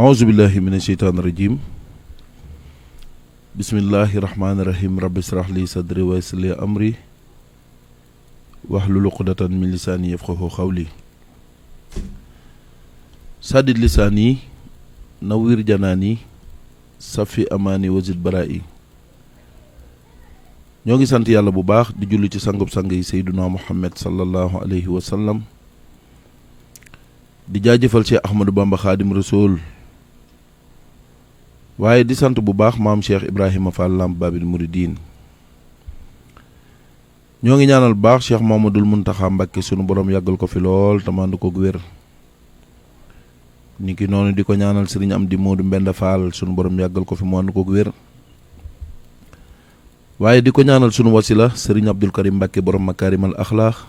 aousubillahi min asheytaan irajim bismillahi rahmaanirahim rabbi israh li sadri wa yassir li amri wahlul uqdatan min lisaani yafqahu qawli sadid lisaani nawwir janaani safi amaani wazid baraa'i. ñoo ngi sant yàlla bu baax di julli ci sangub sang yi sayduna muhammad sallallahu alayhi wa sallam di jaajëfal Cheikh Ahmadou Bamba Xaadim Rasool waaye di sant bu baax maam Cheikh Ibrahima Fall Lamp Babil Mouridine. ñoo ngi ñaanal bu baax Cheikh Mamadul Muntaxa Mbakke sunu borom yàggal ko fi lool te mandu ko wér. ni ki noonu di ko ñaanal sëriñ Amdi Moodu Mbenda Fall sunu borom yàggal ko fi mu mandu ko wér. waaye di ko ñaanal sunu wasila sëriñ Abdul Karim Mbakke borom makaarimal axlaax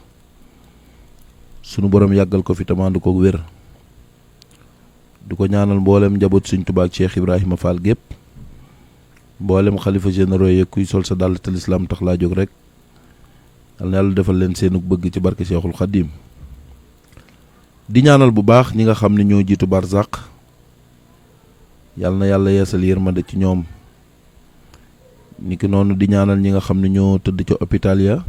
sunu borom yàggal ko fi te mandu ko wér. di ko ñaanal mboolem njaboot Sëriñ Tuubaa ak Cheikh Ibrahima Fall gépp mboolem xalifa généraux yi kuy sol sa dàll te lislaam tax laa jóg rek yal na yàlla defal leen seenu bëgg ci barke Cheikhul Xadim. di ñaanal bu baax ñi nga xam ne ñoo jiitu barzaq yal na yàlla yeesal yërmande ci ñoom. niki noonu di ñaanal ñi nga xam ne ñoo tëdd ca hôpital ya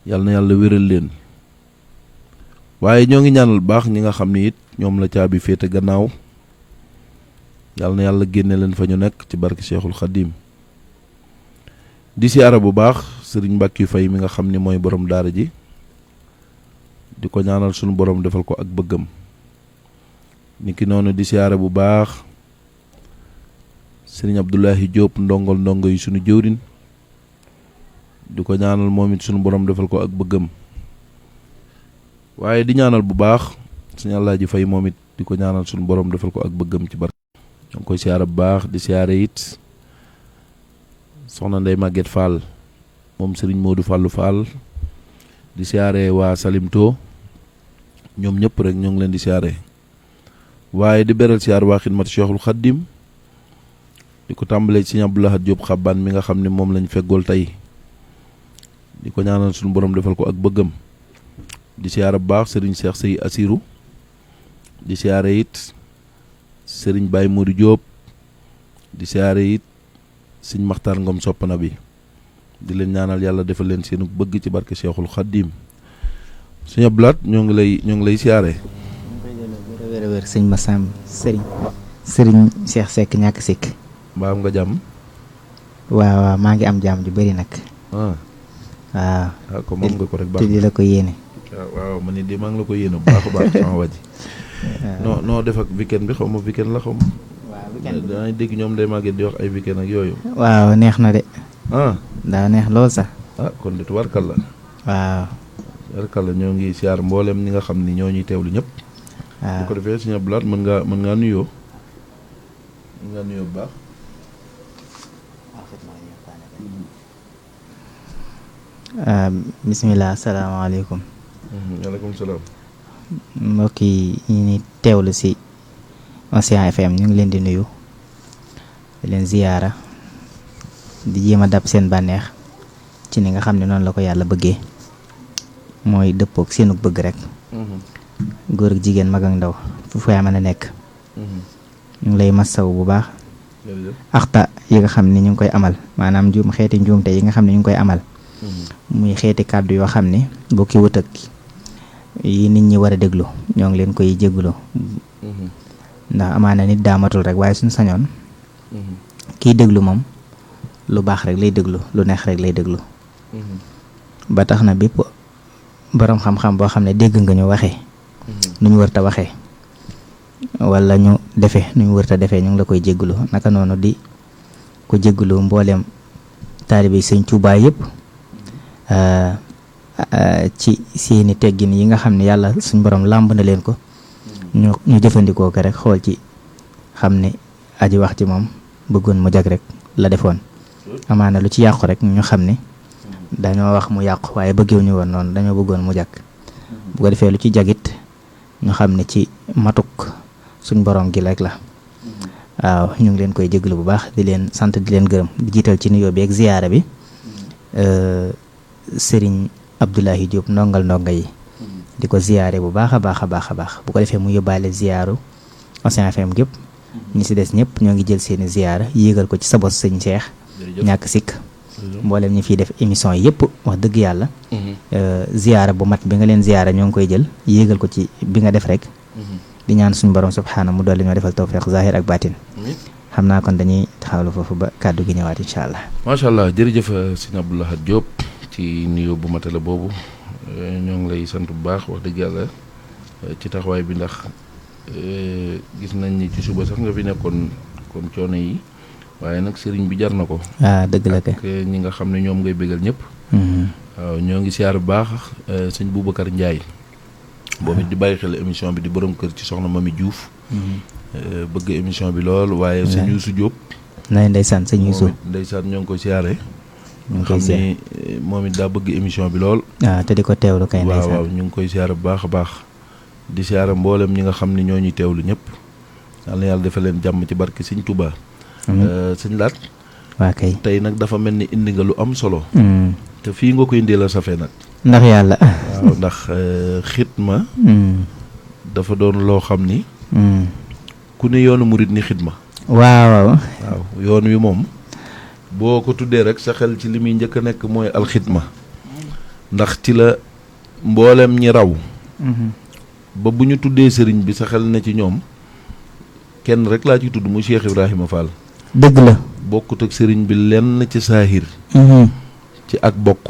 yal na yàlla wéral leen. waaye ñoo ngi ñaanal baax ñi nga xam ne it ñoom la caabi féete gannaaw yal na yàlla génne leen fa ñu nekk ci barke Cheikhul Xadim. di siyaara bu baax sëriñ Mbàkke Fay mi nga xam ni mooy borom daara ji di ko ñaanal sunu borom defal ko ak bëggam. niki noonu di siyaara bu baax sëriñ Abdoulahi Diop ndongol ndongo yi sunu jëwrin di ko ñaanal moom it sunu borom defal ko ak bëggam. waaye di ñaanal bu baax sëñ Alaaji Fay moom it di ko ñaanal sunu borom defal ko ak bëggam ci barke. ñoo ngi koy siyaara bu baax di siyaare it soxna Ndey Maguette Fall moom sëriñ Modou Fallou Fall di siyaare waa Salimto ñoom ñëpp rek ñoo ngi leen di siyaare. waaye di beral siyaar waa xidmat Cheikhul Xaddim di ko tàmbalee ci sëñ Abdoulahat Diop xabbaan mi nga xam ne moom lañ feggool tey di ko ñaanal sunu borom defal ko ak bëggam. di siyaare bu baax sëriñ Cheikh Sey Asiru di siyaare it sëriñ Baye Mouride Diop di siyaare it sëñ Maxtaar Ngom soppana bi di leen ñaanal yàlla defal leen seenu bëgg ci barke Cheikhul Xaddim. sëñ Abdoulaat ñoo ngi lay siyaare. wér sëñ Massam sëriñ Cheikh Seck ñàkk sikk mbaa am nga jàmm. waaw maa ngi am jàmm ju bëri nag. waaw ko moom nga ko rek baax te di la ko yéene. waaw man it de maa ngi la ko yéene bu baax a baax sama wàjji. noo def ak weekend bi xaw ma weekend la xaw ma. waaw weekend bi danañ dégg ñoom day màggee di wax ay weekend ak yooyu. waaw neex na de. daa neex lool sax. kon de tubaarkalla. waaw. tubaarkalla ñoo ngi siyaar mboolem ñi nga xam ni ñoo ñuy teewlu ñëpp. waaw bu ko defee Sëñ Abdou Lahad mën ngaa nuyoo. Bu baax. bisimilah asalaamaaleykum. waaleykum salaam. mbokk yi ñu ni teewlu si Océan FM ñu ngi leen di nuyu di leen ziyaara di jéem a dab seen bànneex ci ni nga xam ne noonu la ko yàlla bëggee mooy dëppook seenu bëgg rek. góor ak jigéen mag ak ndaw fu fay mën a nekk. ñu ngi lay massaw bu baax. axta yi nga xam ne ñu ngi koy amal maanaam xeeti njuumte yi nga xam ne ñu ngi koy amal. muy xeeti kàddu yoo xam ne bokki wut ak yi nit ñi war a déglu ñoo ngi leen koy jégalu. ndax amaana nit daa matul rek waaye suñu sañoon. kiy déglu moom lu baax rek lay déglu lu neex rek lay déglu. ba tax na bépp boroom xam-xam boo xam ne dégg nga ñu waxee. nu ñu wërta waxee. wala ñu defee nu ñu wërta defee ñu ngi la koy jégalu naka noonu di ko jégalu mbooleem taalibe Sëñ Tuubaa yëpp. ci seeni teggin yi nga xam ne yàlla suñ borom làmb na leen ko ñu jëfandikoo ko rek xool ci xam ne aji wax ci moom bëggoon mu jag rek la defoon amaana lu ci yàqu rek ñu xam ne dañoo wax mu yàqu waaye bëggewuñu woon noonu dañoo bëggoon mu jag bu ko defee lu ci jagit ñu xam ne ci matuk suñ borom gi rek la. waaw ñu ngi leen koy jégalu bu baax di leen sant di leen gërëm di jiital ci nuyoo bi ak ziyaara bi sëriñ Abdoulahi Diop ndongal ndonga yi di ko ziyaare bu baax a baax a baax a baax bu ko defee mu yóbbaale ziyaaru Océan FM gépp ñi si des ñëpp ñoo ngi jël seeni ziyaara yéegal ko ci sa bos sëñ Cheikh ñàkk sikk mboolem ñi fiy def émission yëpp wax dëgg yàlla ziyaara bu mat bi nga leen ziyaara ñoo ngi koy jël yéegal ko ci bi nga def rek di ñaan suñu borom subhaana mu dolli ñoo defal tawfiq zahir ak batin xam naa kon dañuy taxawlu foofu ba kàddu gi ñëwaat incha allah. macha allah jërëjëf sëñ Abdou Lahad Diop ci nuyoo bu matale boobu ñoo ngi lay sant bu baax wax dëgg yàlla ci taxawaay bi ndax gis nañ ni ci suba sax nga fi nekkoon kon coono yi waaye nag sëriñ bi jar na ko. dëgg la kay ak ñi nga xam ne ñoom ngay bégal ñëpp. waaw ñoo ngi siyaar bu baax sëñ Boubacar Ndiaye. boobu di bàyyi xel émission bi di borom kër ci soxna Mami Diouf. bëgg émission bi lool waaye sëñ Youssou Diop. ndeysaan sëñ Youssou ndeysaan ñoo ngi koy siyaare. ñu ngi koy xam ni moom it daa bëgg émission bi lool. te di ko teewlu kay ndeysaan waaw ñu ngi koy siyaare bu baax a baax. di siyaare mboolem ñi nga xam ni ñoo ñuy teewlu ñëpp. yal na yàlla defal leen jàmm ci barke sëñ Touba. sëñ Laat. waa kay tey nag dafa mel ni indi nga lu am solo. te fii nga koy indee la safee nag. ndax yàlla. waaw ndax xitma. dafa doon loo xam ni. ku ne yoonu murit ni xitma. waaw yoon wi moom. boo ko tuddee rek sa xel ci li muy njëkk a nekk mooy alxitma. ndax ci la mboolem ñi raw. ba bu ñu tuddee sëriñ bi sa xel ne ci ñoom. kenn rek laa ci tudd mu Cheikh Ibrahima Fall. dëgg la. bokkut ak sëriñ bi lenn ci saahir. ci ak bokk.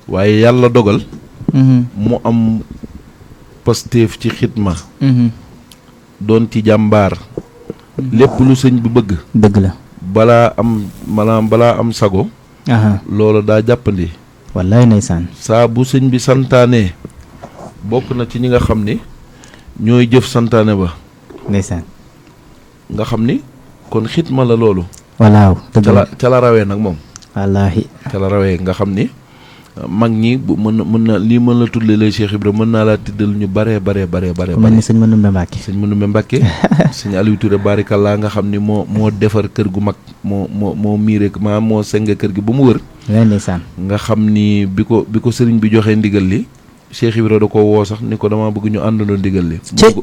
waaye yàlla dogal. mu am pasteef ci xitma. doon ci jàmbaar. lépp lu sëñ bi bëgg. dëgg la. balaa am sago. loola daa jàppandi. wallaay ndeysaan. saa bu sëñ bi santaane. bokk na ci ñi nga xam ni ñooy jëf santaane ba. ndeysaan. nga xam ni kon xitma la loolu. walaaw dëgg la ca la rawee nag moom. wallaahi. ca la rawee nga xam ni mag ñi bu mën na lii mën la tuddee lay Cheikh Ibrahima mën naa laa tiddal ñu bare. mel ni sëñ Manoumbe Mbacke. sëñ Manoumbe Mbacke. sëñ Aliou Touré barikallaa nga xam ni moo defar kër gu mag moo miire moo senge kër gi ba mu wër. ndeysaan. nga xam ni bi ko sëriñ bi joxee ndigal li Cheikh Ibrahima da ko woo sax ni ko damaa bëgg ñu àndandoo ndigal li.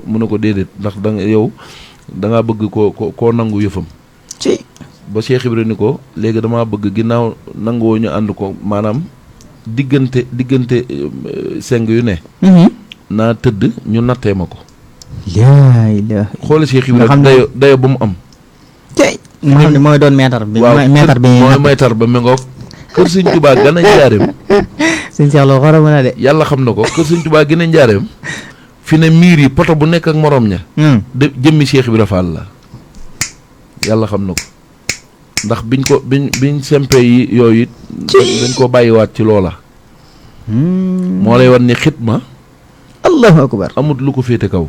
mu ne ko déedéet ndax dangaa bëgg koo nangu yëfam. ba Cheikh Ibrahima ni ko léegi damaa bëgg ginnaaw nanguwoo ñu ànd ko maanaam diggante seng yu ne. naa tëdd ñu nattee ma ko. xoole Cheikh Ibrahima dayo ba mu am. nga xam ne mooy doon meetar bi. waaw mooy meetar ba mengoog kër Sëñ Tuubaa gën a njaareem. sëñ Cheikh Lo xorom na de. yàlla xam na ko kër Sëñ Tuubaa gën a njaareem. fi ne miir yi poto bu nekk ak morom ña. jëmmi Cheikh Ibrahima Fall la. yàlla xam na ko. ndax biñ sempee yi yooyu it dañ ko bàyyiwaat ci loola. moo lay wan ni xitma. allahu akbar. amut lu ko féete kaw.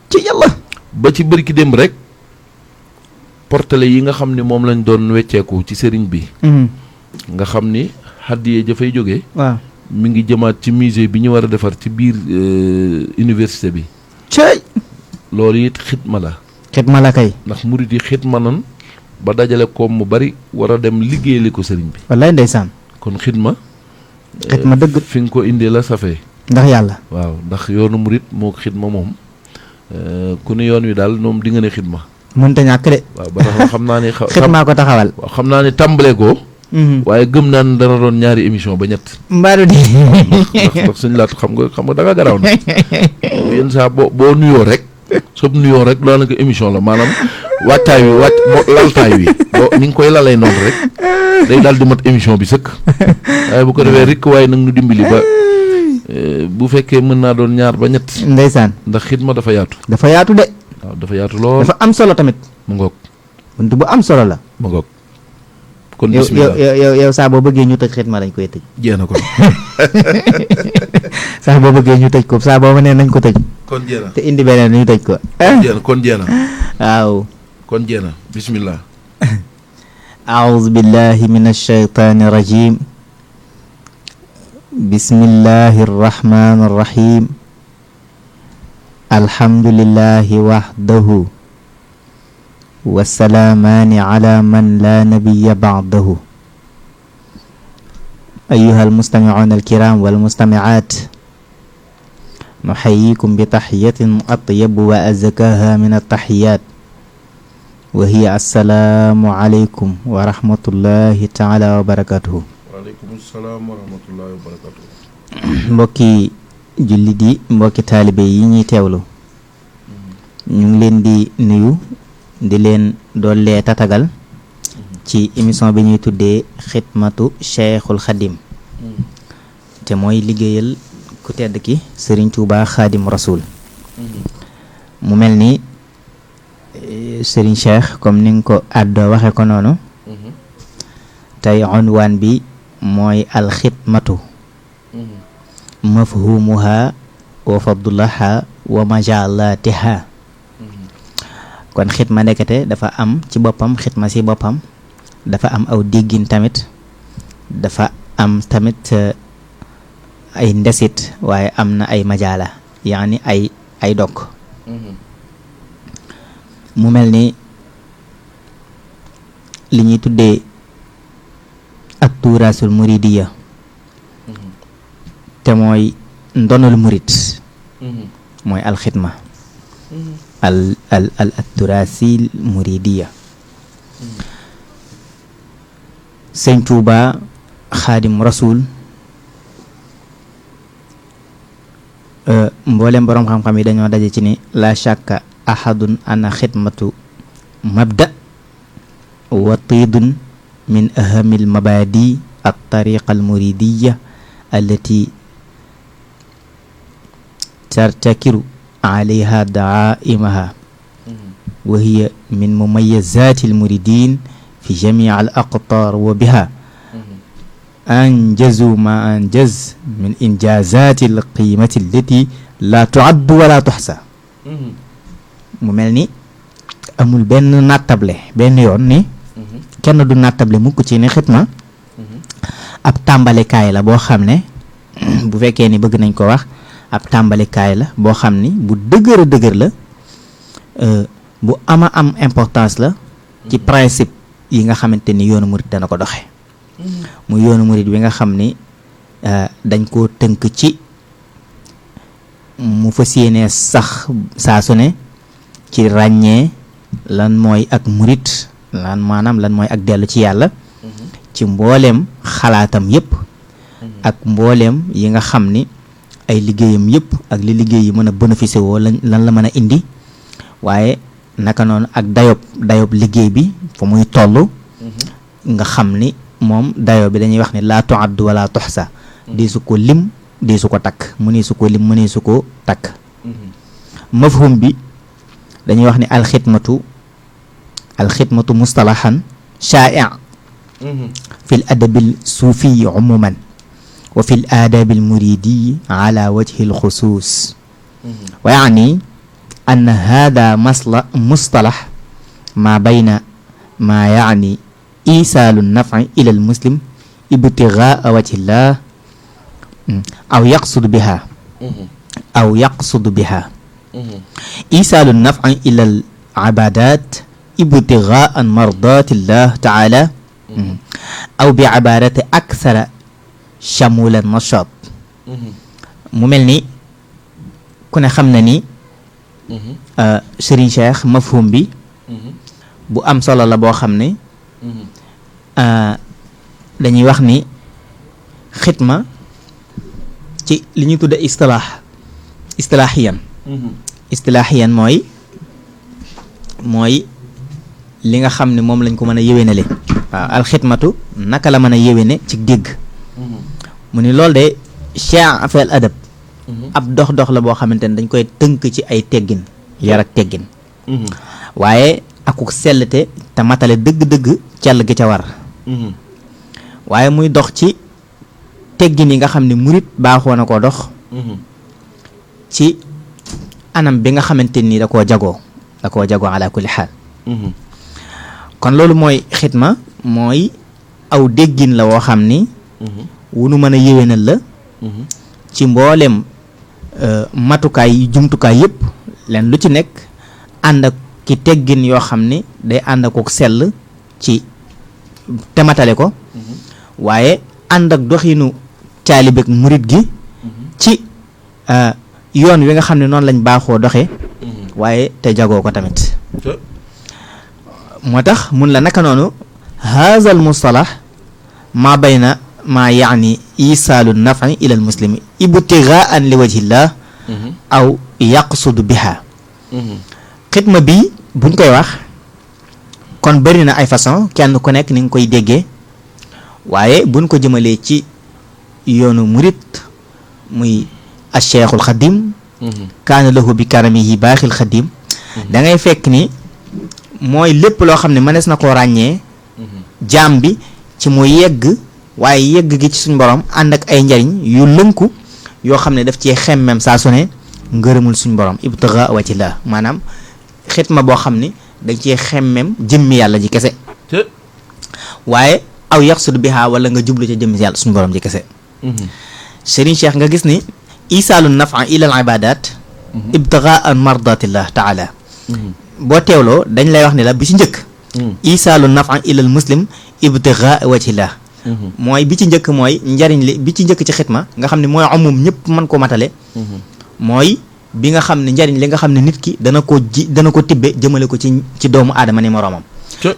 ci yàlla. ba ci bërki démb rek. portele yi nga xam ni moom lañ doon wecceeku ci sëriñ bi. nga xam ni xaddiye ja fay jógee. waaw mi ngi jëmaat ci musée bi ñu war a defar ci biir université bi. loolu it xitma la. xitma la kay. ndax murit yi xitma nan ba dajale koom mu bari war a dem liggéeyali ko sëriñ bi. wallaay ndeysaan. kon xitma. xitma dëgg. fi nga ko indee la safee. ndax yàlla. waaw ndax yoonu murit moo ko xitma moom ku ne yoon wi daal moom di nga ne xitma. mënta ñàkk de. waaw ba tax xam naa ne. xitmaa ko taxawal. waaw xam naa ne tàmbale ko. waaye gëm naa ne dana doon ñaari émission ba ñett. mbaaru di. ndax suñu laat xam nga da nga garaaw na yenn saa boo nuyoo rek. soob nuyoo rek daanaka émission la maanaam wàccaay wi laltaay wi ni nga koy lalay noonu rek day daal di mat émission bi sëkk waaye bu ko defee rek waaye nag nu dimbali ba bu fekkee mën naa doon ñaar ba ñett. ndeysaan. ndax xitma dafa yaatu. dafa yaatu de. waaw dafa yaatu lool. dafa am solo tamit. mu ngoog. bunt bu am solo la. mu ngoog. kon bismillah yow saa boo bëggee ñu tëj xitma dañ koy tëj. jeex na ko. saa boo bëggee ñu tëj ko saa boo ma nee nañ ko tëj. kon jeex na te indi beneen ñu tëj ko. kon jeex na. waaw. kon jeex na bismillah. أعوذ بالله من الشيطان الرجيم بسم الله الرحمن الرحيم الحمد لله وحده والسلامان على من لا نبي بعده أيها المستمعون الكرام والمستمعات nuxayikum bi taxiyatin atyab wa azkaha min altaxiyat wa hiya assalaamu aleykum wa rahmatullahi taala wa barakatuhu. waaleykum salaam wa rahmatullahi wa barakatuhu. mbokki jullit yi mbokki taalibe yi ñuy teewlu ñu ngi leen di nuyu di leen doollee tatagal ci émission bi ñuy tuddee xidmatu Cheikhul Xadim te mooy liggéeyal ku tedd ki Serigne Touba Xadim Rasoul. mu mel ni Serigne Cheikh comme ni nga ko àddoo waxe ko noonu tey unwaan bi mooy alxidmatu mafhumuha wa fadlaha wa majalatiha. kon xidma ndekete dafa am ci boppam xidma si boppam dafa am aw déggin tamit dafa am tamit ay ndesit waaye am na ay majaala yaani ay dog mu mel ni li ñuy tuddee ak tuuraasul muridiya te mooy ndonal murit mooy alxidma al turaasil muridiya. Sëñ Tuuba Xaadim Rasul mboolem boroom xam-xam yi dañoo daje ci ni la shakka ahadun ana xidmatu mabda wa tiidun min ahamil mabadi at tariqa al muridiya allati tartakiru alayha daaimaha wa hiya min mumayazati al muridin fi jamii al aqtar wa biha anjazu ma anjaz min injazati al qimati allati la tuaddu wala tuxsa. mu mel ni amul benn nattable benn yoon ni kenn du nattable mukk ci ni xidma ab tàmbalikaay la boo xam ne bu fekkee ni bëgg nañ ko wax ab tàmbalikaay la boo xam ni bu dëgër a dëgër la bu ama am importance la ci principe yi nga xamante ni yoonu murit dana ko doxe mu yoonu murit bi nga xam ni dañ koo tënk ci mu fas yéenee sax saa su ne ci ràññee lan mooy ak murit maanaam lan mooy ak dellu ci yàlla ci mbooleem xalaatam yépp ak mbooleem yi nga xam ni ay liggéeyam yépp ak li liggéey yi mën a bénéficier woo lan la mën a indi waaye naka noonu ak dayob liggéey bi fu muy toll nga xam ni moom dayo bi dañuy wax ni laa tuaddu wala tuxsa di su ko lim di su ko takk mu ni su ko lim mu ni su ko takk. mafhum bi dañuy wax ni alxidmatu mustalahan shaa'i fi l adabil suufiyi umuman wa fi l aadabi l muridiyi ala wajhi l xusuus wa yaani an hada mustalax ma bayna ma yaani isaalu nafi ila l muslim ibtigaa wajhillah aw yaqsudu biha isaalu nafi ila l ibadat ibtigaa mardatillah taala aw bi ibarati akthara shamulan nashat. mu mel ni ku ne xam na ni Serigne Cheikh mafhum bi bu am solo la boo xam ne dañuy wax ni xidma ci li ñuy tudde istilaahiyan mooy li nga xam ne moom lañ ko mën a yéwénale. waaw alxidmatu naka la mën a yéwéne ci dégg mu ni loolu de cheikh afel adab ab dox la boo xamante ne dañ koy tënk ci ay teggin yar ak teggin waaye akuk sellte te matale dëgg-dëgg cell gi ca war waaye muy dox ci teggin yi nga xam ne murit baaxoo na koo dox ci anam bi nga xamante ni da koo jagoo ala kulli xaal kon loolu mooy xidma mooy aw déggin la woo xam ni wunu mën a yéwénal la ci mboolem matukaay jumtukaay yëpp leen lu ci nekk ànd ak ki teggin yoo xam ni day ànd ak sell ci tematale ko waaye ànd ak doxinu taalibeek murit gi ci yoon wi nga xam ne noonu lañ baaxoo doxee waaye te jagoo ko tamit moo tax mun la naka noonu haazal mustalah maa bayna maa yaani isaalu nafi ila al muslimi ibtigaan li wajhillah aw yaqsudu biha xidma bi buñ koy wax kon bëri na ay façon kenn ku nekk ni nga koy déggee waaye buñ ko jëmalee ci yoonu murit muy acheikhul xadim kaana lahu bi karamihi baaxil xadim da ngay fekk ni mooy lépp loo xam ne mënees na koo ràññee jaam bi ci mu yegg waaye yegg gi ci suñ borom ànd ak ay njariñ yu lënku yoo xam ne daf cee xemmem saa su ne ngërëmul suñ borom ibtigaa wajhillah maanaam xitma boo xam ni dañ cee xemmem jëmmi yàlla ji kese waaye aw yaqsud biha wala nga jublu ca jëmmi yàlla suñ borom ji kese Serigne Cheikh nga gis ni isaalu nafa ila al ibadat ibtigaa mardatillah taala boo teewloo dañ lay wax ne la bi ci njëkk isaalu nafa ila al muslim ibtigaa wajhillah mooy bi ci njëkk mooy njariñ li bi ci njëkk ci xitma nga xam ne mooy amum ñëpp mën koo matale mooy bi nga xam ne njariñ li nga xam ne nit ki dana ko tibbe jëmale ko ci doomu aadama ni moroomam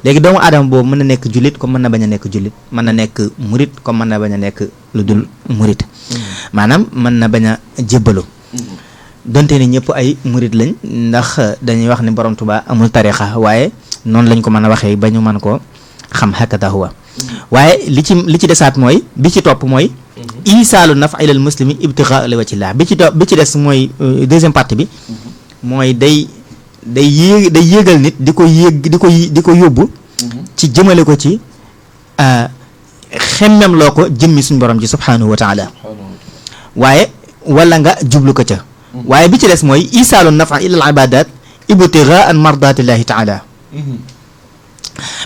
léegi doomu aadama boobu mën na nekk jullit comme mën na bañ a nekk jullit mën na nekk murit comme mën na bañ a nekk lu dul murit maanaam mën na bañ a jébbalu donte ni ñëpp ay murit lañ ndax dañuy wax ni borom Tuubaa amul tarixa waaye noonu lañ ko mën a waxee ba ñu mën koo xam hakata huwa waaye li ci desaat mooy bi ci topp mooy isaalu nafa ilal muslimi ibtigaa li wajhillah bi ci des mooy deuxième partie bi mooy day yéegal nit di ko yóbbu ci jëmale ko ci xemmem loo ko jëmmi suñ borom ji subhanahu wa taala waaye wala nga jublu ko ca waaye bi ci des mooy isaalu nafa ilal ibadat ibtigaan mardatillahi taala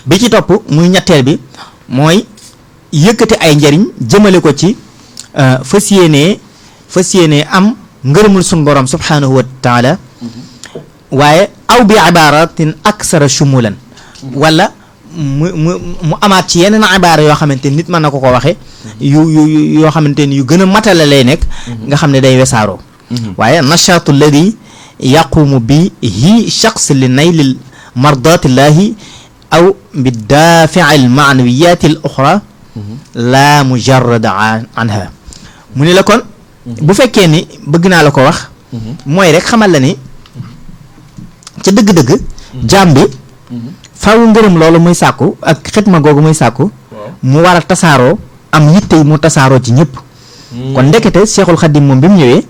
bi ci topp muy ñetteel bi mooy yëkkati ay njariñ jëmale ko ci fas yéenee am ngërëmul suñ borom subhanahu wa taala waaye aw bi ibaratin aksara shumulan wala mu amaat ci yeneen ibaara yoo xamante ni nit mën na ko waxe yoo xamante ni yu gën a matala lay nekk nga xam ne day wesaaroo waaye nashaatu alladi yaqumu bihi shaxs li naylil mardatillahi aw bi daafi'i al maanawiyat al uxra la mujarrada anha mu ne la kon bu fekkee ni bëgg naa la ko wax mooy rek xamal la ni ca dëgg-dëgg jaam bi faaw ngërëm loolu muy sàkku ak xitma googu muy sàkku mu war a tasaaroo am yitte mu tasaaroo ci ñëpp kon ndekete Seexul Xadim moom bi mu ñëwee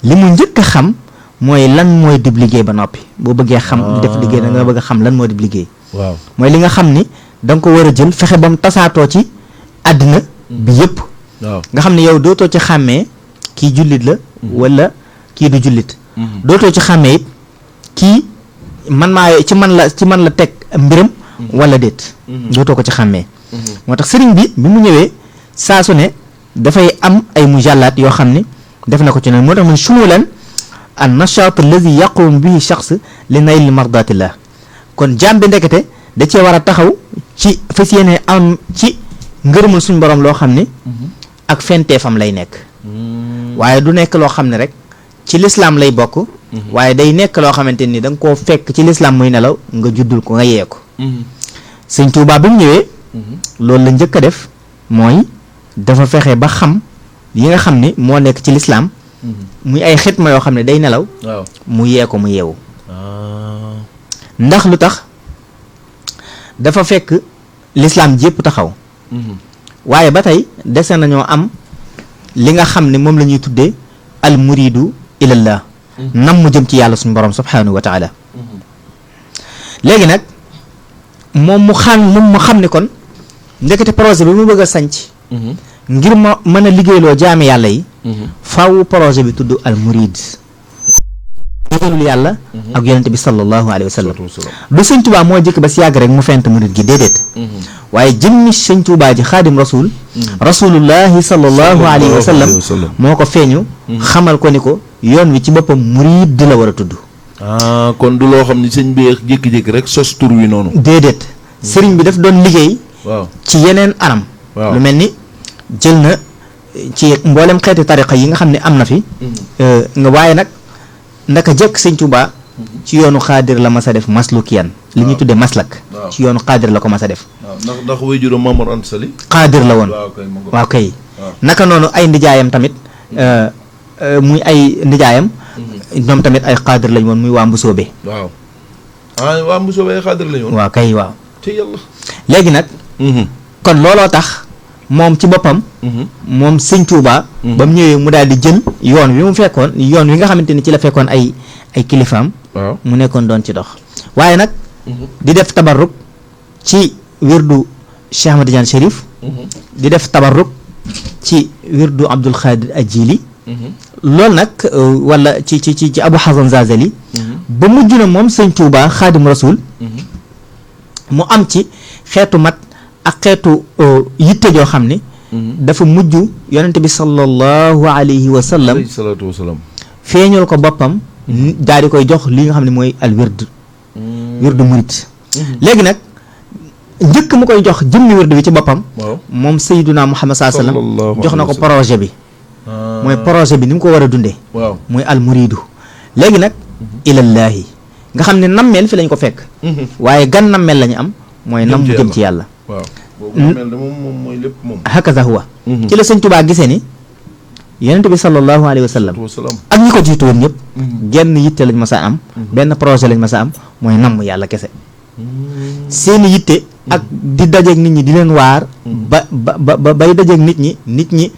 li mu njëkk a xam mooy lan mooy dib liggéey ba noppi boo bëggee xam def liggéey da nga bëgg a xam lan mooy dib liggéey waaw mooy li nga xam ni da nga ko war a jël fexe ba mu tasaatoo ci àddina bi yëpp nga xam ne yow dootoo ci xàmmee kii jullit la wala kii du jullit dootoo ci xàmmee it kii man la teg mbiram wala déet dootoo ko ci xàmmee moo tax sëriñ bi mu ñëwee saa su ne dafay am ay mujallaat yoo xam ne def na ko ci noonu moo tax mun shumulan an nashaat alladi yaqumu bihi shaxs li nayli mardatillah kon jaam bi ndekete da cee war a taxaw ci fas yéene am ci ngërëmul suñ borom loo xam ne ak fenteefam lay nekk waaye du nekk loo xam ne rek ci lislaam lay bokk waaye day nekk loo xamante ni da nga koo fekk ci lislaam muy nelaw nga juddul ko nga yee ko sëñ Tuubaa bi mu ñëwee loolu la njëkk a def mooy dafa fexe ba xam yi nga xam ne moo nekk ci lislaam muy ay xitma yoo xam ne day nelaw mu yee ko mu yeewu ndax lu tax dafa fekk lislaam jépp taxaw waaye ba tey dese nañoo am li nga xam ne moom la ñuy tuddee al muridu ilallah nam mu jëm ci yàlla suñu borom subhanahu wa taala léegi nag moom mu xam ne kon ndekete projet bi mu bëgg a sanc ngir ma mën a liggéeyloo jaami yàlla yi faaw projet bi tudd al murid liggéeylul yàlla ak yonente bi sallallahu alayhi wa sallam du sëñ Tuubaa moo jëkk ba si yàgg rek mu fent murid gi déedéet waaye jëmmi sëñ Tuubaa ji xaadim rasul rasulullahi sallallahu alayhi wa sallam moo ko feeñu xamal ko ni ko yoon wi ci boppam murid la war a tudd kon du loo xam ni sëñ bi jékki-jékki rek sos tur wi noonu déedéet sëriñ bi daf doon liggéey ci yeneen anam lu mel ni jël na ci mboolem xeeti tariqa yi nga xam ne am na fi nga waaye nag ndaka jëkk sëñ Tuubaa ci yoonu xaadir la mas a def maslukiyan li ñuy tuddee maslak ci yoonu xaadir la ko mas a def ndax way juróom Maam Mor Anta Sali xaadir la woon waaw kay naka noonu ay ndijaayam tamit muy ay ndijaayam ñoom tamit ay xaadir lañ woon muy waa Mbusoobe waaw waa Mbusoobe ay xaadir lañ woon waaw kay waaw ci yàlla léegi nag kon looloo tax moom ci boppam moom sëñ Tuubaa ba mu ñëwee mu daal di jël yoon wi mu fekkoon yoon wi nga xamante ni ci la fekkoon ay kilifaam mu nekkoon doon ci dox waaye nag di def tabarruk ci wirdu Cheikh Ahmad Tidiane Chérif di def tabarruk ci wirdu Abdul Xaadir Ajili loolu nag wala ci Abu Hasan Zazali ba mujj na moom sëñ Tuubaa Xaadim Rasul mu am ci xeetu mat ak xeetu yitte joo xam ne dafa mujj yonente bi sallallahu alayhi wa sallam feeñal ko boppam daal di koy jox li nga xam ne mooy al wirdu murit léegi nag njëkk mu koy jox jëmmi wirdu bi ci boppam moom sayyiduna Muhammad sallallahu alayhi wa sallam jox na ko projet bi mooy projet bi ni mu ko war a dundee mooy al muridu léegi nag ilallaahi nga xam ne nammeel fi lañ ko fekk waaye gan nammeel la ñu am mooy nam mu jëm ci yàlla mooy lépp moom hakaza huwa ci la sëñ Tuubaa gisee ni yonent bi sallallahu alayhi wa sallam ak ñi ko jiitu woon ñëpp genn yitte lañ mas a am benn projet lañ mas a am mooy namm yàlla kese seeni yitte ak di dajeeg nit ñi di leen waar bay dajeeg nit ñi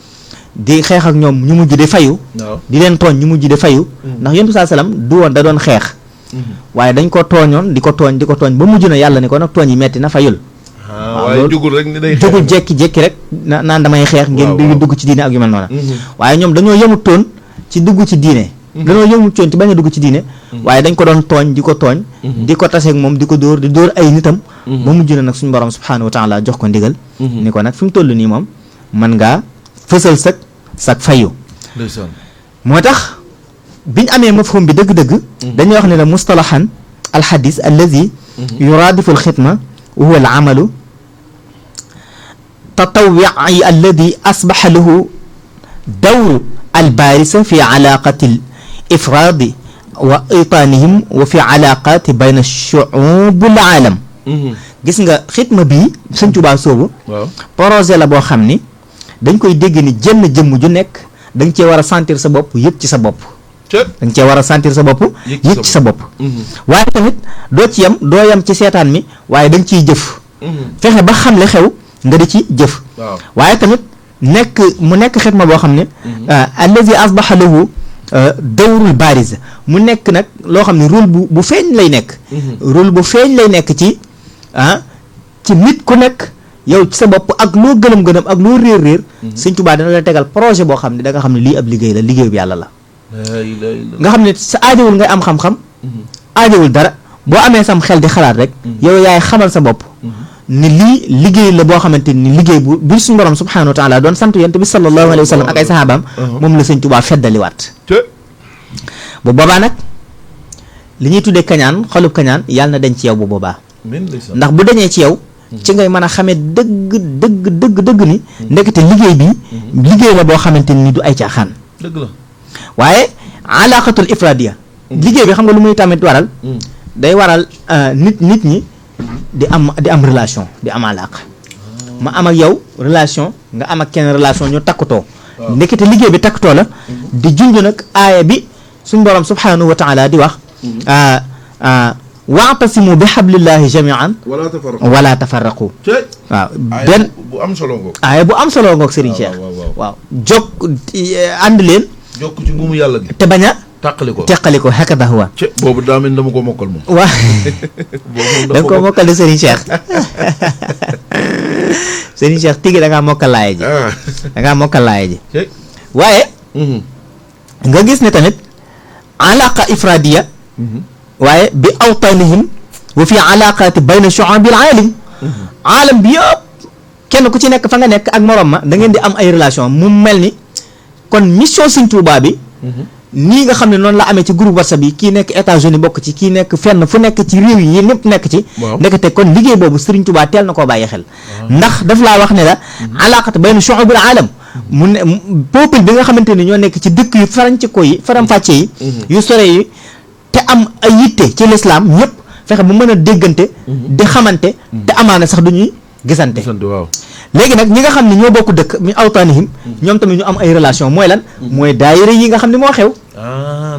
di xeex ak ñoom ñu mujj di fayu di leen tooñ ñu mujj di fayu ndax yonent bi sallallahu alayhi wa sallam du woon da doon xeex waaye dañ ko tooñoon di ko tooñ ba mujj na yàlla ni ko nag tooñ yi metti na fayul waaye jugul rek ni day jugul jékki-jékki rek naan damay xeex ngeen di dugg ci diine ak yu mel noonu waaye ñoom dañoo yemutoon ci dugg ci diine dañoo yemutoon ci bañ a dugg ci diine waaye dañ ko doon tooñ di ko tooñ di ko taseeg moom di ko dóor di dóor ay nitam ba mujj na nag suñu borom subhaanahu wa taala jox ko ndigal ni ko nag fi mu toll nii moom mën ngaa fësal sag fayu moo tax biñ amee mafhum bi dëgg-dëgg dañuy wax ne la mustalahan alxadis allazi yuraadifu alxidma wa huwa alamalu tatawwi alladi asbaxa lahu dawru albaarisa fi alaaqati al ifraadi wa itaanihim wa fi alaaqaati bayna shuubu al aalam gis nga xidma bii Sëñ Tuubaa soobu projet la boo xam ni dañ koy dégg ni jëmm ju nekk da nga cee war a sentir sa bopp yëg ci sa bopp da nga cee war a sentir sa bopp yëg ci sa bopp waaye tamit doo ci yem doo yem ci seetaan mi waaye da nga ciy jëf fexe ba xam le xew nga di ci jëf waaye tamit mu nekk xidma boo xam ne allazi asbaha lahu dawrul bariz mu nekk nag loo xam ne rôle bu feeñ lay nekk rôle bu feeñ lay nekk ci nit ku nekk yow ci sa bopp ak loo gëlëm-gëlëm ak loo réer Sëñ Tuubaa dana la tegal projet boo xam ne da nga xam ne lii ab liggéey la liggéey bu yàlla la nga xam ne sa aajowul ngay am xam-xam aajowul dara boo amee sam xel di xalaat rek yow yaay xamal sa bopp ni lii liggéey la boo xamante ni liggéey bu biir suñu borom subhaanahu wa taala doon sant yonent bi sallallahu alayhi wa sallam ak ay saxaabaam moom la Sëñ Tuubaa feddaliwaat bu boobaa nag li ñuy tuddee kañaan xolub kañaan yàlla na dañ ci yow bu boobaa ndax bu dañee ci yow ci ngay mën a xamee dëgg ni ndekete liggéey bi liggéey la boo xamante ni du ay caaxaan dëgg la waaye alaqatul ifradiya liggéey bi xam nga lu muy tamit waral day waral nit ñi di am relation di am alaqa ma am ak yow relation nga am ak kenn relation ñu takkutoo ndekete liggéey bi takkutoo la di junj nag aaya bi suñ borom subhanahu wa taala di wax wa'tasimu bi hablillahi jami'an wala tafarraqu waaw benn bu am solo ngoog aaya bu am solo ngoog Serigne Cheikh waaw jokk ànd leen jokk ci buumu yàlla gi te bañ a teqali ko hakada huwa boobu daa mel dama ko mokkal moom waaw da nga ko mokkal de Serigne Cheikh Serigne Cheikh tigi da ngaa mokkal laaya ji waaye nga gis ne tamit alaqa ifradiya waaye bi awtanihim wa fi alaqati bayna shu'abil aalam bi yëpp kenn ku ci nekk fa nga nekk ak morom ma da ngeen di am ay relation mu mel ni kon mission Sëñ Tuubaa bi nii nga xam ne noonu la amee ci groupe WhatsApp yi kii nekk États-Unis bokk ci kii nekk fenn fu nekk ci réew yi ñëpp nekk ci ndekete kon liggéey boobu Sëriñ Tuubaa teel na koo bàyyi xel ndax daf laa wax ne la alaqati bayna shu'abil aalam mu ne peuple bi nga xamante ni ñoo nekk ci dëkk yu faram-fàcce yi yu sore yi te am ay yitte ci lislaam ñëpp fexe bu mën a déggante di xamante te amaana sax duñuy gisante waaw léegi nag ñi nga xam ne ñoo bokk dëkk mi awtaanihim ñoom tamit ñu am ay relation mooy lan mooy daayira yi nga xam ne moo xew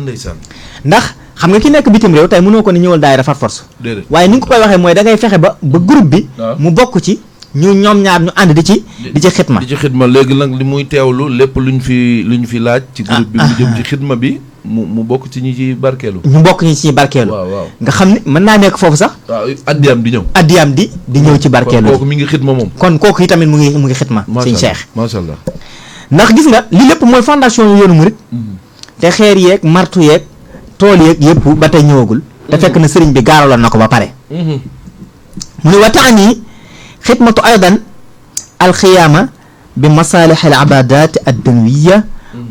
ndeysaan ndax xam nga ki nekk bitim réew tey mënoo ko ni ñëwal daayira far force déedéet waaye ni nga ko koy waxee mooy da ngay fexe ba groupe bi mu bokk ci ñoom ñaar ñu ànd di ci xitma di ci xitma léegi nag li muy teewlu lépp luñ fi laaj ci groupe bi mu jëm ci xitma bi mu bokk ci ñi ci barkeelu ñu bokk ñi ci barkeelu waaw nga xam ne mën naa nekk foofu sax waaw addiyaam di ñëw ci barkeelu kooku mi ngi xitma moom kon kooku yi tamit mu ngi xitma sëñ Cheikh macha allah ndax gis nga li lépp mooy fondation yu yoonu murit te xeer yeeg martu yeeg tool yeeg yëpp ba tey ñëwagul te fekk na sëriñ bi gaaraloon na ko ba pare mu ne wa taani xidmatu aydan alxiyaama bi masalih al abadat addunya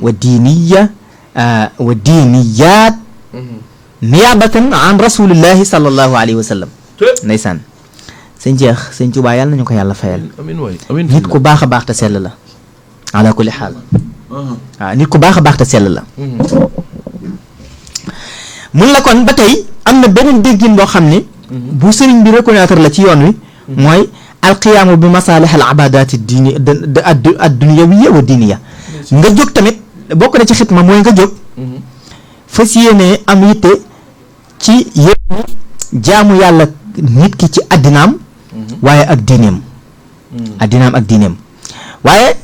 wa diiniya wa diiniyaat niyaabatan an rasulillahi sallallahu alayhi wa sallam ndeysaan sëñ Cheikh sëñ Tuubaa yàlla nañu ko yàlla fayal nit ku baax a baax te sell la ala kulli xaal waaw nit ku baax a baax te sell la mun la kon ba tey am na beneen déggin boo xam ne bu sëriñ bi reconnaître la ci yoon wi mooy alqiyaamu bi masalih al abadaati diini addunyawiya wa diiniya nga jóg tamit bokk na ci xitma mooy nga jóg fas yéene am yitte ci yëpp jaamu yàlla nit ki ci addinaam waaye ak diineem waaye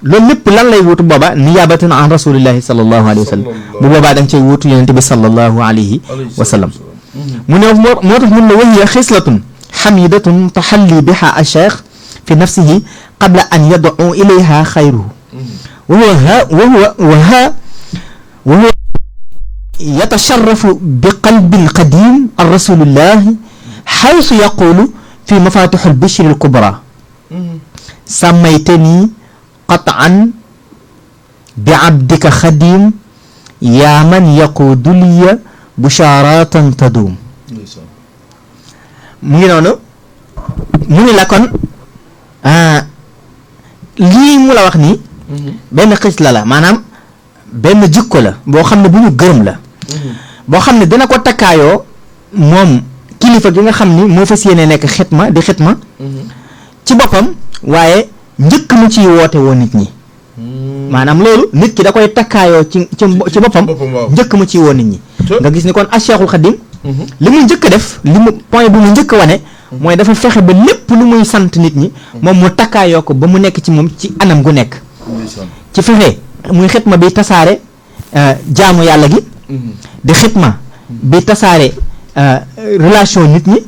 loolu lépp lan lay wutu booba niyaabatan an rasulillahi sallallahu alayhi wa sallam bu boobaa da nga cay wutu yonente bi sallallahu alayhi wa sallam mu ne moo tax mun la wahiya xislatun xamidatun taxalli biha alcheikh fi nafsihi qabla an yad'u ilayha xayruhu wa huwa yatasharrafu bi qalbi alqadim an rasulillahi xaysu yaqulu fi mafatixu albishri alkubra sammaytani qat'an bi abdika xadim yaa man yaquudu liya busharatan tadum mu ngi noonu mu ni la kon lii mu la wax nii benn xis la maanaam benn jikko la boo xam ne bu ñu gërëm la boo xam ne dina ko takkaayoo moom kilifa gi nga xam ni moo fas yéene nekk xitma di xitma ci boppam waaye njëkk mu ciy woote woo nit ñi maanaam loolu nit ki da koy takkaayoo ci boppam njëkk mu ciy woo nit ñi nga gis ni kon Cheikhul Khadim li muy njëkk def point bu mu njëkk wane mooy dafa fexe ba lépp lu muy sant nit ñi moom mu takkaayoo ko ba mu nekk ci moom ci anam gu nekk ci fexe muy xitma bi tasaare jaamu yàlla gi di xitma bi tasaare relation nit ñi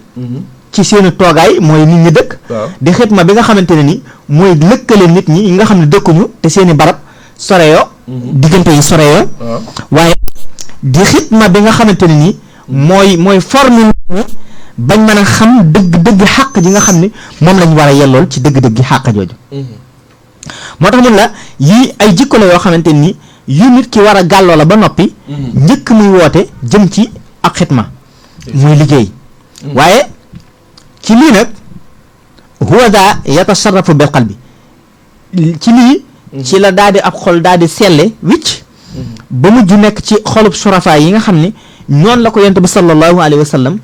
ci seeni toogaay mooy nit ñi dëkk di xitma bi nga xamante ne ni mooy lëkkale nit ñi nga xam ne dëkkuñu te seeni barab soreyoo diggante yi soreyoo waaye di xitma bi nga xamante ne ni mooy forme bañ mën a xam dëgg xàq ji nga xam ne moom lañ war a yellool ci dëgg xàq jooju moo tax mun la yii ay jikko la yoo xamante ni yu nit ki war a gàlloo la ba noppi njëkk muy woote jëm ci ak xitma muy liggéey waaye ci lii nag huwa daa yatasarrafu bil qalbi ci lii ci la daal di ab xol daal di selle wicc ba mujj nekk ci xolub surafa yi nga xam ne noonu la ko yonent bi sallallahu alayhi wa sallam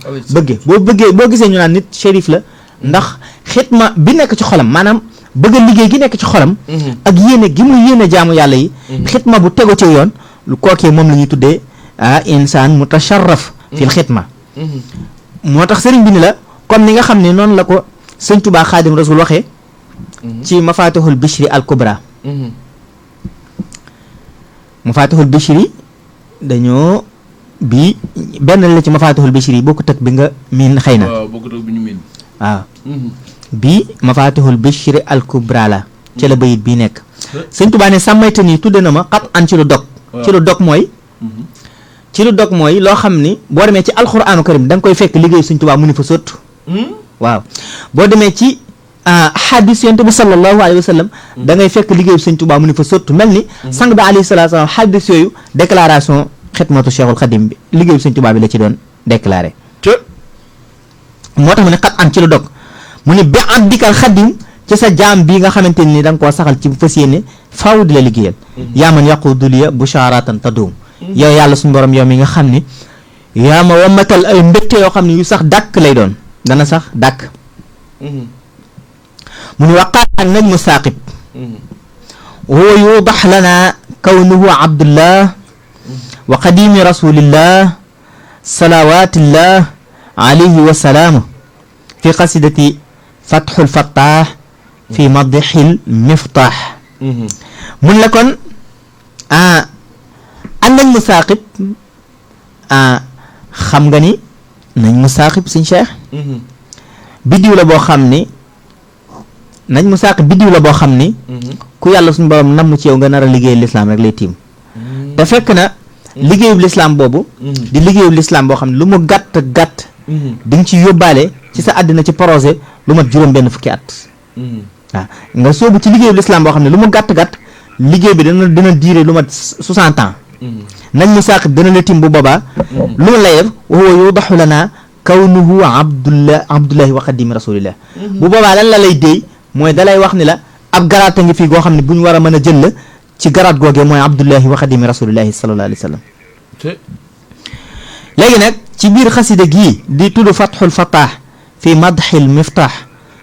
boo gisee ñu naan nit shérif la ndax xitma bi nekk ci xolam maanaam bëgg a liggéey gi nekk ci xolam ak yéene gi mu yéene jaamu yàlla yi xitma bu tego ci yoon lu kookee moom la ñuy tuddee insaan mutasharraf fil xitma moo tax sëriñ bi ni la comme ni nga xam ne noonu la ko sëñ Tuubaa Xaadim Rasul waxee ci mafatihul bishri al kubra mafatihul bishri dañoo bii benn la ci mafatihul bishri bokkut ak bi nga miin xëy na waaw bii mafatihul bishri al kubra la ci la bayit bii nekk sëñ Tuubaa ne sàmmayte nii tudde na ma xat an ci lu dog mooy loo xam ni boo demee ci alxuraanu karim da nga koy fekk liggéey sëñ Tuubaa mu ni fa sottu waaw boo demee ci xadis yonent bi sallallahu alayhi wa sallam da ngay fekk liggéey sëñ Tuubaa mu ni fa sottu mel ni sang bi alayhi salaatu salaam xadis yooyu déclaration xidmatu Cheikhul Khadim bi liggéey sëñ Tuubaa bi la ci doon déclaré moo tax mu ne xat an ci lu dog mu ni bi abdikal xadim ci sa jaam bii nga xamante ni da nga koo saxal ci fas yéene faaw di la liggéeyal yaa man yaquudu liya busharatan tadum yow yàlla suñu borom yow mi nga xam ni yaa ma wammatal ay mbégte yoo xam ne yu sax dàkk lay doon dana sax dàkk mu ni waqaat ak najmu saaqib huwa yudax lana kawnuhu abdullah wa qadimi rasulillah salawatillah alayhi wa salaamu fi qasidati fatxul fattaax fi madixil miftaax mun la kon an nañ mu saaqib xam nga ni nañ mu saaqib suñ cheikh biddiw la boo xam ni nañ mu saaqib biddiw la boo xam ni ku yàlla suñu borom namm ci yow nga nar a liggéey lislaam rek lay tiim te fekk na liggéeyub lislaam boobu di liggéeyub lislaam boo xam ne lu mu gàtt gàtt di nga ci yóbbaale ci sa àddina ci projet lu mat juróom benn fukki at waaw nga soobu ci liggéeyub lislaam boo xam ne lu mu gàtt gàtt liggéey bi dina diire lu mat 60 ans nañ mu saaqib dana la tiim bu boobaa lu ma lay def wa huwa yudaxu lana kawnuhu abdullahi wa xadimi rasulillah bu boobaa lan la lay déy mooy dalay wax ni la ab garaata ngi fii goo xam ne bu ñu war a mën a jël la ci garaat googee mooy abdullahi wa xadimi rasulillahi sallallahu alayhi wa sallam léegi nag ci biir xasida gii di tudd fatxul fataax fi madxil miftaax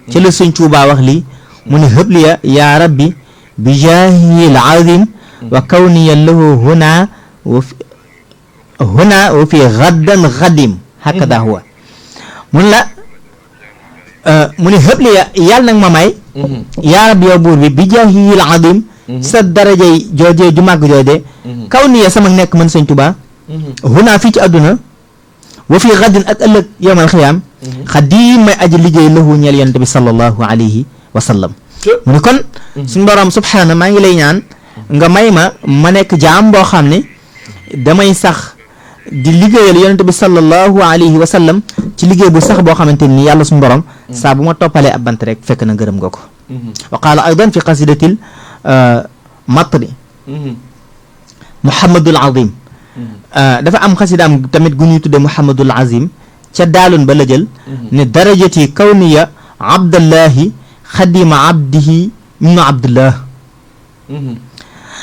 ci la Sëñ Tuubaa wax lii mu ne hëbliya yaa rabbi bi jaahil azim wa kawniya lahu huna wa fi gaddan gadim hakada huwa mun la mu ne hëbliya yàlla nag ma may yaa rabbi yow buur bi jaahil azim sa darajay joojee ju màgg joojee kawniya sama nekk man Sëñ Tuubaa huna fii ci àdduna wa fi gaddin ak ëllëg yowmal xiyaam xadim may aji liggéey lahu ñeel yonent bi sallallahu alayhi wa sallam mu ne kon suñu borom subhaana maa ngi lay ñaan nga may ma nekk jaam boo xam ne damay sax di liggéeyal yonent bi sallallahu alayhi wa sallam ci liggéey bu sax boo xamante ni yàlla suñu borom saa bu ma toppalee ab bant rek fekk na ngërëm nga ko wa qaala aydan fi qasidatil matri muhammadul azim dafa am xasidaam tamit gu ñuy tudde muhammadul azim ca daalun ba la jël ne darajati kawniya abdallahi xadima abdihi ibnu abdullah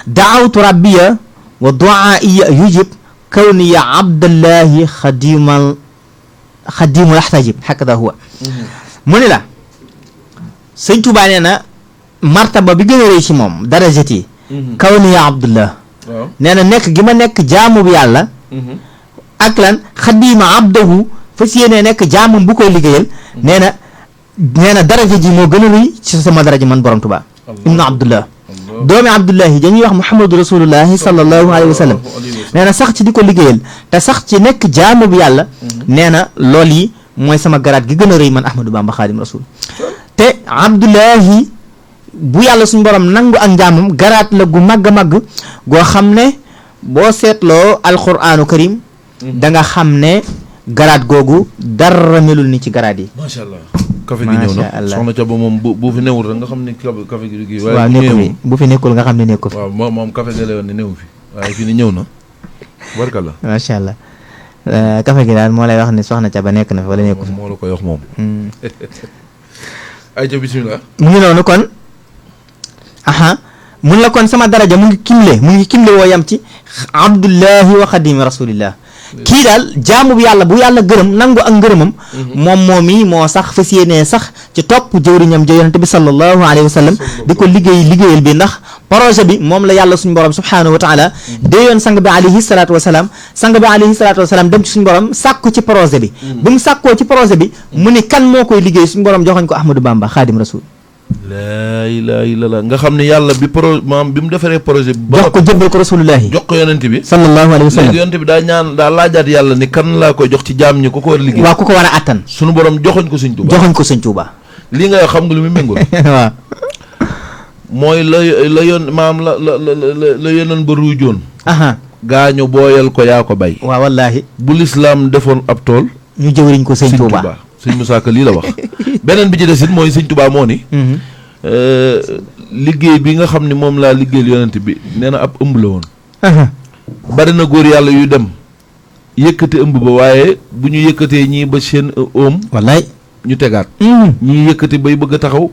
daawtu rabbiya wa duaiya yujib kawniya abdallahi xadimu yaxtajib hakada huwa mu ne la Sëñ Tuubaa nee na martaba bi gën a rëy ci moom darajati kawniya abdullah nee na nekk gi ma nekk jaamu bu yàlla ak lan xadima abdahu fas yéenee nekk jaamum bu koy liggéeyal nee na daraja ji moo gën a rëy ci sama daraja man borom Tuubaa ibnu abdullah doomi abdullahi dañuy wax muhammadu rasulullahi sallallahu alayhi wa sallam nee na sax ci di ko liggéeyal te sax ci nekk jaamu bu yàlla nee na lool yi mooy sama garaat gi gën a rëy man ahmadou bamba xaadim rasul te abdullahi bu yàlla suñu borom nangu ak njaamam garaat la gu màgg a màgg goo xam ne boo seetloo alquraanu karim da nga xam ne garaat googu dara melul ni ci garaat yi. macha allah. café gi ñëw na soxna Thiaba moom bu fi newul rek nga xam ne café gi. waaw nekku fi bu fi nekkul nga xam ne nekku fi. waaw moom café gi la yoon ne newu fi waaye fii ni ñëw na barkalla. macha allah café gi daal moo lay wax ne soxna Thiaba nekk na fi wala nekku fi. moo la koy wax moom. ayca bisimilah. mu ngi noonu kon. mun la kon sama daraja mu ngi kimle woo yam ci abdullahi wa xadimi rasulillah kii daal jaamu bu yàlla gërëm nangu ak ngërëmam moom yi moo sax fas yéenee sax ci topp jëwriñam ja yonent bi sallallahu alayhi wa sallam di ko liggéeyal bi ndax projet bi moom la yàlla suñu borom subhanahu wa taala déeyoon sang bi alayhi salaatu wasalaam dem ci suñu borom sàkku ci projet bi bu mu sàkkoo ci projet bi mu ni kan moo koy liggéey suñu borom joxoñ ko ahmadou bamba xaadim rasul laa ilaaha illallaah nga xam ne yàlla bi mu defaree projet bi. jox ko jëbbal ko rasulullahi. jox ko yonent bi. sallallahu alayhi wa sallam léegi yonent bi daa laajaat yàlla ni kan laa koy jox ci jaam ñi ku ko war a liggéey. waaw ku ko war a attan. sunu borom joxoñ ko sëñ Tuubaa. lii nga xam nga lu muy méngóol. waaw. mooy la yonan ba ruujoon. gaañu booyal ko yaa ko bay. waaw wallaahi. bu lislaam defoon ab tool. ñu jëwriñ ko sëñ Tuubaa. sëñ Musaa Ka lii la wax beneen bi ci des it mooy sëñ Tuubaa moo ni liggéey bi nga xam ne moom laa liggéeyal yonent bi nee na ab ëmb la woon bari na góor yàlla yu dem yëkkati ëmb ba waaye bu ñu yëkkatee ñii ba seen oom wallaay ñu tegaat ñii yëkkati bay bëgg a taxaw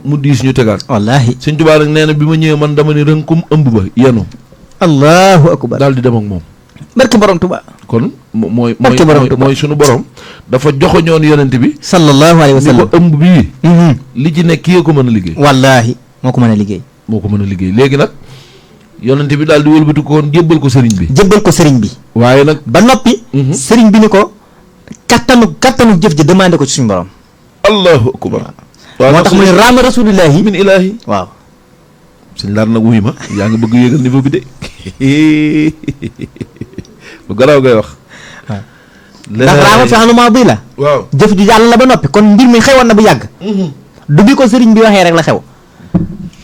mu diis ñu tegaat. wallaahi. sëñ Tuubaa nag nee na bi ma ñëwee man dama ni rënkum ëmb ba yenu allahu akbar. daal di dem ak moom. barke borom Tuubaa. kon mooy barke borom Tuubaa mooy sunu borom dafa joxoñoon yonent bi. sallallahu alayhi wa ni sallam ko ëmb bii. li ci nekk kii ko mën a liggéey. wallaahi moo ko mën a liggéey. moo ko mën a liggéey léegi nag yonent bi daal di wëlbati ko woon jébbal ko sëriñ bi. jébbal ko sëriñ bi. waaye nag. ba noppi. sëriñ bi ni ko kattanu jëf ji demandé ko ci suñu borom. allahu akbar. moo tax mu ne raama rasulillahi min ilaahi. waaw. sëñ laat nag wuy ma yaa ngi bëgg yéegal niveau bi de lu garaaw ngay wax. ndax raama fexlument bii la. waaw jëf ju jàll la ba noppi kon mbir mi xewoon na bu yàgg. du bi ko sëriñ bi waxee rek la xew.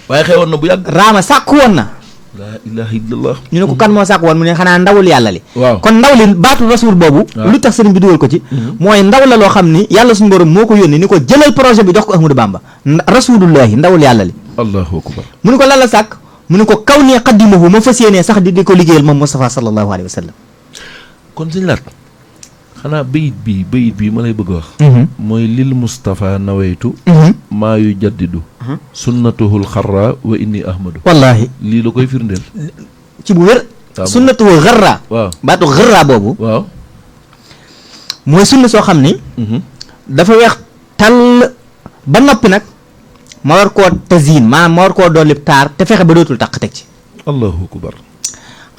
waaye xewoon na bu yàgg. raama sàkku woon na. laa ilaha illallah. ñu ne ko kan moo sàkku woon mu ne xanaa ndawul yàlla li. waaw kon ndaw li baatu rasul boobu. lu tax sëriñ bi dugal ko ci. mooy ndaw la loo xam ni yàlla suñu borom moo ko yónni ni ko jëlal projet bi jox ko Ahmadou Bamba. rasulullahi ndawul yàlla li. allahu akbar. mu ne ko lan la sàkk mu ne ko kaw nee xaddimahu ma fas yéenee sax di ko liggéeyal moom Moustapha sallallahu alayhi wa sallam. kon sëñ laat xanaa bayit bii ma lay bëgg a wax. mooy lil Moustapha nawaytu. maa yu jaddidu. sunnatuhul xarra wa inni ahmadu. wallaahi lii la koy firndeel. ci bu wér. sunnatuhu xarra. waaw baatu xarra boobu. waaw. mooy sunna soo xam ni. dafa weex tàll ba noppi nag ma war koo tazin maanaam ma war koo dolli taar te fexe ba dootul taq teg ci. allahu akbar.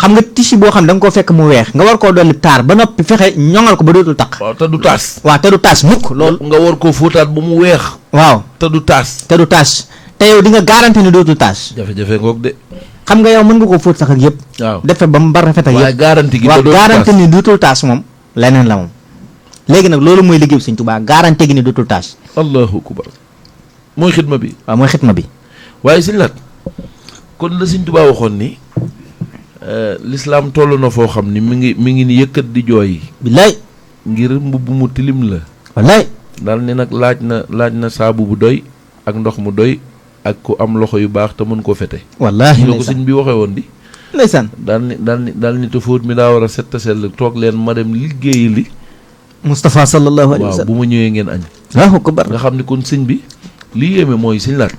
xam nga tissu boo xam da nga koo fekk mu weex nga war koo dolli taar ba noppi fexe ñoŋal ko ba dootul taq. waaw te du taas. waaw te du taas mukk loolu. nga war koo fóotaat ba mu weex. waaw te du taas. te du taas te yow di nga garanti ni dootul taas. jafe-jafe ngoog de. xam nga yow mën nga koo fóot sax ak yëpp. waaw defe ba mu bar rafet ak yëpp. waaye garanti gi waaw ba dootul taas garanti ni dootul taas moom leneen la moom. léegi nag loolu mooy liggéey Sëñ Tuubaa garanti gi ni dootul taas. allahu akbar. mooy xidma bi. waaw mooy xitma bi. waaye sëñ Lat kon la Sëñ Tuubaa waxoon ni lislaam toll na foo xam ni mi ngi ni yëkkat di jooy. billaay. ngir mbubb mu tilim la. wallaay. daal ni nag laaj na saabu bu doy ak ndox mu doy ak ku am loxo yu baax te mën koo fete. wallaahi la ko sëñ bi waxee woon di. ndeysaan. daal ni te fóot mi daa war a set sell toog leen ma dem liggéeyi li. Moustapha sallallahu alayhi wa waaw sallam. bu ma ñëwee ngeen añ. waaw ko bar. nga xam ni kon sëñ bi li yéeme mooy sëñ Lat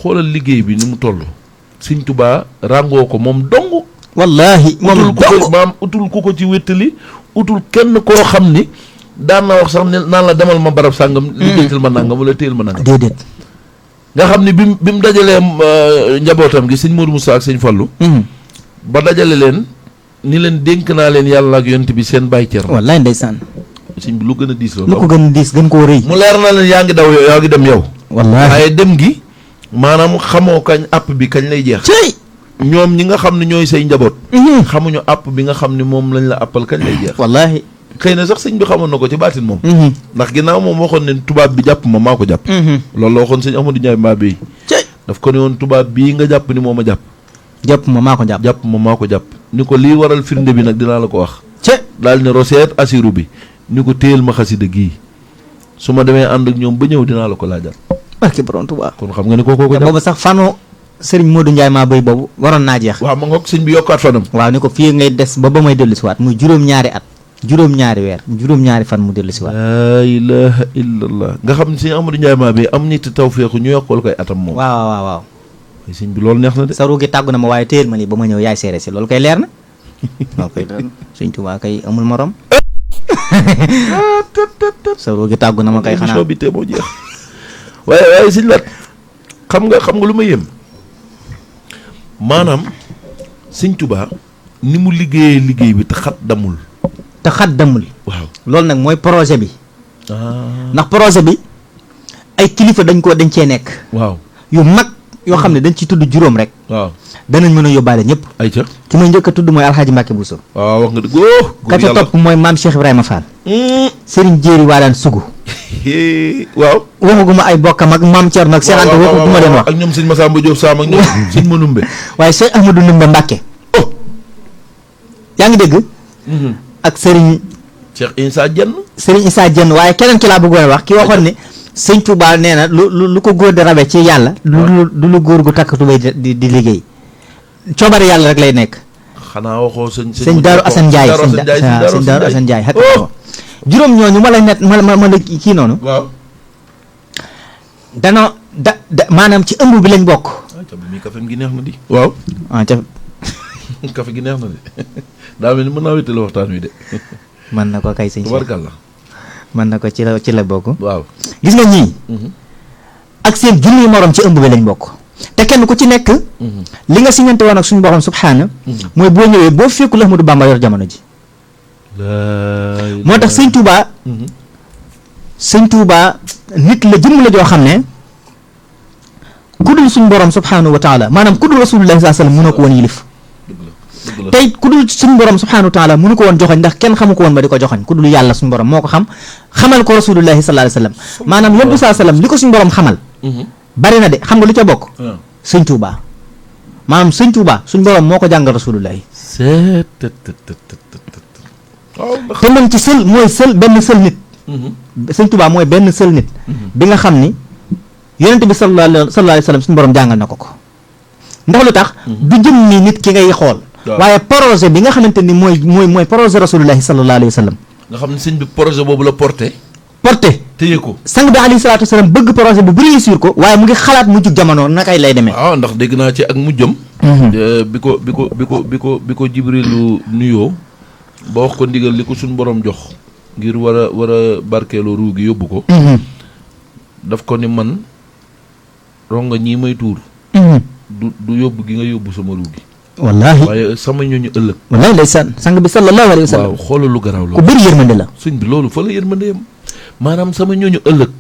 xoolal liggéey bi ni mu toll. Sëñ Tuubaa ràngoo ko moom dong. wallaahi moom dong utul ku ko ci wéttali utul kenn koo xam ni daan na wax sax ne naan la demal ma barab sàngam. liggéeyal ma nangam wala téyel ma nangam. déedéet. nga xam ni bi mu dajalee njabootam gi sëñ Modou Moussa ak sëñ Fallou. ba dajale leen ni leen dénk naa leen yàlla ak yonent bi seen bàyyi cer. wallaay ndeysaan. sëñ bi lu gën a diis loolu. lu ko gën a diis gën koo rëy. mu leer na leen yaa ngi daw yow yaa ngi dem yow. wallaahi waaye dem gi maanaam xamoo kañ àpp bi kañ lay jeex. cey. ñoom ñi nga xam ne ñooy say njaboot. xamuñu àpp bi nga xam ne moom lañ la àppal kañ lay jeex. wallaahi. xëy na sax sëñ bi xamoon na ko ci baatin moom. ndax ginnaaw moom waxoon ne tubaab bi jàpp ma maa ko jàpp. loolu la waxoon sëñ Amadou Ndiaye mbaa bi cey. daf ko ne woon tubaab bii nga jàpp ni moo ma jàpp. jàpp ma maa ko jàpp. jàpp ma maa ko jàpp ni ko lii waral firnde bi nag dinaa la ko wax. cey. daal ne roseet asiru bi ni ko téyel ma xasida gii su ma demee ànd ak ñoom ba ñëw dinaa la ko laajal. barke borom Tuubaa. kon xam nga ni kookoo ko te jàpp. boobu sax fanu Serigne Modou Ndiaye maa béy boobu waroon naa jeex. waaw ma ngoog sëñ bi yokkaat fanam. waaw ni ko fii ngay des ba may dellu si waat muy juróom-ñaari at. juróom-ñaari weer juróom-ñaari fan mu dellu si waat. laa ilaha illallah nga xam ne sëñ Amadou Ndiaye maa bi am nit tawféexu ñu yokkal koy atam moom. waaw. sëñ bi loolu neex na de. sa ruugi tàggu na ma waaye téyel ma lii ba ma ñëw yaay seere si loolu koy leer na. loolu koy leer na Sëñ Tuubaa kay amul morom. sa ruugi tàggu na ma kay xanaa. bi te moo jeex. waaye sëñ Lat xam nga lu ma yëm maanaam sëñ Tuubaa ni mu liggéeyee liggéey bi te xat damul. te xat damul. waaw loolu nag mooy projet bi. ndax projet bi ay kilifa dañ cee nekk. waaw yu mag yoo xam ne dañ ci tudd juróom rek. waaw danañ mën a yóbbaale ñëpp. ay ca ki may njëkk a tudd mooy Alxaaji Mbàkke Buso. waaw wax nga dëgg ka ca topp mooy maam Cheikh Ibrahima Fall. Serigne Jéeri Waadaan Sugu. waaw waxaguma ay bokkam ak maam Thierno ak Cheikh Anta waxaguma leen wax. ak ñoom sëñ Massamba Diop Sam ak ñoom sëñ Manumbe. waaye Cheikh Ahmadou Ndumbe Mbàkke. yaa ngi dégg. ak Serigne. Cheikh Issa Dieng. Serigne Issa Dieng waaye keneen ki laa bëggoon a wax ki waxoon ne sëñ Touba nee na lu ko góor di rabe ci yàlla. du lu góor gu takk tubay di liggéey. coobare yàlla rek lay nekk. xanaa waxoo sëñ Daaru Assane Ndiaye sëñ Daaru Assane Ndiaye xet ko juróom ñooñu ma la net ma la kii noonu. waaw. maanaam ci ëmb bi lañ bokk. ca bi mi café gi neex na di. waaw. café gi neex na de daa mel ni mën naa wéttali waxtaan wi de. mën na ko kay sëñ tubarkalla. mën na ko ci la bokk. waaw gis nga ñii. ak seen junniy morom ci ëmb bi lañ bokk. te kenn ku ci nekk. li nga siñante woon ak suñu borom subhaana. mooy boo ñëwee boo fekkul Ahmadu Bamba yor jamono ji. moo tax sëñ Touba. sëñ Touba nit la jëmm la joo xam ne. ku dul suñu borom subhaanahu wa taala maanaam ku dul rasulullahi sallallahu alayhi wasallam mënoo ko woon yilif. tey ku dul suñu borom subhaanahu wa taala mënu ko woon joxoñ ndax kenn xamu ko woon ba di ko joxoñ ku dul yàlla suñu borom moo ko xamal ko rasulullahi sallallahu alayhi wasallam maanaam yonent bi sallallahu alayhi wasallam li ko suñu borom xamal. bari na de xam nga lu ca bokk. sëñ Touba maanaam sëñ Touba suñu borom moo ko jàngal rasulullahi. te man ci sël mooy benn sël nit. sëñ Touba mooy benn sël nit. bi nga xam ni yonent bi sallallahu alayhi wasallam suñu borom jàngal na ko. ndax lu tax. du jëm ni nit ki ngay xool. waaye projet bi nga xamante ni mooy projet rasulullahi sallallahu alayhi wasallam. nga xam ne sëñ bi projet boobu la porté. téye ko sang bi alayhi salaatu wasalaam bëgg projet bi bu réussir ko waaye mu ngi xalaat mujjug jamono nakay lay demee. waaw ndax dégg naa ci ak mujjam. bi ko Jibrilu nuyoo ba wax ko ndigal li ko suñ borom jox ngir war a barkeeloo ruu gi yóbbu ko. daf ko ni man ronga ñii may tuur. du yóbbu gi nga yóbbu sama ruu gi. wallaahi waaye sama ñooñu ëllëg. wallaahi ndeysaan sang bi sallallahu alayhi wa sallam. waaw xoolal lu garaaw loolu. ku bëri yërmande la. sëñ bi loolu fa la yërmande yam maanaam sama ñooñu ëllëg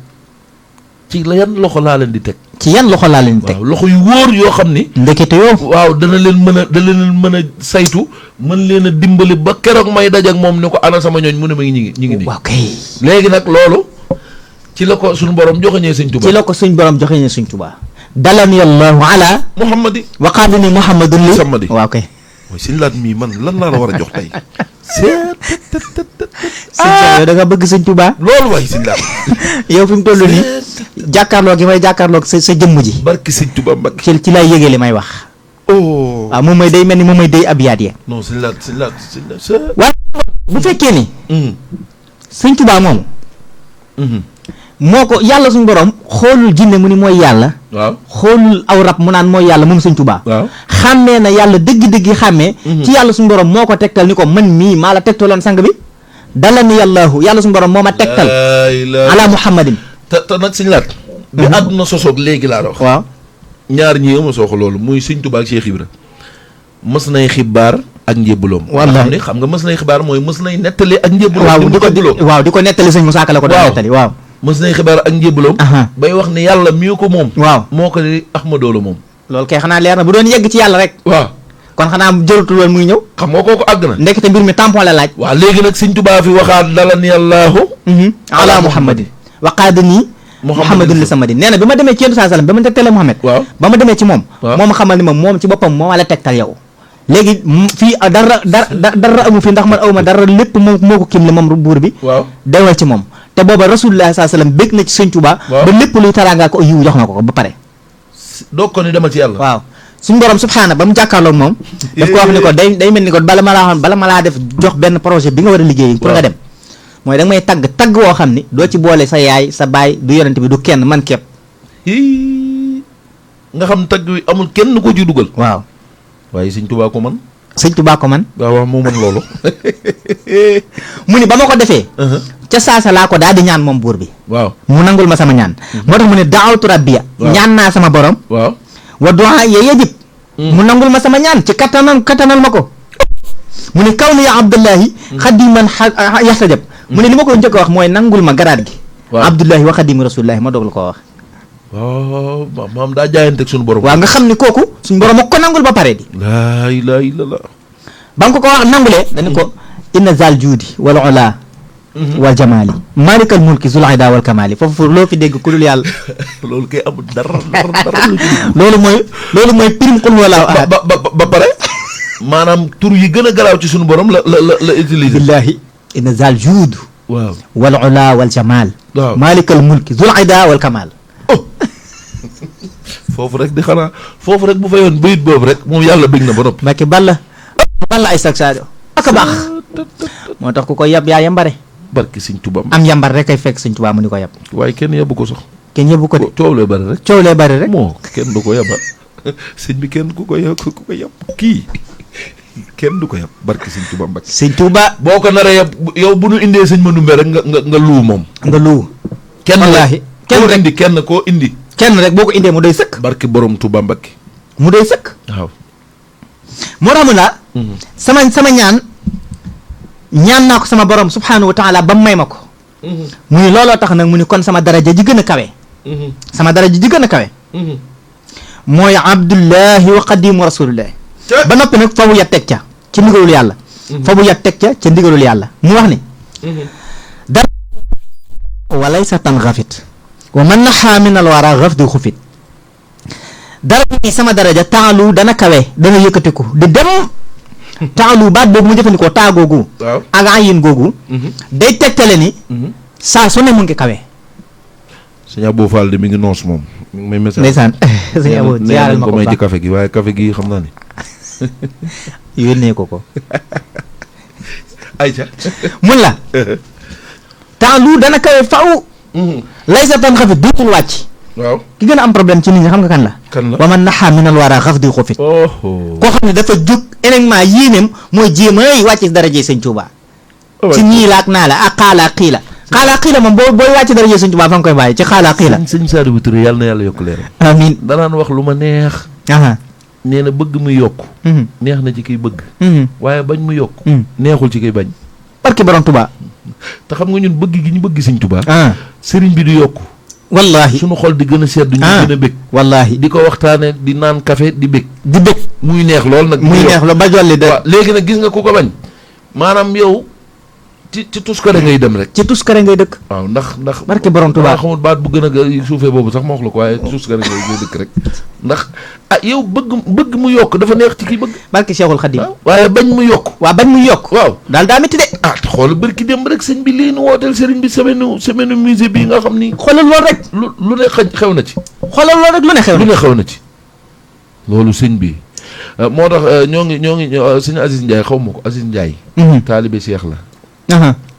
ci la yan loxo laa leen di teg. ci yan loxo laa leen di teg. waaw loxo yu wóor yoo xam ni. ndekete yoo. waaw dana leen mën a saytu mën leen a dimbali ba keroog may daj ak moom ni ko ana sama ñooñ mu ne ma ñi ngi nii. waaw kay. léegi nag loolu ci la ko suñu borom joxeñee sëñ Tuubaa. ci la ko suñ borom joxeñee sëñ Tuubaa. dalani allahu ala. Muhammadi. waqaadani Muhammadun li. Samadi waaw kay. mooy sëñ laat mii man lan laa la war a jox tey. yow da nga bëgg sëñ Tuubaa. loolu waay sëñ laat. yow fi mu toll nii jàkkaarloo gi may jàkkaarloo sa jëmm ji. barki sëñ Tuubaa Mbàkke. ci lay yëgee li may wax. oh. waaw moom mooy day mel ni moom mooy day abyaat ya. non sëñ laat. waaye bu fekkee ni. sëñ Tuubaa moom. moo ko yàlla suñu borom xoolul jinne mu ni mooy yàlla. waaw xoolul aw rab mu naan mooy yàlla moom sëñ Tuubaa. waaw xàmmee na yàlla dëgg-dëgg xàmmee. ci yàlla suñu borom moo ko tegtal ni ko man mii maa la tegtaloon sang bi. dala ni yàllaahu yàlla suñu borom moo ma tegtal. ala muhammadin. te nag sëñ laat. bi àdduna sosoog léegi laa la wax. waaw ñaar ñi ama sooxo loolu muy sëñ Tuubaa ak Cheikh Ibra mës nay xibaar ak njébbuloom. wallaahi xam nga mës nay xibaar mooy mës nay nettali ak njébbuloom. waaw di ko nettali sëñ Musaa Ka la ko doon nettali waaw. mës nay xibaar ak njébbuloom. bay wax ni yàlla mii ko moom. waaw moo ko di Ahmadoo la moom. loolu kay xanaa leer na bu doon yegg ci yàlla rek. waaw kon xanaa jërutul woon muy ñëw. xam nga kooku àgg na. ndekete mbir mi tampon la laaj. waaw léegi nag sëñ Tuubaa fi waxaat dala ni yàllaahu. ala muhammadin waqaadani muhammadun li samadi nee na bi ma demee ci yéen saa sallam ba ma tegtalee Muhammad. waaw ba ma demee ci moom. waaw moo ma xamal ni ma moom ci boppam moo ma la tegtal yow. léegi fii dara amu fi ndax man aw ma dara lépp moo ko kim le moom buur bi. waaw dewal ci moom. te booba rasulullah saa sallam bég na ci sëñ Tuubaa. ba lépp luy taraanga ko yiw jox na ko ba pare. doog ko ni demal ci yàlla. waaw suñu borom subhaana ba mu jàkkaarloog moom. daf ko wax ni ko day mel ni ko bala ma laa def jox benn projet bi nga war a liggéey. pour nga dem mooy da nga may tagg woo xam ni doo ci boole sa yaay sa baay du yonent bi du kenn man képp. nga xam tagg wi amul kenn ko ci dugal. waaw waaye sëñ Tuubaa ko man. sëñ Tuubaa ko man. waaw moo man loolu. mu ni ba ma ko defee. ca saasa laa ko daal di ñaan moom buur bi. waaw mu nangul ma sama ñaan. moo tax mu ne daawtu rabbiya. ñaan naa sama borom. waaw wa du'a ya yajib. mu nangul ma sama ñaan ci kattanal ma ko. mu ne kaw ni ya Abdullahi. xadiman yaxtajab. mu ne li ma koy njëkk a wax mooy nangul ma garaat gi. waaw Abdullahi wa xadimi rasulillahi ma doog la koo wax. waaw maam daa jaayanteeg suñu borom. waaw nga xam ni kooku suñu borom ak ko nangul ba pare di. laa ilaaha illallaah. ba nga ko wax nangulee. dañu ko inna zal juudi wal ula wal jamaali maalikal mulki zul ida wal kamaali foofu loo fi dégg ku dul yàlla. loolu kay amul dara. loolu mooy prime xul wala ahad. ba pare. maanaam tur yi gën a garaaw ci suñu borom la utiliser. billaahi inna zal juud. waaw wal ula wal jamaal. waaw maalikal mulki zul ida wal kamaal. foofu rek di xanaa foofu rek bu fa yoon bayit boobu rek moom yàlla bëgg na ba noppi. Mbacke balla ay sax Sadio. ak baax moo tax ku ko yab yaa yambare. barki sëñ Tuubaa am yambar rek ay fekk sëñ Tuubaa mu ni ko yab. waaye kenn yabu ko sax. kenn yëbu ko de. coow lay bari rek. coow lay bari rek. moo kenn du ko yaba sëñ bi kenn ku ko yab kii kenn du ko yab barke sëñ Touba Mbacke. sëñ Touba. boo ko naree yab yow bu nu indee sëñ Mandoumbe rek nga luu moom. nga luu. kenn wallaahi kenn koo rek indi kenn koo indi. kenn rek boo ko indee mu doy sëkk. barke borom Touba Mbacke. mu doy sëkk. waaw. moo tax mu la sama ñaan naa ko sama borom subhaanahu wa taala ba mu may ma ko. mu ni looloo tax nag mu ni kon sama daraja ji gën a kawe. sama daraja ji gën a kawe. mooy abdullahi wa qadimu rasulillahi. ba noppi nag fa bu yat teg ca ci ndigalul yàlla. fa bu yat teg ca ca ndigalul yàlla mu wax ni. dara walay sa tan xafit wa man naxaa min al wara xaf di xufit. dara ni sama daraja taalu dana kawe dana yëkkatiku di dem. taalu baat boobu mu jëfandikoo taa googu. waaw ak ayin googu. day tegtale ni. saa su ne mu ngi kawe. sëñ Abou Fall de mi ngi noos moom. mi ngi may message. ndeysaan sëñ Abou jaaral ma ko ko may ci baax café gi waaye café gi xam naa ni. yónnee ko ko. ayca. mun la. taalu dana kawe faw. lay sa tan xafit dootul wàcc. waaw. ki gën a am problème ci nit ñi xam nga kan la. kan la wa man naxaa minal wara xaf di xufit. oh. koo xam ne dafa jóg uniquement yéeneem mooy jéem a wàcc daraje sëñ Tuuba. ci ñii la ak naa la ak xaalaa xiila. xaalaa xiila moom booy wàcc daraje sëñ Tuuba fa nga koy bàyyi ci xaalaa xiila. sëñ Sadibou Touré yàlla na yàlla yokk leeram. amiin. danaan wax lu ma neex. aha. nee na bëgg mu yokk. neex na ci kiy bëgg. waaye bañ mu yokk. neexul ci kiy bañ. barke borom Tuuba. te xam nga ñun bëgg gi ñu bëgg sëñ Tuuba. sëriñ bi du yokk. wallaahi. suñu xol di gën a sedd. ñu gën a bëgg. wallaahi. di ko waxtaane di naan café di bëgg. di bëgg. muy neex lool nag. muy neex la ba jolli de. waaw léegi nag gis nga ku ko bañ. maanaam yow ci tuskare ngay dem rek. ci tuskare ngay dëkk. waaw ndax. barke borom Tuuba. xamul baat bu gën a suufee boobu sax ma wax la ko waaye tuskare ngay dëkk rek. ndax yow bëgg mu yokk dafa neex ci kii bëgg. barke Cheikhul Khadim. waaye bañ mu yokk. waa bañ mu yokk. waaw daal daa métti de. te xoolal bërki démb rek sëñ bi lii nu wooteel sëriñ bi semaine musée bii nga xam ni. xoolal loolu rek. lu ne xew na ci. xoolal loolu rek lu ne xew na. lu ne xew na ci. loolu sëñ bi moo tax ñoo ngi sëñ Aziz Ndiaye xaw ma ko Aziz Ndiaye. taalibe Cheikh la.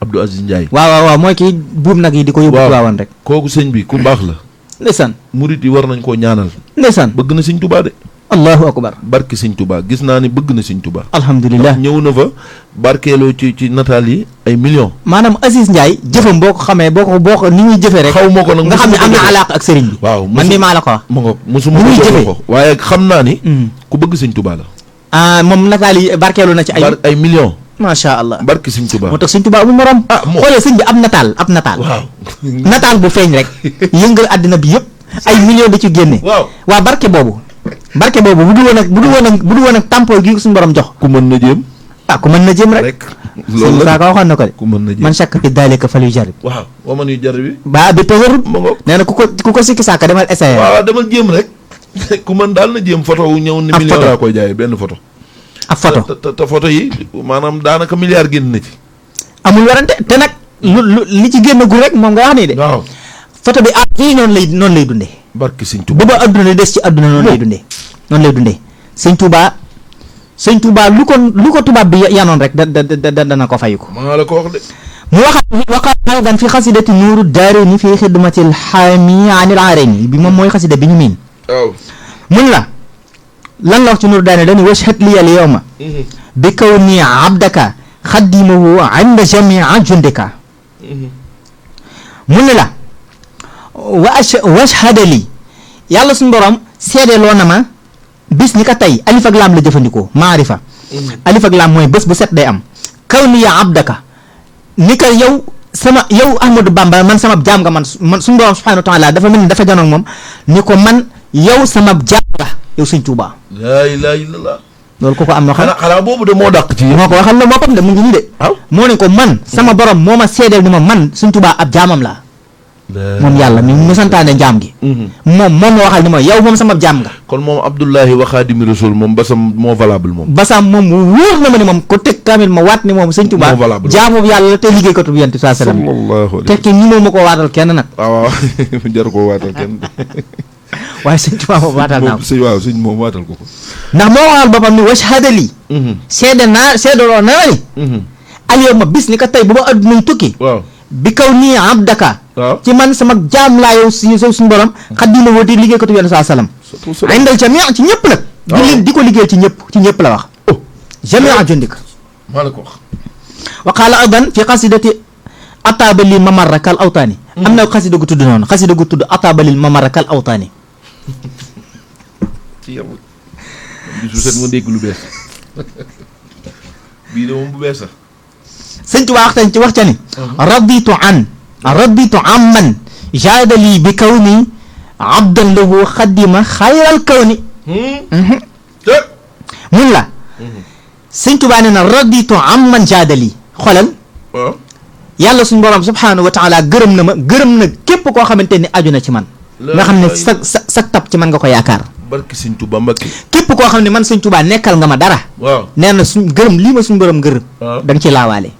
Abdou Aziz Ndiaye. waaw mooy kii buub nag yi di ko yóbbu. waawan rek kooku sëñ bi ku baax la. ndeysaan. murit yi war nañ koo ñaanal. ndeysaan. bëgg na sëñ Touba de. allahu akbar. barke sëñ Touba gis naa ni bëgg na sëñ Touba. alhamdulilah. ñëw na fa barkeeloo ci nataal yi ay millions. maanaam Aziz Ndiaye jëfam boo ko xamee boo ko ni muy jëfee rek. xaw ma ko nag nga xam ne am na alaaka ak sëriñ bi. waaw man mii maa la ko wax. ma ngoog mosuma ko jox ko waaye xam naa ni. ku bëgg sëñ Touba la. moom nataal yi barkeelu na ci ay millions. macha allah. barke sëñ Touba. moo tax sëñ Touba amul morom. xoolee sëñ bi ab nataal. waaw. nataal bu feeñ rek. yëngal àddina bi yëpp. ay millions da ci génne. waa barke boobu. bu du woon ak tampoo gi suñu borom jox. ku mën na jéem. ku mën na jéem rek. loolu la saa ko waxoon na ko de. ku mën na jéem man chaque fi daalika fal yu jarib. waaw wa man yu jarib. ba bi tëgër. ma ngoog nee na ku ko sikki saaka demal essayé. waaw demal jéem rek. ku mën daal na jéem photo wu ñëw ni million laa koy jaayee benn photo. ab photo te photo yi maanaam daanaka milliard génn na ci. amul werante te nag li ci génn gu rek moom nga wax nii de. waaw photo bi fii noonu lay dundee. barke sëñ Touba ba adduna des ci adduna noonu lay dundee. noonu lay dundee sëñ Touba lu ko tubaab bi yanoon rek dana ko fayu ko. maa la ko wax de. mu waxaat aydan fi xasidati nuuru daarayni fi xidmatil xaami anil aarayni bi moom mooy xasida bi ñu miin. waaw mun la lan la wax ci nuuru daarayni dañuy washhad li al yawma bi kawni abdaka xaddimahu inda jamia jundika. mun la washhada li yàlla suñu borom seedeloo na ma bis ni ka tey alif ak laam la jëfandikoo maarifa. alif ak laam mooy bés bu set day am. kawni ya abdaka ni ka yow Ahmadou Bamba man sama jaam nga man suñu borom subhanahu wa taala dafa mel ni dafa janoog moom ni ko man yow sama jaam nga yow sëñ Tuuba. laa ilaaha illallaah. loolu ko am na xam. xanaa boobu de moo dàq ci. moo ko waxal la boppam de mu ngi nii de. waaw moo ne ko man sama borom moo ma seedeel ni ma man sëñ Tuuba ab jaamam laa. moom yàlla mu santaane jaam gi. moom ma waxal ni ma yow moom sama jaam nga. kon moom Abdullahi wa Xaadimi Rasul moom basam moo valable moom. basam moom wóor na ma ni moom ko teg kaamil ma waat ni moom sëñ Tuuba jaamu yàlla la te liggéeykatu bi yonent bi sallallahu alayhi wasallam. tekki ñi moom ma ko waatal kenn nag. waaw jar koo waatal kenn. waaye sëñ Tuuba moom waatal naa ko. waaw sëñ moom waatal ko. ndax moo waxal boppam ni washhada lii. seedaloo naa ni. al yawma bis ni ka tey bu ma addunay tukki. waaw bi kaw nii abdaka waaw ci man sama jaam laa yow si suñu borom xaddima woo di liggéeykatu yonent saa salaam indal jamia ci ñëpp nag di ko liggéey ci ñëpp la wax jamia jundika maa la ko wax wa qaala aydan fi qasidati atabalil mamarra kal awtaani am na xasida gu tudd noonu xasida gu tudd atabalil mamarra kal awtaani ci yow bisu set nga dégg lu bees bii de moom bu bees sax sëñ Tuubaa waxtaan ci wax ca ni raditu an man jaadali bi kawni abdan lahu xadima xayral kawni mun la sëñ Tuubaa nee na raditu an man jaadali xoolal yàlla suñu borom subhaanahu wa taala gërëm na képp koo xamante ni aju na ci man nga xam ne sa tab ci man nga ko yaakaar barki sëñ Tuubaa Mbàkke képp koo xam ne man sëñ Tuubaa nekkal nga ma dara waaw nee na suñ gërëm lii ma suñu borom gërëm da nga ci laawaale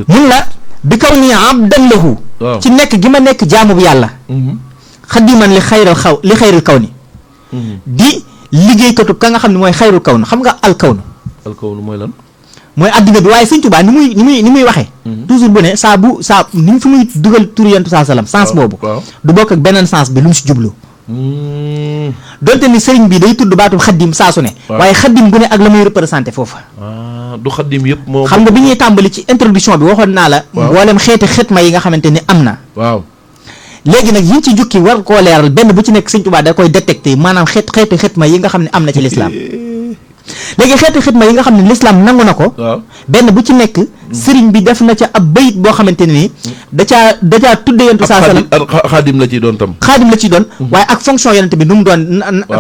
mun la bi kaw nii abdan lahu ci nekk gi ma nekk jaamu bu yàlla xadiman li xayril kaw ni di liggéeykatu ka nga xam ne mooy xayrul kaw na xam nga alkawnu mooy lan mooy adduna bi waaye sëñ Tuubaa ni muy waxee toujours bu ne saa ni mu fi muy dugal tur yentu saa salaam sens boobu du bokk ak beneen sens bi lu mu si jublu donte ni sëriñ bi day tudd baatum xaddim saa su ne waaye xaddim gu ne ak la muy représenté foofa du xaddim yëpp moo xam nga bi ñuy tàmbali ci introduction bi waxoon naa la mboolem xeeti xitma yi nga xamante ni am na waaw léegi nag yiñ ci jukki war koo leeral benn bu ci nekk sëñ Tuubaa da koy détecté maanaam xeeti xitma yi nga xam ne am na ci lislaam léegi xeeti xitma yi nga xam ne lislaam nangu na ko benn bu ci nekk sëriñ bi def na ca ab bayit boo xamante ne nii da caa tudde yonent saa salaam xaadim la ciy doon tam xaadim la ciy doon waaye ak fonction yonent bi nu mu doon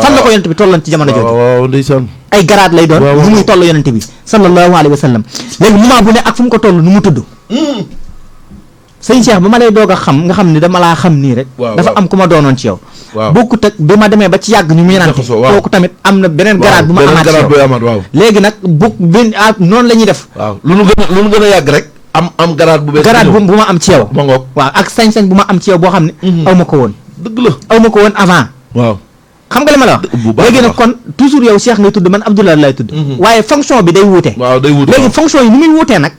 fan la ko yonent bi tolloon ci jamono jooju waaw ndeysaan ay garaat lay doon nu muy toll yonent bi sallallahu alayhi wa sallam léegi moment bu ne ak fu mu ko toll nu mu tudd sëñ Cheikh ba ma lay doog a xam nga xam ni dama laa xam nii rek dafa am ku ma doonoon ci yow bokkut ak bi ma demee ba ci yàgg ñu muy nante kooku tamit am na beneen garaat bu ma amaat ci yow léegi nag noonu la ñuy def waaw lu nu gën a yàgg rek am garaat bu bees garaat bu ma am ci yow ma ngoog waaw ak sañ-sañ bu ma am ci yow boo xam ne aw ma ko woon dëgg la aw ma ko woon avant waaw xam nga li ma la wax léegi nag kon toujours yow Cheikh ngay tudd man Abdoulaye lay tudd waaye fonction bi day wuute léegi fonction yi ni muy wuutee nag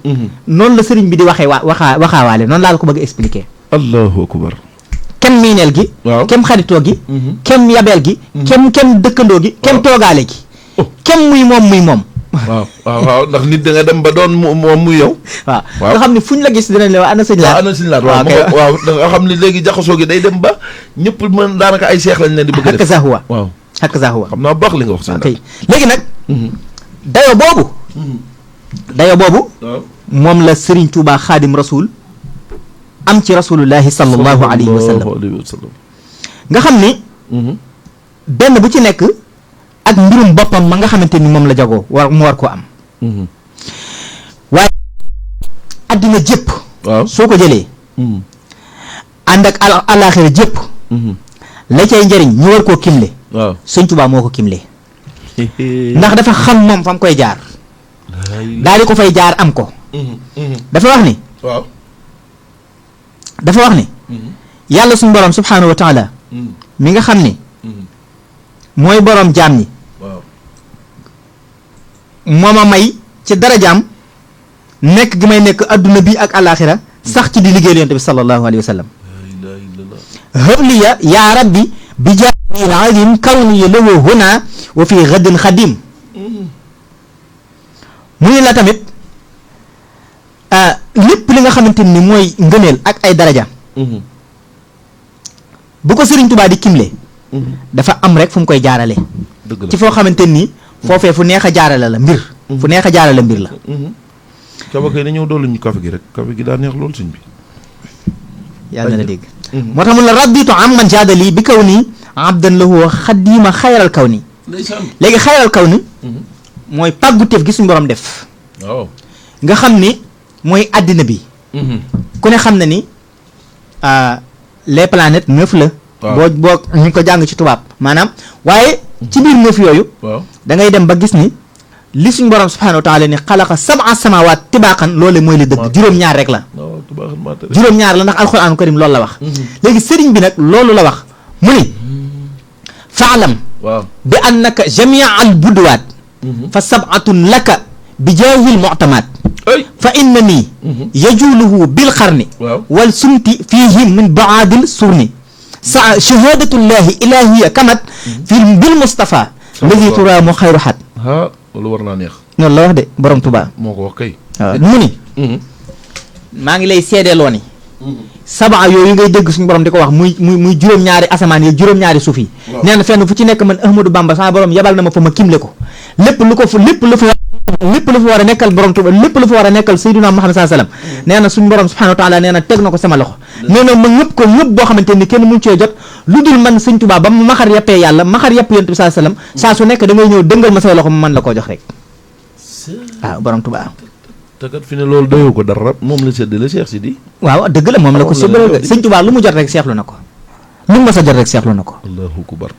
noonu la sëriñ bi di waxee waxaawaale noonu laa la ko bëgg a expliquer allahu akbar kem miineel gi kem xaritoo gi kem yabeel gi kem dëkkandoo gi kem toogaale gi kem muy moom waaw ndax nit da nga dem ba doon moom muy yow waaw nga xam ne fu ñu la gis dinañ la wax ana sëñ laat waaw da nga xam ne léegi jaxasoo gi day dem ba ñëpp mën daanaka ay seex lañ leen di bëgg a def xakk sahuwa xam naa baax li nga wax sëñ kay léegi nag dayo boobu moom la Serigne Touba Xaadim Rasul am ci rasulullahi sallallahu alayhi wa sallam nga xam ni benn bu ci nekk ak mbirum boppam ma nga xamante ni moom la jagoo mu war koo am waaye addina jëpp soo ko jëlee ànd ak alaaxira jëpp la cay njëriñ ñu war koo kimle sëñ Tuubaa moo ko kimle ndax dafa xam moom fa mu koy jaar daal di ko fay jaar am ko dafa wax ni yàlla suñu borom subhaanahu wa taala mi nga xam ni mooy borom jaam ñi moo ma may ci darajaam nekk gi may nekk adduna bi ak alaxira sax ci di liggéey yonent bi sallallahu alayhi wa sallam habliya yaa rabbi bi jaamil azim kawni lahu huna wa fi gadin xadim mu ne la tamit lépp li nga xamante ni mooy ngëneel ak ay daraja bu ko Sëriñ Tuubaa di kimle dafa am rek fu mu koy jaarale ci foo xamante nii foofee fu neex a jaarale la mbir fu neex a jaarale mbir la kaba kay na ñëw doolu ñu café gi rek café gi daa neex loolu suñ bi yàlla na dégg moo tax mun la raditu am man jaadali bi kaw nii abdan lahu xadima xayral kaw ni léegi xayral kaw ni mooy pàgguteef gi suñu borom def nga xam ni mooy àddina bi ku ne xam na ni les planètes 9 la boo ñu ko jàng ci tubaab maanaam waaye ci biir 9 yooyu da ngay dem ba gis ni li suñ borom subhanahu wa taala ni xalaqa sab'a samawat tibaqan loole mooy li dëgg juróom-ñaar rek la juróom-ñaar la ndax alquranu karim loolu la wax léegi sëriñ bi nag loolu la wax mu ni faalam bi annaka jamia al budwaat fa sab'atun laka bi jaahil mu'tamad fa inna nii yajuluhu bil xarni wal sumti fiihi min baadil surni sa shahadatullahi ilahiya kamat fi bil Mustafa lazi turaamu xayru xat loolu war naa neex noonu la wax de borom Tuubaa moo ko wax kay waaw mu ni maa ngi lay seedeeloo ni sabaa yooyu ngay dégg suñu borom di ko wax muy juróom-ñaari asamaan yi juróom-ñaari suuf yi nee na fenn fu ci nekk man Ahmadou Bamba sama borom yabal na ma fa ma kimle ko lépp lu fa war a nekkal borom Tuuba lépp lu fa war a nekkal Seydina Muhammad sallallahu alayhi wasallam nee na suñu borom subhanahu wa taala nee na teg na ko sama loxo nee na ma ñëpp ko ñëpp boo xamante ni kenn mun cee jot lu dul man sëñ Tuuba ba mu maxar yeppee yàlla maxar yepp yonent bi sallallahu alayhi wasallam saa su nekk da ngay ñëw dëngal ma say loxo mu mën la koo jox rek waaw borom Tuuba te kat fi ne loolu doyoo ko dara moom la séddale Cheikh Sidi waaw dëgg la moom la ko séddale sëñ Tuuba lu mu jot rek seexlu na ko lu mu mas a jot rek seexlu na ko allahu akbar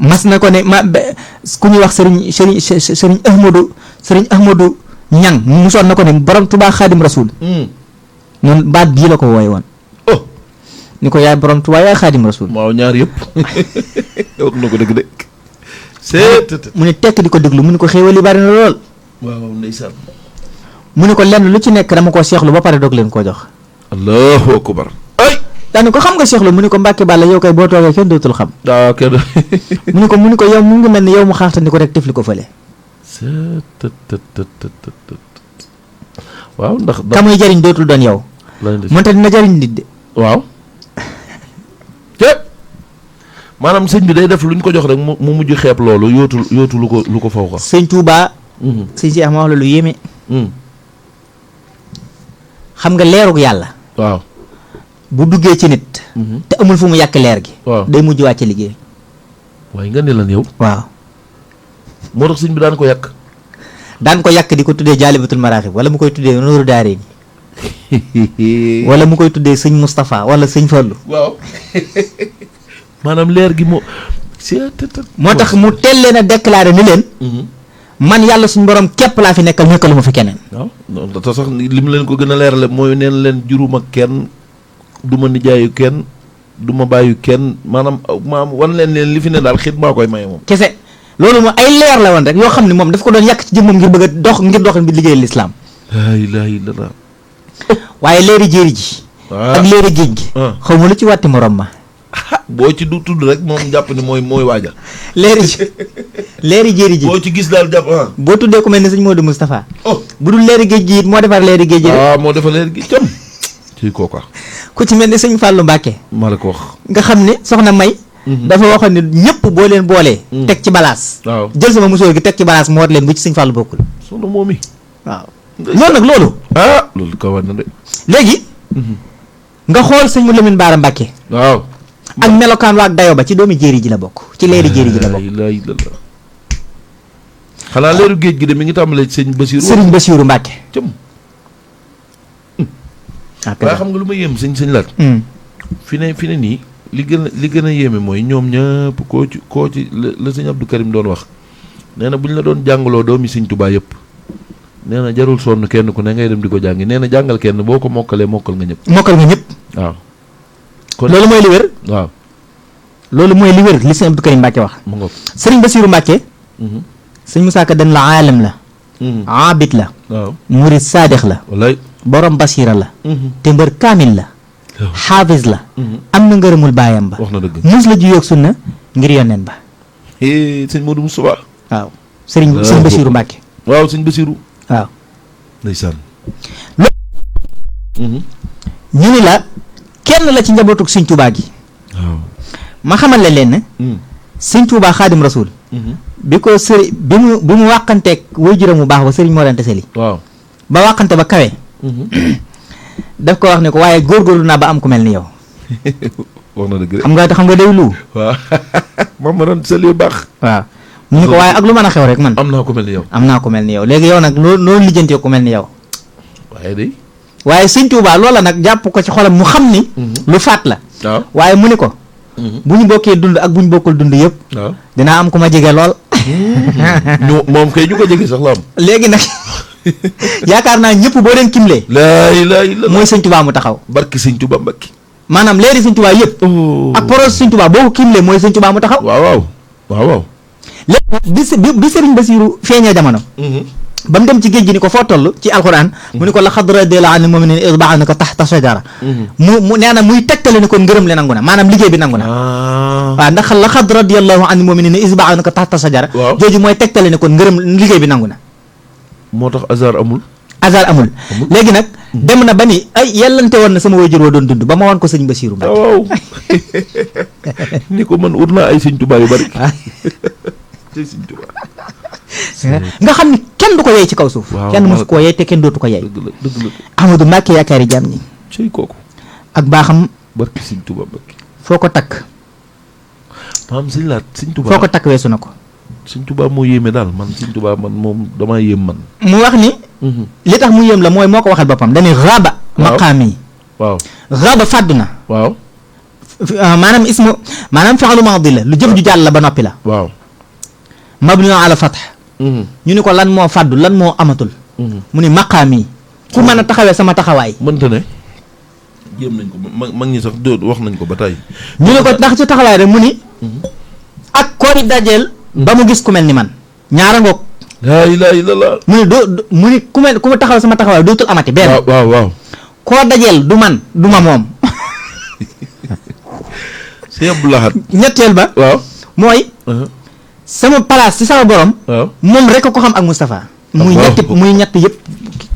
mas na ko ne ku ñuy wax sëriñ Ahmadou Ñang musoon na ko ne borom Tuubaa Xaadim Rasuul noonu baat bii la ko wooye woon ni ko yaay borom Tuubaa yaay Xaadim Rasuul waaw ñaar yëpp wax na ko dëgg de mu ne tekk di ko déglu mu ne ko xéewal yi bari na lool waaw ndeysaan mu ne ko lenn lu ci nekk dama koo seexlu ba pare doog leen koo jox allahu akbar daani ko xam nga seexlu mu ne ko Mbàkke Bàlla yow kay boo toogee kenn dootul xam waaw kenn mu ne ko yow mu ngi mel ni yow mu xaaxtandi ko rek tifli ko fële waaw ndax ka muy jariñ dootul doon yow moonte dina jariñ nit de waaw maanaam sëñ bi day def luñ ko jox rek mu mujj xeeb loolu yootu lu ko faw ko sëñ Tuubaa sëñ si ma wax la lu yéeme xam nga leerug yàlla waaw bu duggee ci nit te amul fu mu yàq leer gi waaw day mujj wàcce liggéey waaye nga ne lan yow waaw moo tax sëñ bi daan ko yàq di ko tuddee jaalibatul maraaxib wala mu koy tuddee nooru daareeni wala mu koy tuddee sëñ Moustapha wala sëñ Fallu waaw maanaam leer gi moo tax mu teel leen a déclaré ni leen man yàlla suñu borom képp laa fi nekkalu ma fi keneen waaw te sax li mu leen ko gën a leerale mooy neen leen juruma kenn du ma nijaayu kenn du ma bàyyu kenn maanaam wan leen li fi ne daal xit maa koy maye moom kese loolu moom ay leer la woon rek yoo xam ne moom daf ko doon yàq ci jëmmam ngir bëgg a dox bi liggéeyal lislaam laa ilaaha illallaah waaye leeri jéeri ji ak leeri géej gi xaw ma lu ci wàtti morom ma boo ci du tudd rek moom jàpp ni mooy waajal leeri jéeri ji boo ci gis daal jàpp boo tuddee ku mel ne sëñ Modou Moustapha bu dul leeri géej gi it moo defar leeri géej gi moo defar leeri géej cam ci kooka ku ci mel ne sëñ Fallou Mbacke maa la ko wax nga xam ne soxna May dafa waxoon ne ñëpp boo leen boolee teg ci balaas waaw jël sama musóor gi teg ci balaas moo war leen bu ci sëñ Fallou bokkul soxna moom i waaw loolu nag loolu loolu ko war na de léegi nga xool sëñ mu Lamine Baara Mbacke waaw ak melokaan waa ak dayo ba ci doomi jéeri ji la bokk ci leeri jéeri ji la bokk xanaa leeru géej gi de mi ngi tàmbalee ci sëriñ Basiiru Mbacke cëm waaye xam nga lu ma yéem sëñ laat fi ne nii li gën a yéeme mooy ñoom ñëpp koo ci la sëñ Abdou Karim doon wax nee na bu ñu la doon jàngaloo doomi sëñ Tuubaa yëpp nee na jarul sonn kenn ku ne ngay dem di ko jàngi nee na jàngal kenn boo ko mokkalee mokkal nga ñëpp waaw loolu mooy li wér waaw loolu mooy li wér li sëñ Abdou Karim Mbacke wax mu ngoog sëriñ Basiiru Mbacke sëñ Musaa Ka dañ la aalam la abid la waaw murid saadix la wallaay borom basiira la te mbër kaamil la xaafis la am na ngërëmul baayam ba wax na dëgg mus la juyoog sunna ngir yonneen ba sëñ Modou Moustapha waaw sëñ Basiiru Mbacke waaw sëñ Basiiru waaw ndeysaan ñu ni la kenn la ci njabootug sëñ Tuubaa gi waaw ma xamal la leen sëñ Tuubaa Xaadim Rasuul bi ko bi mu wàqanteeg waajuram bu baax ba sëriñ Mor Anta Sali waaw ba wàqante ba kawe daf ko wax ne ko waaye góorgóorlu naa ba am ku mel ni yow wax na dëgg xam nga day lu waaw moom ma doon sëli yu baax waaw mu ne ko waaye ak lu mën a xew rek man am naa ku mel ni yow léegi yow nag loolu lijjantee ku mel ni yow waaye sëñ Tuubaa loola nag jàpp ko ci xolam mu xam ni lu faat la waaw waaye mu ni ko bu ñu bokkee dund ak bu ñu bokkul dund yëpp waaw dinaa am ku ma jege lool moom kay ñu ko jege sax la am léegi nag yaakaar naa ñëpp boo leen kimlee laa ilaaha illallaah mooy sëñ Tuubaa mu taxaw barki sëñ Tuubaa Mbàkke maanaam leeri sëñ Tuubaa yëpp ak projet sëñ Tuubaa boo ko kimlee mooy sëñ Tuubaa mu taxaw waaw léegi bi sëriñ Basiiru feeñee jamono ba mu dem ci géej gi ni ko foo toll ci alxuraan mu ni ko laqad radiyallahu anil mu'minina idh ba'athaka tahta shajara mu nee na muy tegtale ni kon ngërëm le nangu na maanaam liggéey bi nangu na waaw ndax laqad radiyallahu anil mu'minina idh ba'athaka tahta shajara jooju mooy tegtale ni kon ngërëm liggéey bi nangu na moo tax hasard amul léegi nag dem na ba ni ay yellante woon na sama waajur wa doon dund ba ma wan ko sëñ Basiiru Mbàkke waaw ni ko man ut naa ay sëñ Tuubaa yu bari sëñ Tuubaa nga xam ni kenn du ko yey ci kaw suuf kenn mosu koo yey te kenn dootu ko yey dëgg la Ahmadou Mbàkke yaakaari jaam ñi cey kooku ak baaxam barki sëñ Tuubaa Mbàkke foo ko takk maam sëñ laat sëñ Tuubaa foo ko takk weesu na ko sëñ Tuubaa moo yéeme daal man sëñ Tuubaa man moom damaa yéem man mu wax ni li tax mu yéem la mooy moo ko waxal boppam dañuy raaba maqaami waaw raaba fàddu na waaw maanaam fi'lu maadi la lu jëf ju jàll la ba noppi la waaw mabni ala fath ñu ni ko lan moo fàddu lan moo amatul mu ni maqaami ku mën a taxawee sama taxawaay mënta ne jéem nañ ko mag ñi sax wax nañ ko ba tey ñu ni ko ndax ci taxawaay rek mu ni ak koori dajeel ba mu gis ku mel ni man ñaara ngoog laa ilaaha illallaah mu ni ku ma taxaw sama taxawaay dootul amati benn waaw koo dajeel du man du ma moom Sëñ Abdou Lahad ñetteel ba waaw mooy sama place ci sama borom moom rek a ko xam ak Moustapha muy ñett yëpp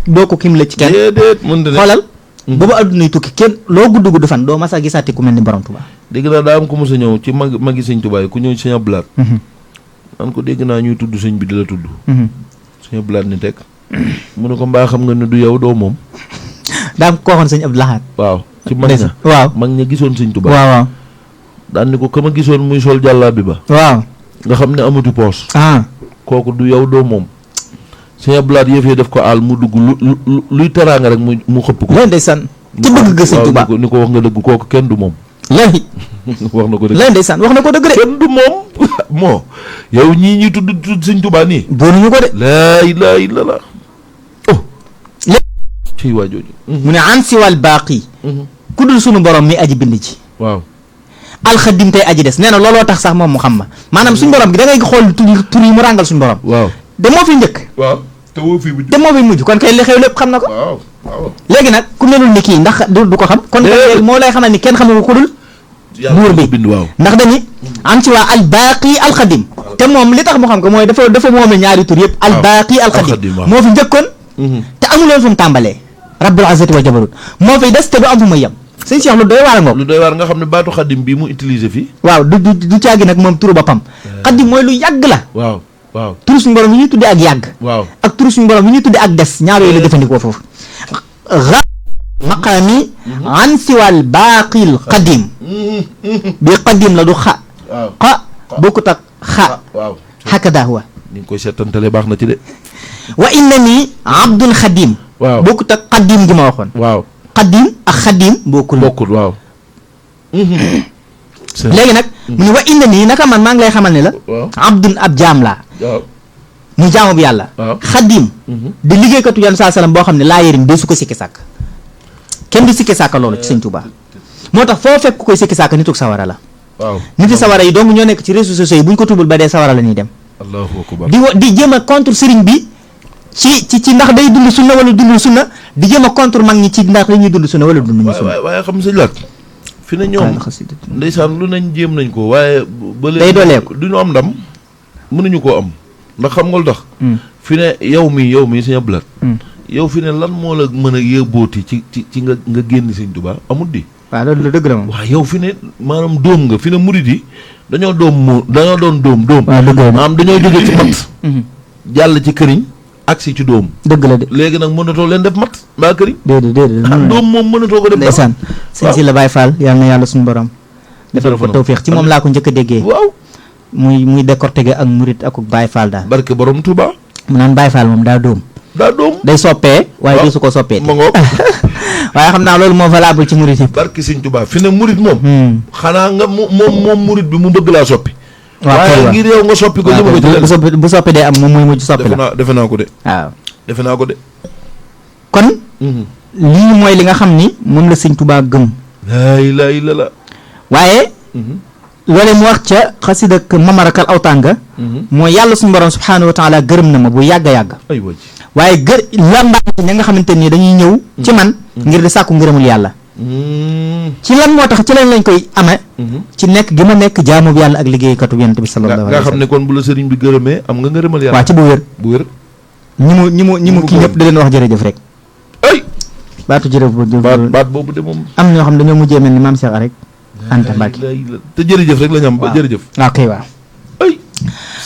doo ko kim la ci kenn déedéet mënta ne xoolal booba addunay tukki kenn loo gudd fan doo mas a gisaati ku mel ni borom Touba dégg naa daa am ko mos a ñëw ci magi sëñ Touba yi ku ñëw ci Sëñ Abdou Lahad naan ko dégg naa ñuy tudd sëñ bi di la tudd Sëñ Abdou Lahad ni teg mu ne ko mbaa xam nga ne du yow doo moom daa am ko waxoon sëñ Abdou Lahad waaw ci mag ña waaw mag ña gisoon sëñ Touba waaw daan ni ko ka ma gisoon muy sol jàllaabi ba waaw nga xam ne amatu poos kooku du yow doo moom Sëñ Abdou Lahad yëf yi def ko àll mu dugg luy teraanga rek mu xëpp ko leen ndeysaan ci bëgg ga sëñ Touba ni ko wax nga dëgg kooku kenn du moom léegi wax na ko dëgg leen ndeysaan wax na ko dëgg de kenn du moom moo yow ñii ñuy tudd sëñ Touba nii boonuñu ko de laa ilaaha illallaah ciy waajooju mu ne an siwal baaqi ku dul sunu borom mi aji bind ji waaw alxadim tey aji des nee na looloo tax sax moom mu xam ma maanaam suñu borom gi da ngay xool tur yi mu ràngal suñu borom waaw de moo fi njëkk waaw te moo fi mujj kon kay li xew lépp xam na ko waaw léegi nag ku melul ni kii ndax du ko xam kon kay moo lay xamal ni kenn xamul ko dul buur bi bind waaw ndax dañi am ci waa albaaqi alxadim te moom li tax mu xam ko mooy dafa moome ñaari tur yëpp albaaqi alxadim moo fi njëkkoon te amuloon fu mu tàmbalee rabbul izzati wa jabarut moo fiy des te du am fu muy yem sëñ Cheikh lu doy waar ngoog lu doy waar nga xam ne baatu xadim bii mu utilisé fii waaw du caagi nag moom turu boppam xadim mooy lu yàgg la waaw turu suñu borom yi ñuy tuddee ak yàgg waaw ak turu suñu borom yi ñuy tuddee ak des ñaar yooyu la jëfandikoo foofu maqaami an siwal baaqil qadim bi qadim la du xa bokkut ak xa hakada huwa ni nga koy seetantale baax na ci de wa inna nii abdul xadim waaw bokkut ak qadim gi ma waxoon waaw qadim ak xadim bokkul waaw léegi nag mu ne wa inna nii naka man maa ngi lay xamal ne la abdun ab jaam laa mu jaamu bi yàlla xadim di liggéeykatu yan saa salaam boo xam ne laa yërim de su ko sikki sàkk kenn du sikki sàkk loolu ci sëñ Tuubaa moo tax foo fekk ku koy sikki sàkk nituk sawara la niti sawara yi donc ñoo nekk ci réseaux sociaux yi bu ñu ko tubul ba dee sawara la ñuy dem allahu akbar di jéem a contre sëriñ bi ci ndax day dund sunna wala dundul sunna di jéem a contre mag ñi ci ndax dañuy dund sunna wala dunduñu sunna waaye xam sëñ Lat fi ne ñoom ndeysaan lu nañ jéem nañ ko waaye ba léegi day dooleeku du ñu am ndam mënuñu koo am ndax xam nga lu tax fi ne yow mi sëñ Abdou Lahad yow fi ne lan moo la mën a yëbbooti ci nga génn sëñ Tuubaa amul di waaw loolu dëgg la moom waaw yow fi ne maanaam dóom nga fi ne murid yi dañoo doon dóom maanaam dañoo jóge ci mat jàll ci këriñ agsi ci dóom dëgg la de léegi nag mënatoo leen def mat mbaa këriñ déedéet dóom moom mënatoo ko def ndeysaan sëñ si la Baye Fall yal na yàlla suñu borom defal ko tawféex ci moom laa ko njëkk a déggee waaw muy décortiquer ak murid ak Baye Fall daal barke borom Touba mu naan Baye Fall moom daa dóom day soppee waaye du su ko soppee ma ngoog waaye xam naa loolu moo valable ci murid yi barke sëñ Touba fi ne murid moom xanaa nga moom murid bi mu bëgg laa soppi waaye ngir yow nga soppi ko jëma ko ci bu soppi dee am moom muy mujj soppi la defe naa ko de waaw defe naa ko de kon lii mooy li nga xam ni moom la sëñ Touba gëm laa ilaaha illallaah waaye loolee mu wax ca xasida ak mamarakal awtanga mooy yàlla suñu borom subhaanahu wa taala gërëm na ma bu yàgg a yàgg ay waj waaye lambaat ña nga xamante nii dañuy ñëw ci man ngir di sàkku ngërëmul yàlla ci lan moo tax ci lañ lañ koy amee ci nekk gi ma nekk jaamub yàlla ak liggéeykatu yonent bi sallallahu alayhi wa nga xam ne kon bu la sëriñ bi gërëmee am nga ngërëmal yàlla waaw ci bu wér bu wér ñi mu kii ñëpp da leen wax jërëjëf rek ay baatu jërëjëf baat boobu de moom am na ñoo xam dañoo mujjee mel ni maam Cheikh rek Anta Mbacke te jërëjëf rek la ñu am ba jërëjëf waaw kay waaw ay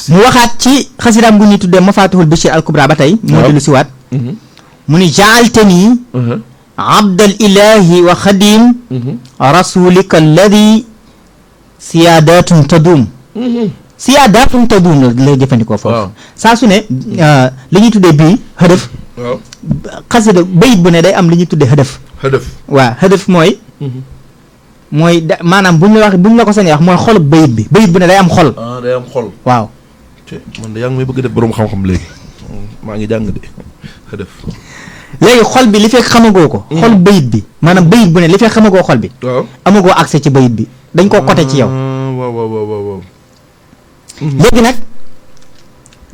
mu waxaat ci xasidaam gu ñuy tuddee Mafatihul Bichri al Kubra ba tey moo dellu si waat mu ni jaaltani abdal ilahi wa xadim rasulika alladi siyaadatun tadum siyaadatun tadum la lay jëfandikoo foofu saa su ne li ñuy tuddee bii hëdëf xasida bayit bu ne day am li ñuy tuddee hëdëf waaw hëdëf mooy maanaam bu ñu la wax bu ñu la ko sañee wax mooy xolub bayit bi bayit bu ne day am xol day am xol waaw man de yaa ngi may bëgg def borom xam-xam léegi maa ngi jàng de hëdëf léegi xol bi li fekk xamagoo ko xol bayit bi maanaam bayit bu ne li fekk xamagoo xol bi waaw amagoo accès ci bayit bi dañ koo côté ci yow waaw léegi nag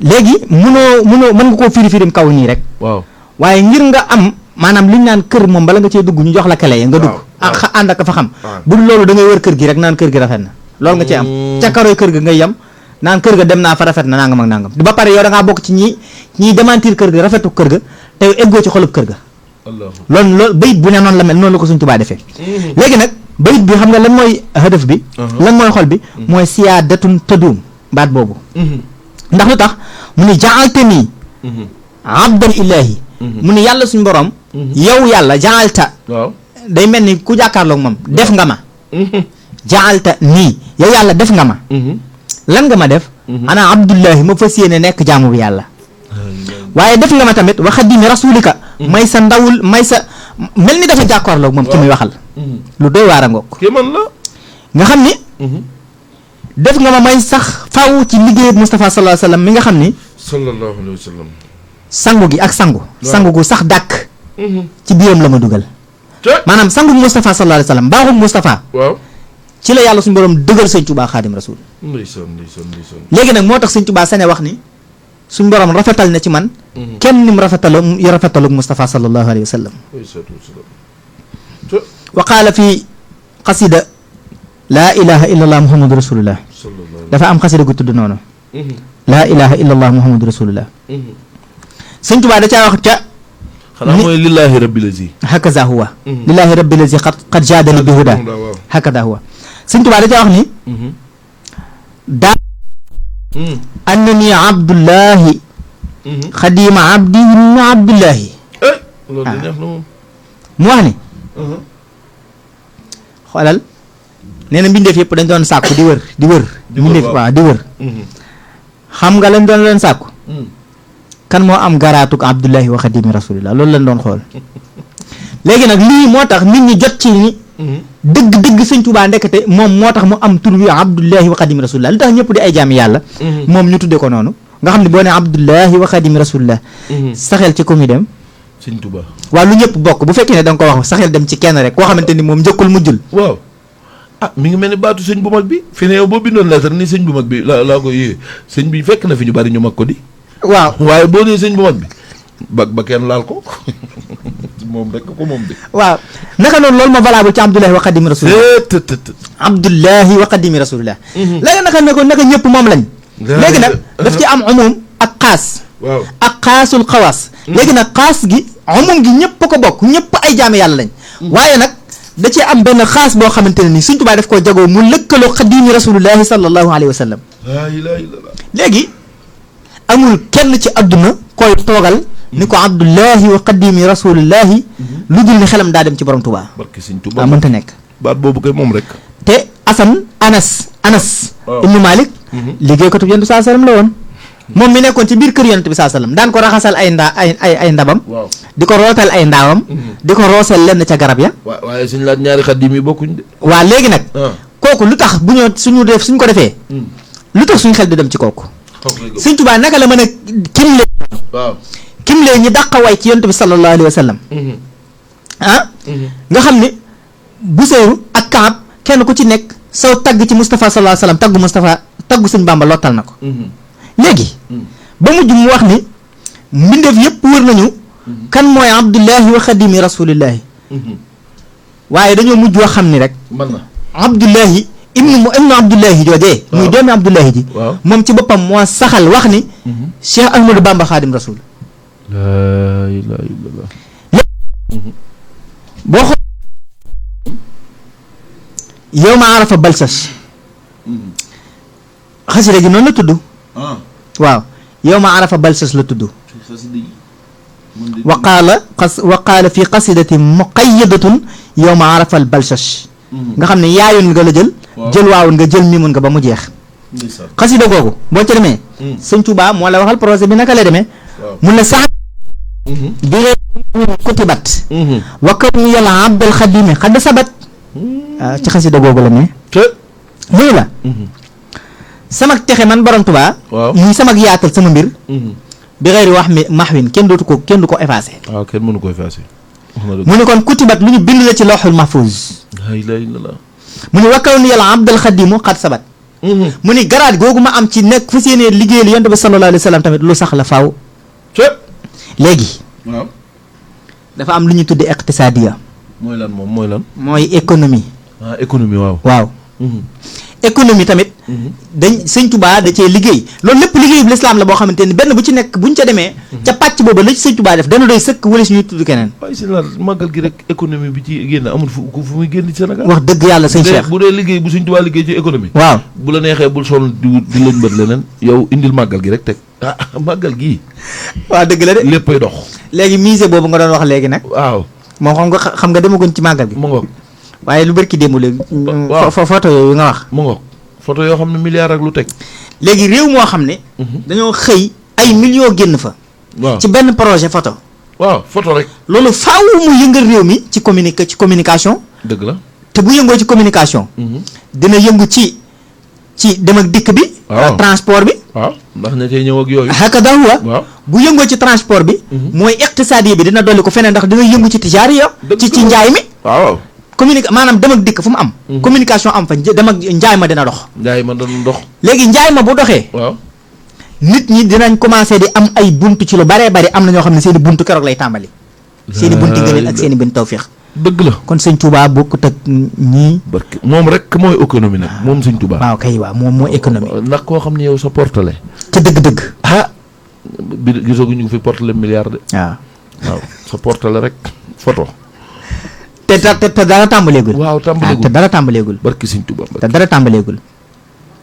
léegi mënoo mën nga koo firim kaw nii rek waaw waaye ngir nga am maanaam li ñu naan kër moom bala nga cee dugg ñu jox la kele yi nga dugg ànd ak fa xam bu dul loolu da ngay wër kër gi rek naan kër gi rafet na loolu nga ci am ca karoy kër ga ngay yem naan kër ga dem naa fa rafet na nangam ak nangam ba pare yow da ngaa bokk ci ñiy démentir kër ga rafetu kër ga te eggoo ci xolub kër ga loolu bayit bu ne noonu la mel noonu la ko Sëñ Tuubaa defee léegi nag bayit bi xam nga lan mooy hadaf bi lan mooy xol bi mooy siyaadatun tadum baat boobu ndax lu tax mu ni jaalta nii abdal ilahi mu ni yàlla suñ borom yow yàlla jaalta day mel ni ku jàkkaarloog moom def nga ma jaalta nii yow yàlla def nga ma lan nga ma def ana abdullahi ma fas yéene nekk jaamu bi yàlla waaye def nga ma tamit wa xadimi rasulika may sa ndawul may sa mel ni dafa jàkkaarloog moom ci muy waxal lu doy waar a ngoog nga xam ni def nga ma may sax faw ci liggéeyub Moustapha sallallahu alayhi wa sallam mi nga xam ni sallallahu alayhi wa sallam sangu gi ak sangu gu sax dàkk ci biiram la ma dugal maanaam sangu Moustapha sallallahu alayhi wa sallam baaxum Moustapha waaw ci la yàlla suñu borom dëgal sëñ Tuubaa xaadim rasul léegi nag moo tax sëñ Tuubaa sene wax ni suñu borom rafetal na ci man kenn ni mu rafetalug Moustapha sallallahu alayhi wa sallam wa qaala fi qasida laa ilaha illa allah muhammadu rasulullah dafa am xasida gu tudd noonu laa ilaha illa allah muhammadu rasulullah sëñ Tuubaa da caa wax ca xanaa mooy lillahi rabbi lazi hakaza huwa lillahi rabbi lazi qad jaadani bi huda hakaza huwa sëñ Tuubaa da caa wax ni daa annani abdullahi xadima abdi ibn abdullahi mu wax ni xoolal nee na mbindeef yëpp dañ doon sàkku di wër mbindeef waaw di wër xam nga lañ doon leen sàkku kan moo am garaatug abdullahi wa xadimi rasulillah loolu lañ doon xool léegi nag lii moo tax nit ñi jot ci ni dëgg sëñ Tuubaa ndekete moom moo tax mu am tur wi abdullahi wa xadimi rasulillah li tax ñëpp di ay jaami yàlla moom ñu tudde ko noonu nga xam ne boo ne abdullahi wa xadimi rasulillah saxel ci ko mi dem sëñ Tuubaa waaw lu ñëpp bokk bu fekkee ne da nga ko wax saxel dem ci kenn rek koo xamante ni moom njëkkul mujjul waaw mi ngi mel ni baatu sëñ bu mag bi fi ne yow boo bindoon lettre ni sëñ bu mag bi laa ko yéege sëñ bi fekk na fi ñu bari ñu mag ko di waaw waaye boo nee sëñ bu mag bi ba kenn laal ko moom rek ko moom de waaw naka noonu loolu ma valable ci abdullahi wa xadimi rasulillah abdullahi wa xadimi rasulillah léegi naka ñëpp moom lañ léegi nag daf ci am umum ak xaas waaw ak xaasul xawaas léegi nag xaas gi umum gi ñëpp ko bokk ñëpp ay jaami yàlla lañ waaye nag da cee am benn xaas boo xamante ne nii Sëñ Tuubaa daf koo jagoo mu lëkkaloo xadimi rasulullahi sallallahu alayhi wa sallam léegi amul kenn ci adduna koy toogal ni ko abdullahi wa xadimi rasulillahi lu dul ni xelam daa dem ci borom Tuubaa barke Sëñ Tuubaa mënta nekk baat boobu kay moom rek te Anas ibnu Malik liggéeykatu Yonent bi saa sallam la woon moom mi nekkoon ci biir kër Yonent bi saa sallam daan ko raxasal ay ndabam di ko rootal ay ndaawam di ko roosal lenn ca garab ya waaye suñ laat ñaari xaddim yi bokkuñ de waa léegi nag kooku lu tax bu ñoo suñ ko defee lu tax suñ xel di dem ci kooku Sëñ Tuubaa naka la mën a kimlee ñi dàq way ci Yonent bi sallallahu alayhi wa sallam nga xam ni Buseyru ak Kaab kenn ku ci nekk saw tagg ci Moustapha sallallahu alayhi wa sallam taggu sëñ Bamba lottal na ko. léegi. ba mujj mu wax ni mbindeef yëpp wër nañu. kan mooy Abdullahi wa xadimi rasulillahi. waaye dañoo mujj wax xam ni rek. mën na Abdullahi ibnu Abdullahi joojee. muy doomi Abdullahi ji. moom ci boppam moo saxal wax ni. Cheikh Ahmadou Bamba xaadim rasul. laa ilaaha illallaah. boo xool yow ma arafa balsas. xasida gi noonu la tudd. waaw yow ma arafa balsas la tudd. waqaala fi qasidati muqayyadatun yow ma arafa al balsas. nga xam ne yaayoon nga la jël. jël waawoon nga jël miimoon nga ba mu jeex. xasida googu boo ca demee. sëñ Tuubaa moo la waxal projet bi naka lay demee. mun na sax. bi nga kutibat. wa kaw yàlla abdal xadimi xadd sabat. ci xasida googu la ne. muy la. sama texe man borom Tuubaa. muy sama yaatal sama mbir. bi xëyri wax mi maxwin kenn du ko effacé. waaw kenn mënu ko effacé. mu ne kon kutibat lu ñu bind la ci lawxul mahfuz. la ilaha illallah. mu ne wakkaw ni yàlla abdal xadimu xat sabat. mu ni garaat googu ma am ci nekk fu séenee liggéeyal yonent bi sallallahu alayhi wa sallam tamit lu sax la faaw. léegi. waaw. dafa am lu ñu tuddee iqtisaadiya. mooy lan moom mooy lan. mooy économie. économie waaw. waaw. économie tamit. dañ sëñ Tuubaa da cee liggéey loolu lépp liggéeyu lislaam la boo xamante ni benn bu ci nekk buñ ca demee. ca pàcc booba la ci sëñ Tuubaa def dana doy sëkk wala si ñuy tudd keneen. waaye si la màggal gi rek économie bi ci génn amul fu muy génn ci Sénégal. wax dëgg yàlla sëñ Cheikh bu dee liggéey bu sëñ Tuubaa liggéey ci économie. waaw bu la neexee bul sonn di lañ bët leneen yow indil màggal gi rek teg màggal gii. waaw dëgg la de léppay dox. léegi musée boobu nga doon wax léegi nag. waaw moom xam nga demaguñ ci màggal gi. mu ngoog waaye lu barki démb léegi. waaw photo yooyu nga wax. mu ngoog photo yoo xam ne milliard ak lu teg. léegi réew moo xam ne. dañoo xëy ay millions génn fa. waaw ci benn projet photo. waaw photo rek. loolu faaw mu yëngal réew mi ci communication. dëgg la. te bu yëngoo ci communication. dina yëngu ci dem ak dikk bi. waaw transport bi. waaw ndax ña cay ñëw ak yooyu. hakada huwa. waaw bu yëngoo ci transport bi. mooy iqtisaadi bi dina dolli ko feneen ndax dina yëngu ci tijaariya. ci njaay mi. waaw. maanaam dem ak dikk fu mu am. communication am fa dem ak njaay ma dina dox. njaay ma doon dox. léegi njaay ma bu doxee. waaw. nit ñi dinañ commencé di am ay buntu ci lu baree bari am na ñoo xam ne seen i buntu keroog lay tàmbali. seen i buntu gëneel ak seen i buntu tawfiix. dëgg la kon sëñ Touba bokkut ak ñii. barke moom rek mooy économie nag moom sëñ Touba. waaw kay waaw moom mooy économie. ndax koo xam ne yow sa portele. te dëgg-dëgg. bi gisaguñu fi portele milliard de. waaw sa portele rek photo. te dara tàmbaleegul. waaw tàmbaleegul te dara tàmbaleegul. barke sëñ Touba. te dara tàmbaleegul.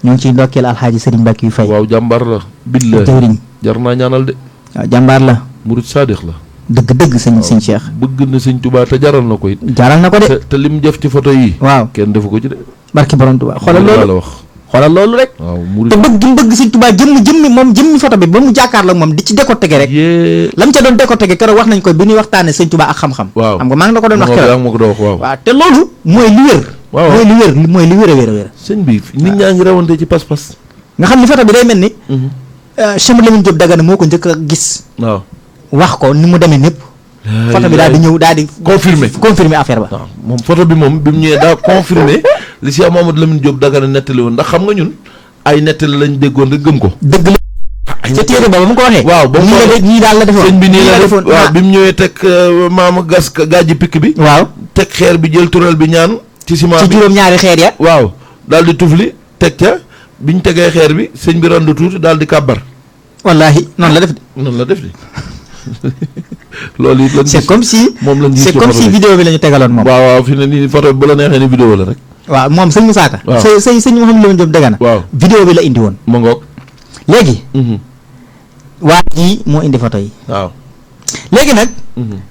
ñoo ngi ciy ndokkeel alxaaji Sëriñ Mbàkke yu fay. waaw jàmbaar la. billahi jëwriñ jar naa ñaanal de. waaw jàmbaar la. murid saadix la. dëgg sëñ Cheikh. bëgg na sëñ Touba te jaral na ko it. jaral na ko de. te lim jëf ci photo yi. waaw kenn defu ko ci de. barki borom Touba xoolal loolu la wax. xoolal loolu rek. waaw murid te bëgg sëñ Touba jëmmi photo bi ba mu jàkkaarloo moom di ci décortiquer rek. lam ca doon décortiquer keroog wax nañ ko bi ñuy waxtaanee sëñ Touba ak xam-xam. waaw xam nga maa ngi la ko doon wax keroog. moo ko doon wax waaw. waaw te loolu mooy li wér. waaw mooy li wér a wér. sëñ bi nit ñaa ngi rawante ci pas-pas. nga xam ni photo bi day mel ni. Cheikh Lamine Diop Dagana moo ko njëkk a gis. waaw wax ko ni mu demee népp. photo bi daal di ñëw daal di. confirmer affaire ba. waaw moom photo bi moom bi mu ñëwee daa confirmer li Cheikh Mamadou Lamine Diop Dagana nettali woon ndax xam nga ñun ay nettali lañ déggoon rek gëm ko. dëgg la. ca téere ba mu ko waxee. waaw ba mu ko ñii daal la defoon sëñ bi nii la defoon waaw bi mu ñëwee teg maama gas gaaji pikk bi. waaw teg xeer bi jël turel bi ñaan. ci ciment bi ci juróom-ñaari xeer ya. waaw daal di tufli teg ca biñ tegee xeer bi sëñ bi randu tuuti daal di kàbbar. wallaahi noonu la def de. noonu la def de loolu it lan c'est comme si moom lañ gis c'est comme si vidéo bi la ñu tegaloon moom. waaw fi ne nii photo bi bu la neexee ni vidéo la rek. waaw moom sëñ Moussa Ka. waaw sëñ Mouhamadou Lamine Diop Dagana. waaw vidéo bi la indi woon. ma ngoog. léegi. waa ji moo indi photo yi. waaw. léegi nag.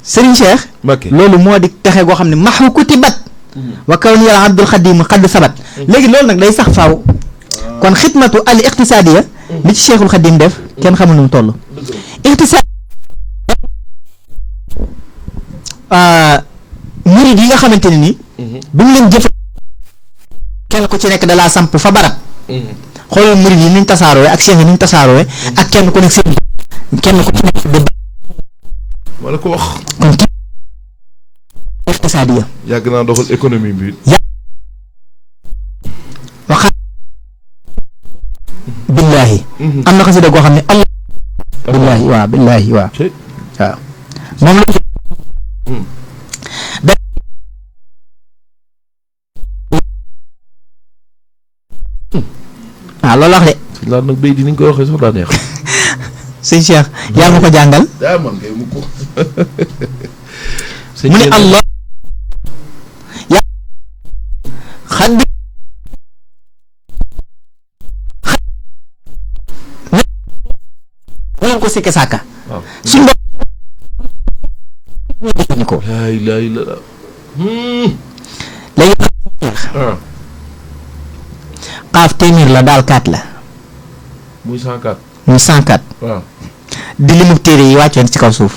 Serigne Cheikh. Mbacké loolu moo di texe goo xam ne maxu kutibat. wa kawn yàlla Abdul Xadim xadd sabat. léegi loolu nag day sax faaw. kon xidmatu al iqtisaadiya. li ci Cheikhul Xadim def kenn xamul nu mu toll. iqtisaad. murid yi nga xamante ne ni. bu ñu leen jëf kenn ku ci nekk da laa samp fa barab. xoolal murid yi niñ tasaaroo ak cheikh yi niñ tasaaroo ak kenn ku nekk seen kenn ku ci nekk di. wala ko wax. kon kii iqtisaadiya. yàgg naa doxal économie bi. billahi am na xasida goo xam ne allah billahi waaw billahi waaw waaw moom la waaw loolu wax de laa nag béy di ni ñu koy waxee sax daa neex sëñ Cheikh yaa ma ko jàngal daa man kay mu ko mu ne allah yaa xat bi bu leen ko sikke sàkka suñ bopp jëfandikoo laa ilaaha illallaah léegi xaaf téeméer la daal 4 la muy 104 muy 104 waaw di limu téere yi wàccoon ci kaw suuf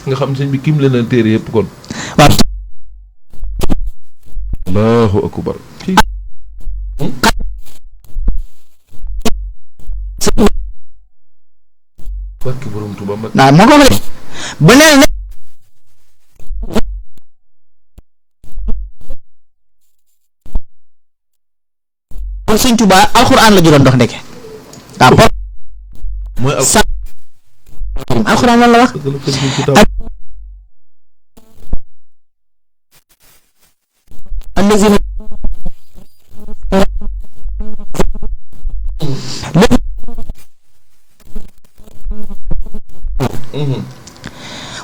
nga xam sëñ bi kim leen téere yëpp kon waaw allahu akbar barki borom Tuuba mag waaw moo ko wax de ba nee na kon sëñ Tuubaa alxuraan la ju doon dox ndeke waaw mooy alxuraan lan la wax allazina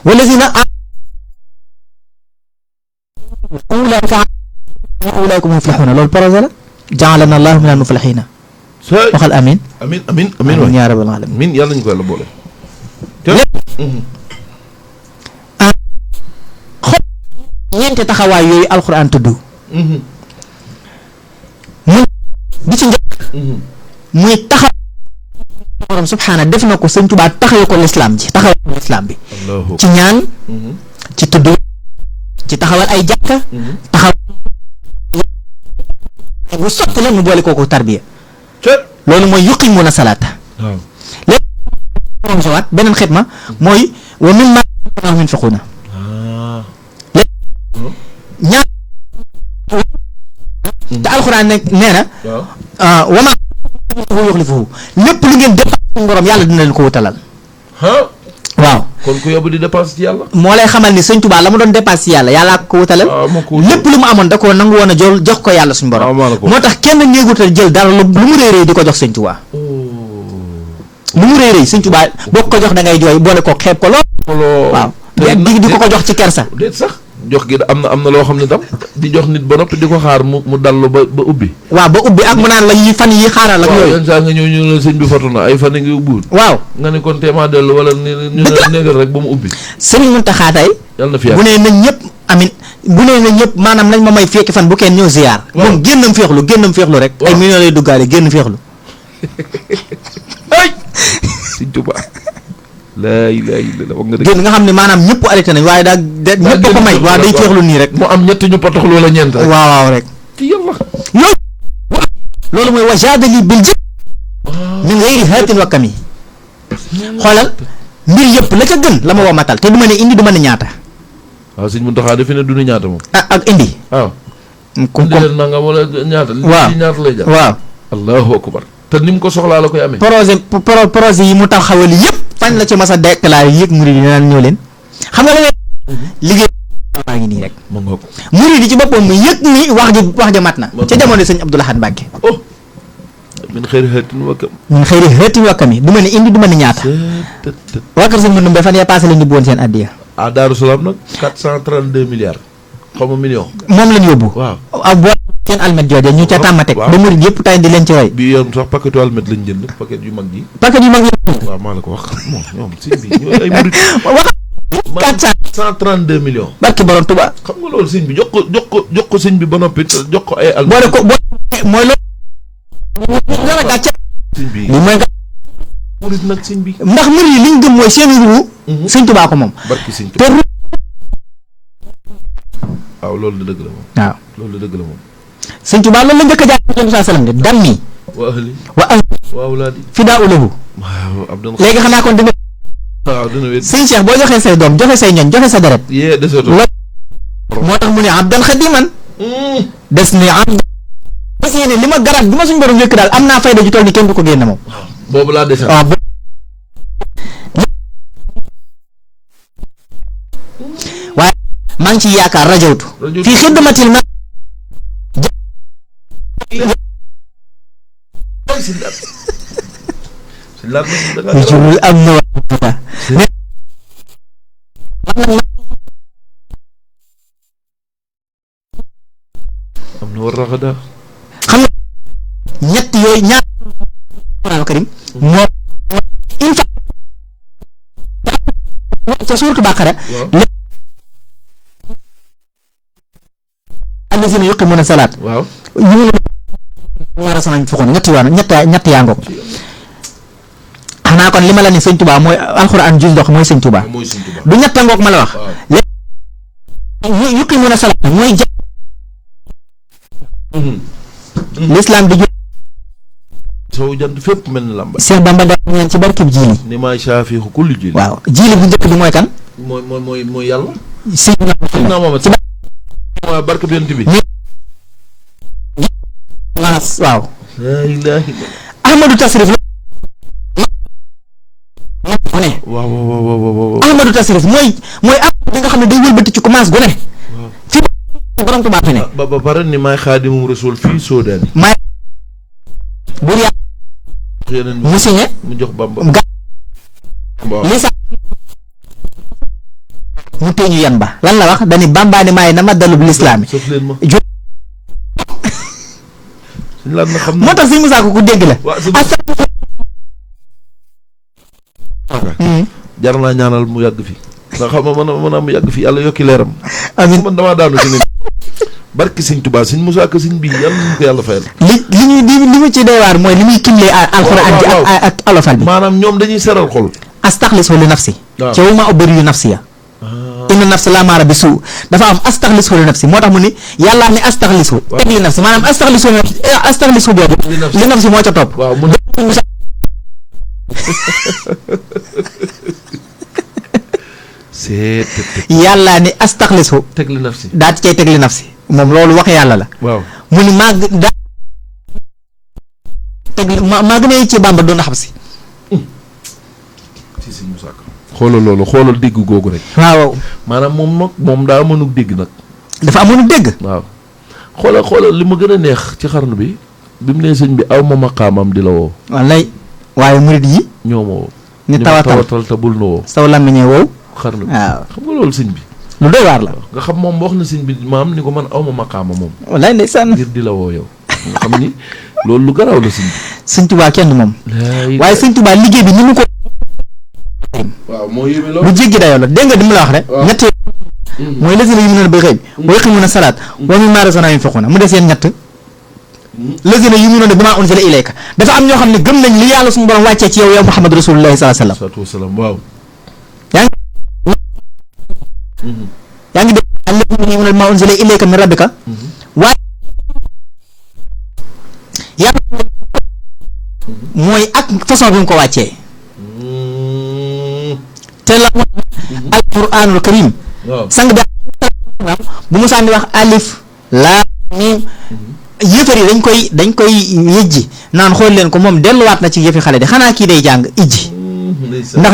والذين أولئك هم المفلحون loolu projet la جعلنا الله من المفلحين waxal amiin amiin amiin amiin waay yaa rabbal aalamiin amiin yàlla ñu ko yàlla boole xool ñeenti taxawaay yooyu alxuraan tudd muy bi ci njëkk muy taxaw borom subhaana def na ko sëñ Tuubaa taxawee ko lislaam ji taxawee ko lislaam bi ci ñaan ci tudd ci taxawal ay jàkka taxaw bu sotti la mu boole kooku tarbiya loolu mooy yuqimuuna salaata léegi borom sawaat beneen xitma mooy wa mimmaa razaqnaahum yunfiquuna ñaan te alxuraan ne nee na wa maa yuxlifuhu lépp lu ngeen dépassé suñu borom yàlla dina leen ko wutalal waaw kon ku yóbbu di dépense ci yàlla moo lay xamal ni sëñ Tuubaa la mu doon dépassé ci yàlla yàllaa ko wutalal lépp lu mu amoon da koo nangu woon a jël jox ko yàlla suñu borom moo tax kenn néegutal jël dara lu mu réy di ko jox sëñ Tuubaa lu mu réy sëñ Tuubaa boo ko jox da ngay jooy boole ko xeeb ko lool waaw di ko jox ci kersa déet sax jox gi am na loo xam ne tam di jox nit ba noppi di ko xaar mu dallu ba ubbi waaw ba ubbi ak mu naan la yi fan yi xaaral ak yooyu saa nga ñëw ñu la sëñ bi foto na ay fan yi ngi ubbiwul waaw nga ne kon teema dellu wala ñu négal rek ba mu ubbi sëriñ Muntaxa tey yàlla na fi bu nee nañ ñëpp amin bu nee nañ ñëpp maanaam nañ ma may fekki fan bu kenn ñëw ziyaar moom génnam féexlu rek ay millions lay duggaale génn féexlu ay sëñ Tuubaa laa ilaaha illallaah wax nga dëgg génn nga xam ne maanaam ñëpp arrêté nañ waaye daal ñëpp ko may waaw day féexlu nii rek mu am ñett ñu potox loola ñeent rek waaw rek ci yàlla loolu mooy wa jaadali bil jëpp min gayri haatin wa kami xoolal mbir yëpp la ca gën la ma wamatal te du ma ne indi du ma ne ñaata waaw sëñ Muntaxa defe ne du ne ñaata moom ak indi waaw indi leen nangam wala ñaata waaw ñaata lay jar waaw allahu akbar te ni mu ko soxlaa la koy amee projet yi mu taxawal yëpp fañ la ci mas a déclaré yëg murid yi naan ñëw leen xam nga la nga liggéey baa ngi nii rek ma ngoog murid yi ci boppam mu yëg ni wax ja mat na ca jamono sëñ Abdou Lahad Mbacke oh min xëyri xëytin wakkam min xëyri xëytin wakkam yi du ma ne indi du ma ne ñaata waa kër sëñ Mandumbe ba fan yee passé lañu yóbbu woon seen addiya Daaru Salaam nag 432 milliards xaw ma million moom lañu yóbbu waaw ak boo seen almet jooje ñu ca tàmmatek ba murid yëpp tay di leen ci roy bi yoon sax paquetu almet lañ jënd paquet yu mag ji paquet yu mag yi waaw maa la ko wax moom ñoom sëñ bi ñooy ay murid wax 132 millions barki borom Tuubaa xam nga loolu sëñ bi jox ko sëñ bi ba noppi jox ko ay almet boole ko mooy loolu dara gàcce sëñ bi li mooy murid nag sëñ bi ndax murid yi liñ gëm mooy seen ruu sëñ Tuubaa ko moom barki sëñ te waaw loolu dëgg la moom waaw loolu dëgg la moom sëñ Tuubaa loolu la njëkk a jaar sallallahu alayhi wa sallam de dammi wa ahli wa ahli wa awlaadi fidaa lahu waaw Abdou léegi xanaa kon dina waaw dina wéet sëñ Cheikh boo joxee say doom joxe say ñoñ joxe sa deret yee deseetu moo tax mu ne abdan xadiman des ni abd parce que li ma garab bi ma suñu borom wékk daal am naa fayda ju toll ni kenn du ko génne moom. boobu laa dese. waaw waaye maa ngi ciy yaakaar rajawtu fii xidmatil ma jurul am na war raxada xam nga ñett yooyu ñaar Alxuraan karim moo une fois ca suuratu Baqara allazina yuqimuna salaat waaw ñu war a sanañ foxoon ñett yaa ngoog xanaa kon li ma la ni sëñ Tuubaa mooy alxuraan jus ndox mooy sëñ Tuubaa du ñetta ngoog ma la wax léegi yuqimuna salaat mooy l'islam di sow jant fépp mel ni lamba Cheikh Bamba da ñaan ci barkib jiili ni maay saafiixu kulli jiili waaw jiili bu njëkk bi mooy kan mooy yàlla Seydina Muhammad mooy barkeb yonent bi waaw laa ilaaha illa Ahmadu Tasrif la waaw Ahmadu Tasrif mooy am bi nga xam ne day wëlbati ci commence gu ne fi borom Tuubaa fi ne ba pare ni maay xaadimum rasul fii Soodaan maay buur yàlla yeneen mu signé mu jox Bamba li sax mu teeñu yan ba lan la wax dani Bamba ni maay na ma dalub lislaam sëf leen ma suñ laat na xam moo tax sëñ Musaa Ka ku dégg la jar naa ñaanal mu yàgg fi ndax xam nga mën a mu yàgg fi yàlla yokki leeram amiin man damaa daanu ci ne barki sëñ Tuubaa sëñ Musaa Ka sëñ bii yàlla nañu ko yàlla fayal li mu ci doy waar mooy li muy kimlee alxuraan ji ak alofal bi maanaam ñoom dañuy seral xol astaxlisu li nafsi ci wu ma ubbari yu nafsi ya inna nafsi la maara bi suu dafa am astaxlisu li nafsi moo tax mu ni yàlla ni astaxlisu teg li nafsi maanaam astaxlisu boobu li nafsi moo ca topp yàlla ni astaxlisu teg li nafsi daa ci cay teg li nafsi moom loolu wax yàlla la waaw mu ni maa daa teg maa gën a ci Bàmba doon xam si si sëñ Musaa Ka xoolal loolu xoolal dégg googu rek waaw maanaam moom daa mënug dégg nag dafa amoon dégg waaw xoolal li ma gën a neex ci xarnu bi mu nee sëñ bi aw ma maqaamam di la woo wallay waaye murid yi ñoo ma woo ni tawatal te bul na woo saw làmmiñee wow xarnu bi waaw xam nga loolu sëñ bi lu doy waar la nga xam moom wax na sëñ bi maam ni ko man aw ma maqaama moom wallay ndeysaan ngir di la woo yow nga xam ni loolu lu garaaw la sëñ bi sëñ Tuubaa kenn moom waaye sëñ Tuubaa liggéey bi ni mu ko waaw moo yéeme loolu lu jéggi dayoo la dégg nga di mu la wax rek ñett mooy lazina yu'minuuna bil ghaybi wa yuqiimuuna salaat wa mimmaa razaqnaahum yunfiquuna mu des yeen ñett lazina yu'minuuna bimaa unzila ilayka dafa am ñoo xam ne gëm nañ li yàlla suñu borom wàccee ci yow Muhammad rasulullahi sallallahu alayhi wa sallam waaw yaa ngi dégg allazina yu'minuuna bimaa unzila ilayka min rabbika waaye yàlla mooy ak façon bi mu ko wàccee te la alquranul karim sang bi bu mu sànni wax alif laa miim yëfar yi dañ koy yëjji naan xool leen ko moom delluwaat na ci yëfi xale di xanaa kii day jàng ijji ndax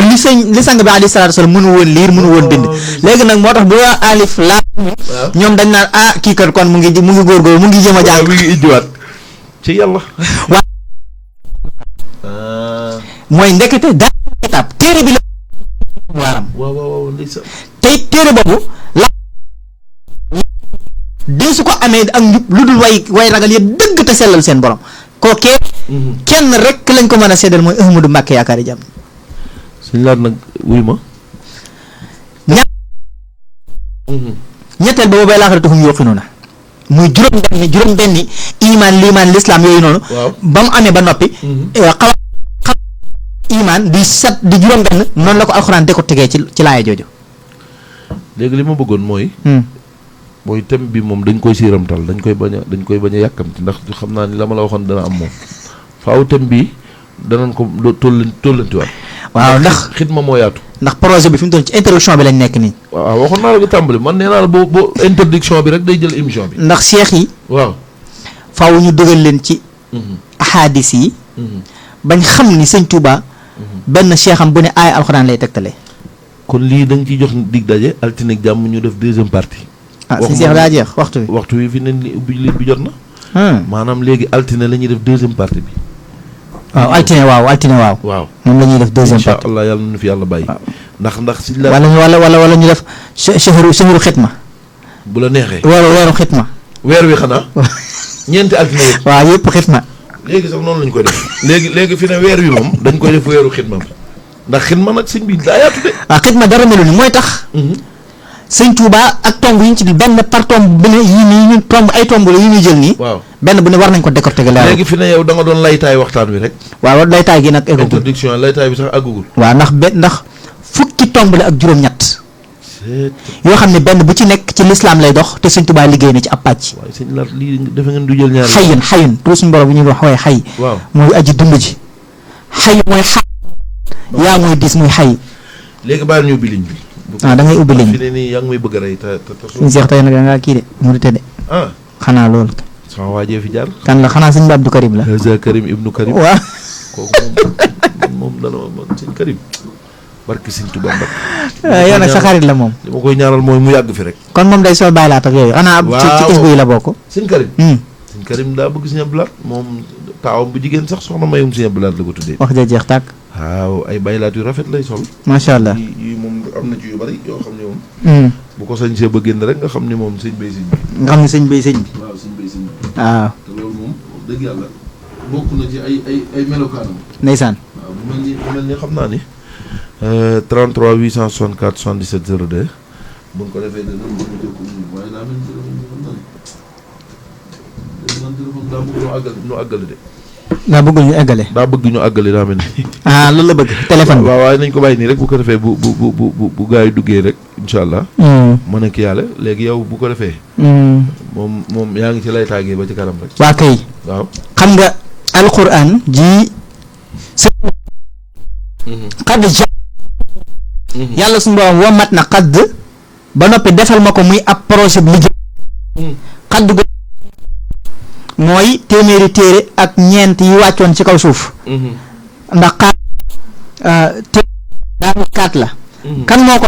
li sang bi alayhi salaatu wasalaam mënu woon liir mënu woon bind léegi nag moo tax bu waa alif laa ñoom dañ naan kii kat kon mu ngi góorgóorlu mu ngi jëm a jàng mu ngi ijjiwaat ci yàlla mooy ndekete daa étape téere bi la waaram waaw ndeysaan tey téere boobu la dee su ko amee ak njub lu dul way ragal ya dëgg te sellal seen borom kookee kenn rek lañ ko mën a seddal mooy Ahmadu Mbàkke yaakaari jàmm suñ laat nag wuy ma ñetteel ba boobay laaxaratu hum yuuqinuuna muy juróom benni imaan liimaan lislaam yooyu noonu ba mu amee ba noppi xaw imaan di set di juróom benn noonu la ko alxuraan de ko tegee ci laaya jooju léegi li ma bëggoon mooy thème bi moom dañ koy siiramtal dañ koy bañ a yàkkamti ndax xam naa ni la ma la waxoon dana am moom faaw thème bi danañ ko tollantiwaat waaw ndax xidma moo yaatu ndax projet bi fi mu toll ci introduction bi lañ nekk nii waaw waxoon naa la bi tàmbali man nee naa la boo introduction bi rek day jël émission bi ndax cheikh yi waaw faaw ñu dugal leen ci ahadis yi bañ xam ni sëñ Touba benn cheikham bu ne aaya alxuraan lay tegtale. kon lii da nga ciy jox dig daje altine ak jàmm ñu def deuxième partie. si Cheikh daa jeex waxtu wi fi ne li bi jot na. maanaam léegi altine la ñuy def deuxième partie bi. waaw altine waaw. moom la ñuy def deuxième partie. incha allah yàlla na fi yàlla bàyyi. ndax si la. wala ñu def shahru xitma. bu la neexee. weeru xitma. weer wi xanaa. ñeenti altine yëpp. waaw yëpp xitma. léegi sax noonu lañ koy def. léegi fi ne weer wi moom dañ koy def weeru xitma bi. ndax xitma nag sëñ bi daa yaatu de. waaw xitma dara melu ni mooy tax. sëñ Touba ak tomb yi ñu ci di benn par tomb bu ne yii nii ñun tomb ay tomb la yu ñuy jël nii. waaw benn bu ne war nañ ko décortiquer leeral. léegi fi ne yow da nga doon laytaay waxtaan wi rek. waaw laytaay gi nag eggagul. introduction laytaay bi sax àggagul. waaw ndax fukki tomb la ak juróom-ñett. yoo xam ne benn bu ci nekk ci lislaam lay dox te sëñ Touba liggéey na ci ab pàcc. waaye sëñ la lii defe ngeen du jël ñaar. xayun pour suñu borom bu ñuy wax waaye xay. waaw mooy aji dund ji. xay mooy xay. yaa mooy dis muy xay. léegi bàyyi ñu ubbi ligne bi. da ngay ubbi ligne bi fi ne nii yaa ngi may bëgg a rey te. suñu seex tey nag da ngaa kii de mu di tëdde. xanaa loolu. sama waajee fi jaar. kan la xanaa sëñ Abdou Karim la. Karim ibnu Karim. waaw. kooku moom dana ma sëñ Karim. barki sëñ Tuubaa Mbàkke. yow nag sa xarit la moom. li ma koy ñaanal mooy mu yàgg fi rek. kon moom day sol bàyyi laat ak yooyu. xanaa ci isbu yi la bokk. sëñ Karim. sëñ Karim daa bëgg sëñ Abdou Lahat moom taawam bu jigéen sax soxna mayum sëñ Abdou Lahat la ko tuddee. wax ja jeex tàkk. waaw ay baylaat yu rafet lay sol. macha allah yi moom am na ci yu bari yoo xam ne moom. bu ko sañ see ba génn rek nga xam ne moom sëñ bay sëñ bi. nga xam ne sëñ bay sëñ bi. waaw sëñ bay sëñ bi. waaw te loolu moom dëgg yàlla bokk na ci ay melokaanam. ndeysaan. waaw bu mel ni xam naa ni. 33 864 77 02 bu ñu ko defee danañ mën a jokkoo ñu waaye daa mel ni téléphone daa bëgg ñu àggale de. daa bëgg ñu eggale. daa bëgg ñu àggale daa mel ni. loolu la bëgg téléphone bi. waaw waaye nañ ko bàyyi nii rek bu ko defee bu gaa yi duggee rek incha allah. mën a kii yàlla léegi yow bu ko defee. moom yaa ngi ci lay tàggee ba ci kanam rek. waa kay. waaw xam nga alquran ji. xadd ja. yàlla suñu borom womat na xadd. ba noppi defal ma ko muy ab projet bu liggéey. xadd go mooy téeméeri téere ak ñeent yi wàccoon ci kaw suuf. ndax daanu kaat la. kan moo ko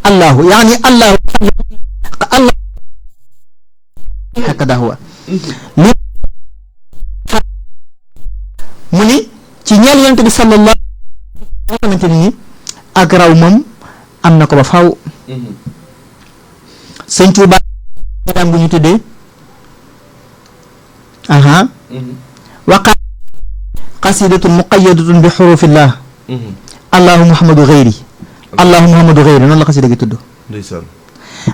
allahu yaani allahu hakada huwa li mu ni ci ñeel yonent bi sallallahu nga xamante ni ak raw moom am na ko ba faw sëñ Tuuba daan bu ñu tuddee waqa qasidatun muqayyadatun bi xurufillah allahu muhammadu xeyri allahu muhammadu xeyri noonu la xasida gi tudd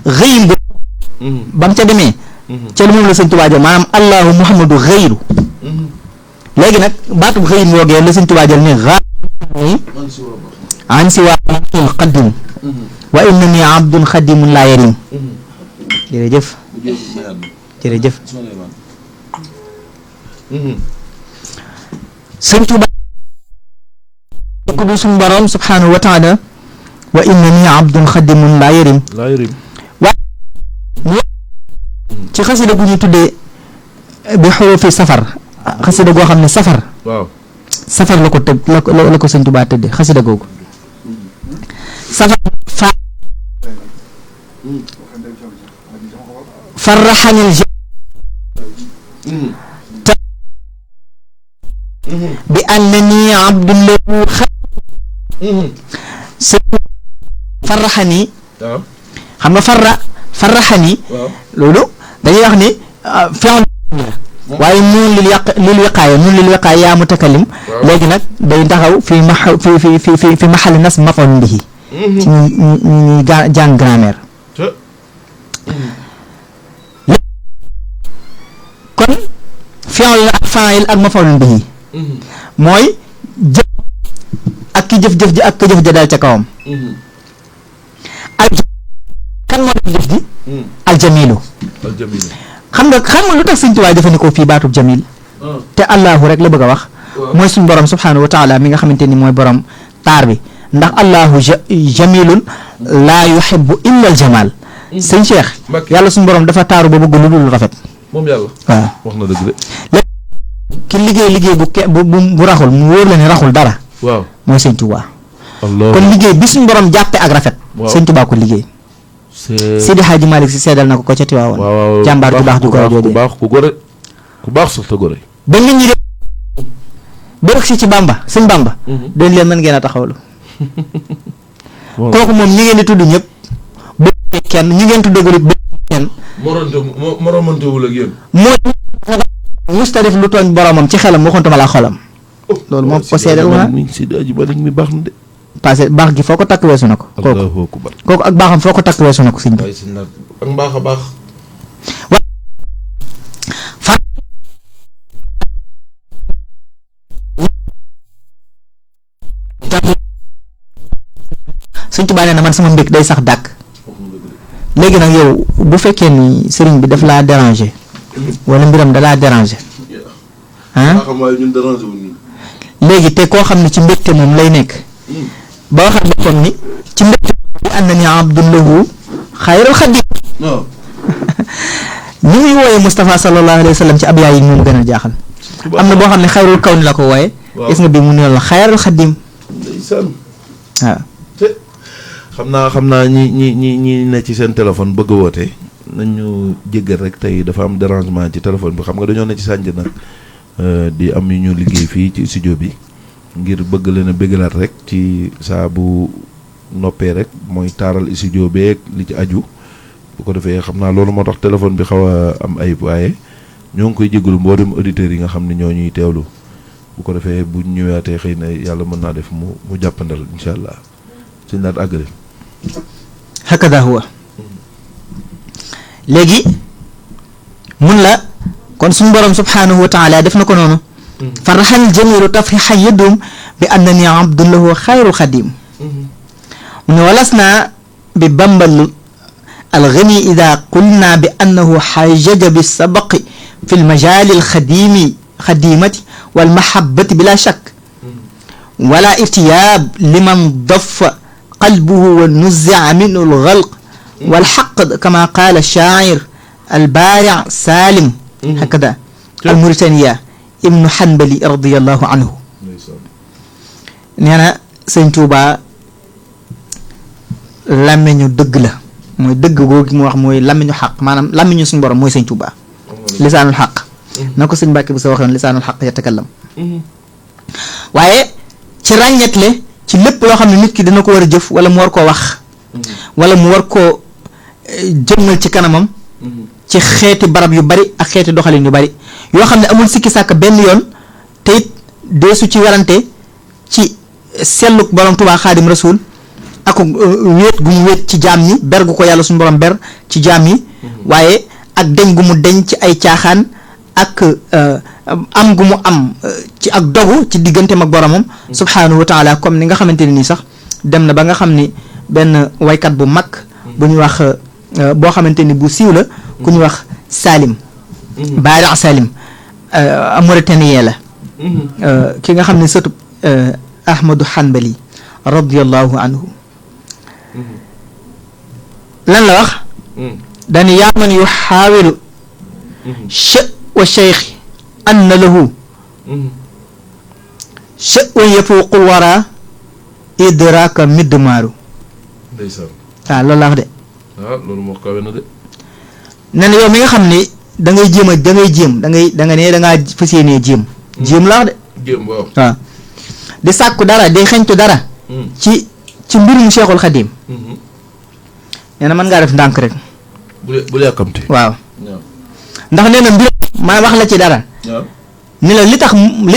xëyim bu ba mu ca demee ca lu moom la sëñ Tuubaa jël maanaam allahu muhammadu xeyru léegi nag baatub xëyim woogee la sëñ Tuubaa jël ni xaani an si waa xaddim wa innani abdun xaddimun laa yarim jërëjëf jërëjëf sëñ Tuubaa ko du suñu borom subhanahu wa taala wa innani abdun xaddimun laa yarim ci xasida gu ñu tuddee bi xurufi safar xasida goo xam ne safar safar la ko tëgg la ko sëñ Tuubaa tëddee xasida googu safar farraxanil bi annani abdun lahu farraxani xam nga farraxani loolu dañuy wax ni fi'l waaye noonu lil wiqaaya yaa mutakallim léegi nag day taxaw fi maxalli nas maf'uulun bihi ci ñu jàng grammaire kon fi'l ak faa'il ak maf'uulun bihi mooy jëf ak ki jëf-jëf ji ak ki jëf ja daal ca kawam kan moo def jëf ji aljamilu xam nga lu tax sëñ Tuubaa jëfandikoo fii baatub jamil te allahu rek la bëgg a wax mooy suñu borom subhanahu wa taala mi nga xamante ni mooy borom taar bi ndax allahu jamilun laa yuhibbu illa al jamal sëñ Cheikh yàlla suñu borom dafa taaru ba bëgg lu dul rafet moom yàlla. waaw wax na dëgg de. ki liggéey bu raxul mu wóor la ne raxul dara. waaw mooy sëñ Tuubaa. Allah kon liggéey bi suñu borom jàppe ak rafet. waaw sëñ Tuubaa ko liggéey. Sidi Hadji Malick si seedal na ko ca Tiwaawoon. waaw jàmbaar ju baax ju ko ku baax ku gore ku baax sax te gore. ba nit ñi de bërëg si ci Bamba sëñ Bamba. dañ leen mën ngeen a taxawlu. kooku moom ñi ngeen di tudd ñëpp. ba kenn ñi ngeen tuddagul it ba kenn. moromantewul ak yéen. mooy musta def lu tooñ boromam ci xelam waxantuma la xolam. loolu moom ko seedal waa Sidi Hadji Malick mi baax na de. parce que baax gi foo ko takk weesu na ko. kooku ak baaxam foo ko takk weesu na ko sëñ bi. ak mbaax a baax. Sëñ Tuubaa nee na man sama mbég day sax dàkk. léegi nag yow bu fekkee ni sëriñ bi daf laa déranger. wala mbiram da laa déranger. léegi te koo xam ne ci mbégte moom lay nekk. ba waxal boppam ni ci mbégte bi ànd na ni abdullahu xayrul xadim. ni muy wooyee Moustapha sallallahu alayhi wa sallam ci abyaay yi moom gën a jaaxal. am na boo xam ne xayrul kaw ni la ko wooyee. gis nga bii mu ne la xayrul xadim. waaw. xam naa ñi ne ci seen téléphone bëgg a woote nañu jéggal rek tey dafa am dérangement ci téléphone bi xam nga dañoo ne ci sànj nag di am yu ñu liggéey fii ci studio bi ngir bëgg leen a bëggalaat rek ci saa bu noppee rek mooy taaral studio beeg li ci aju bu ko defee xam naa loolu moo tax téléphone bi xaw a am ayib waaye ñoo ngi koy jégalu mboolem auditeurs yi nga xam ne ñoo ñuy teewlu bu ko defee bu ñëwaatee xëy na yàlla mën naa def mu jàppandal incha allah suñ naat àggale. hakada huwa léegi mun la kon suñu borom subhanahu wa taala def na ko noonu. faraxal jamilu tafrixa yadum bi annani abdullahu xayrul xadim. mu ne walasna bi bambal algani ida qulna bi annahu xajaja bi sabaqi fi lmajali alxadimati walmahabati bila shak wala irtiyab liman dafa qalbuhu wa nuzia minhu alxalq walxaq kama qaala alshaacir albaaric Salim hakada almauritania ibnu Hanbali radiallahu anhu nee na sëñ Tuubaa làmmiñu dëgg la mooy dëgg googu mu wax mooy làmmiñu xaq maanaam làmmiñu suñu borom mooy sëñ Tuubaa lisaanul xaq na ko sëñ Mbàkke bu sa waxoon lisaanul xaq yatakallam waaye ci ràññetle ci lépp loo xam ne nit ki dina ko war a jëf wala mu war koo wax wala mu war koo jëmmal ci kanamam ci xeeti barab yu bari ak xeeti doxalin yu bari yoo xam ne amul sikki sàkk benn yoon te it deesu ci werante ci selluk borom Tuubaa Xaadim Rasuul ak wéet gu mu wéet ci jaam ñi ber gu ko yàlla suñu borom ber ci jaam yi waaye ak deñ gu mu deñ ci ay caaxaan ak am gu mu am ci ak dogu ci digganteem ak boromam subhaanahu wa taala comme ni nga xamante ne nii sax dem na ba nga xam ni benn waykat bu mag bu ñu wax boo xamante ni bu siiw la ku ñu wax Salim Baari Salim mauritanien la ki nga xam ne sëtub Ahmadu Hanbali radiyallahu anhu lan la wax dani yaa man yu xaawilu wa cheikh anna lahu sha'wan yafuuqul wara idraaka midmaaru waaw loolu la wax de loolu moo kawe na de nee na yow mi nga xam ne da ngay jéem a da nga ne da ngaa fas yéenee jéem la wax de jéem waaw di sàkku dara di xeñtu dara ci mbirum Cheikhul Khadim nee na mën ngaa def ndànk rek bu yàkkamti waaw ndax nee na mbiram ma wax la ci dara ni la li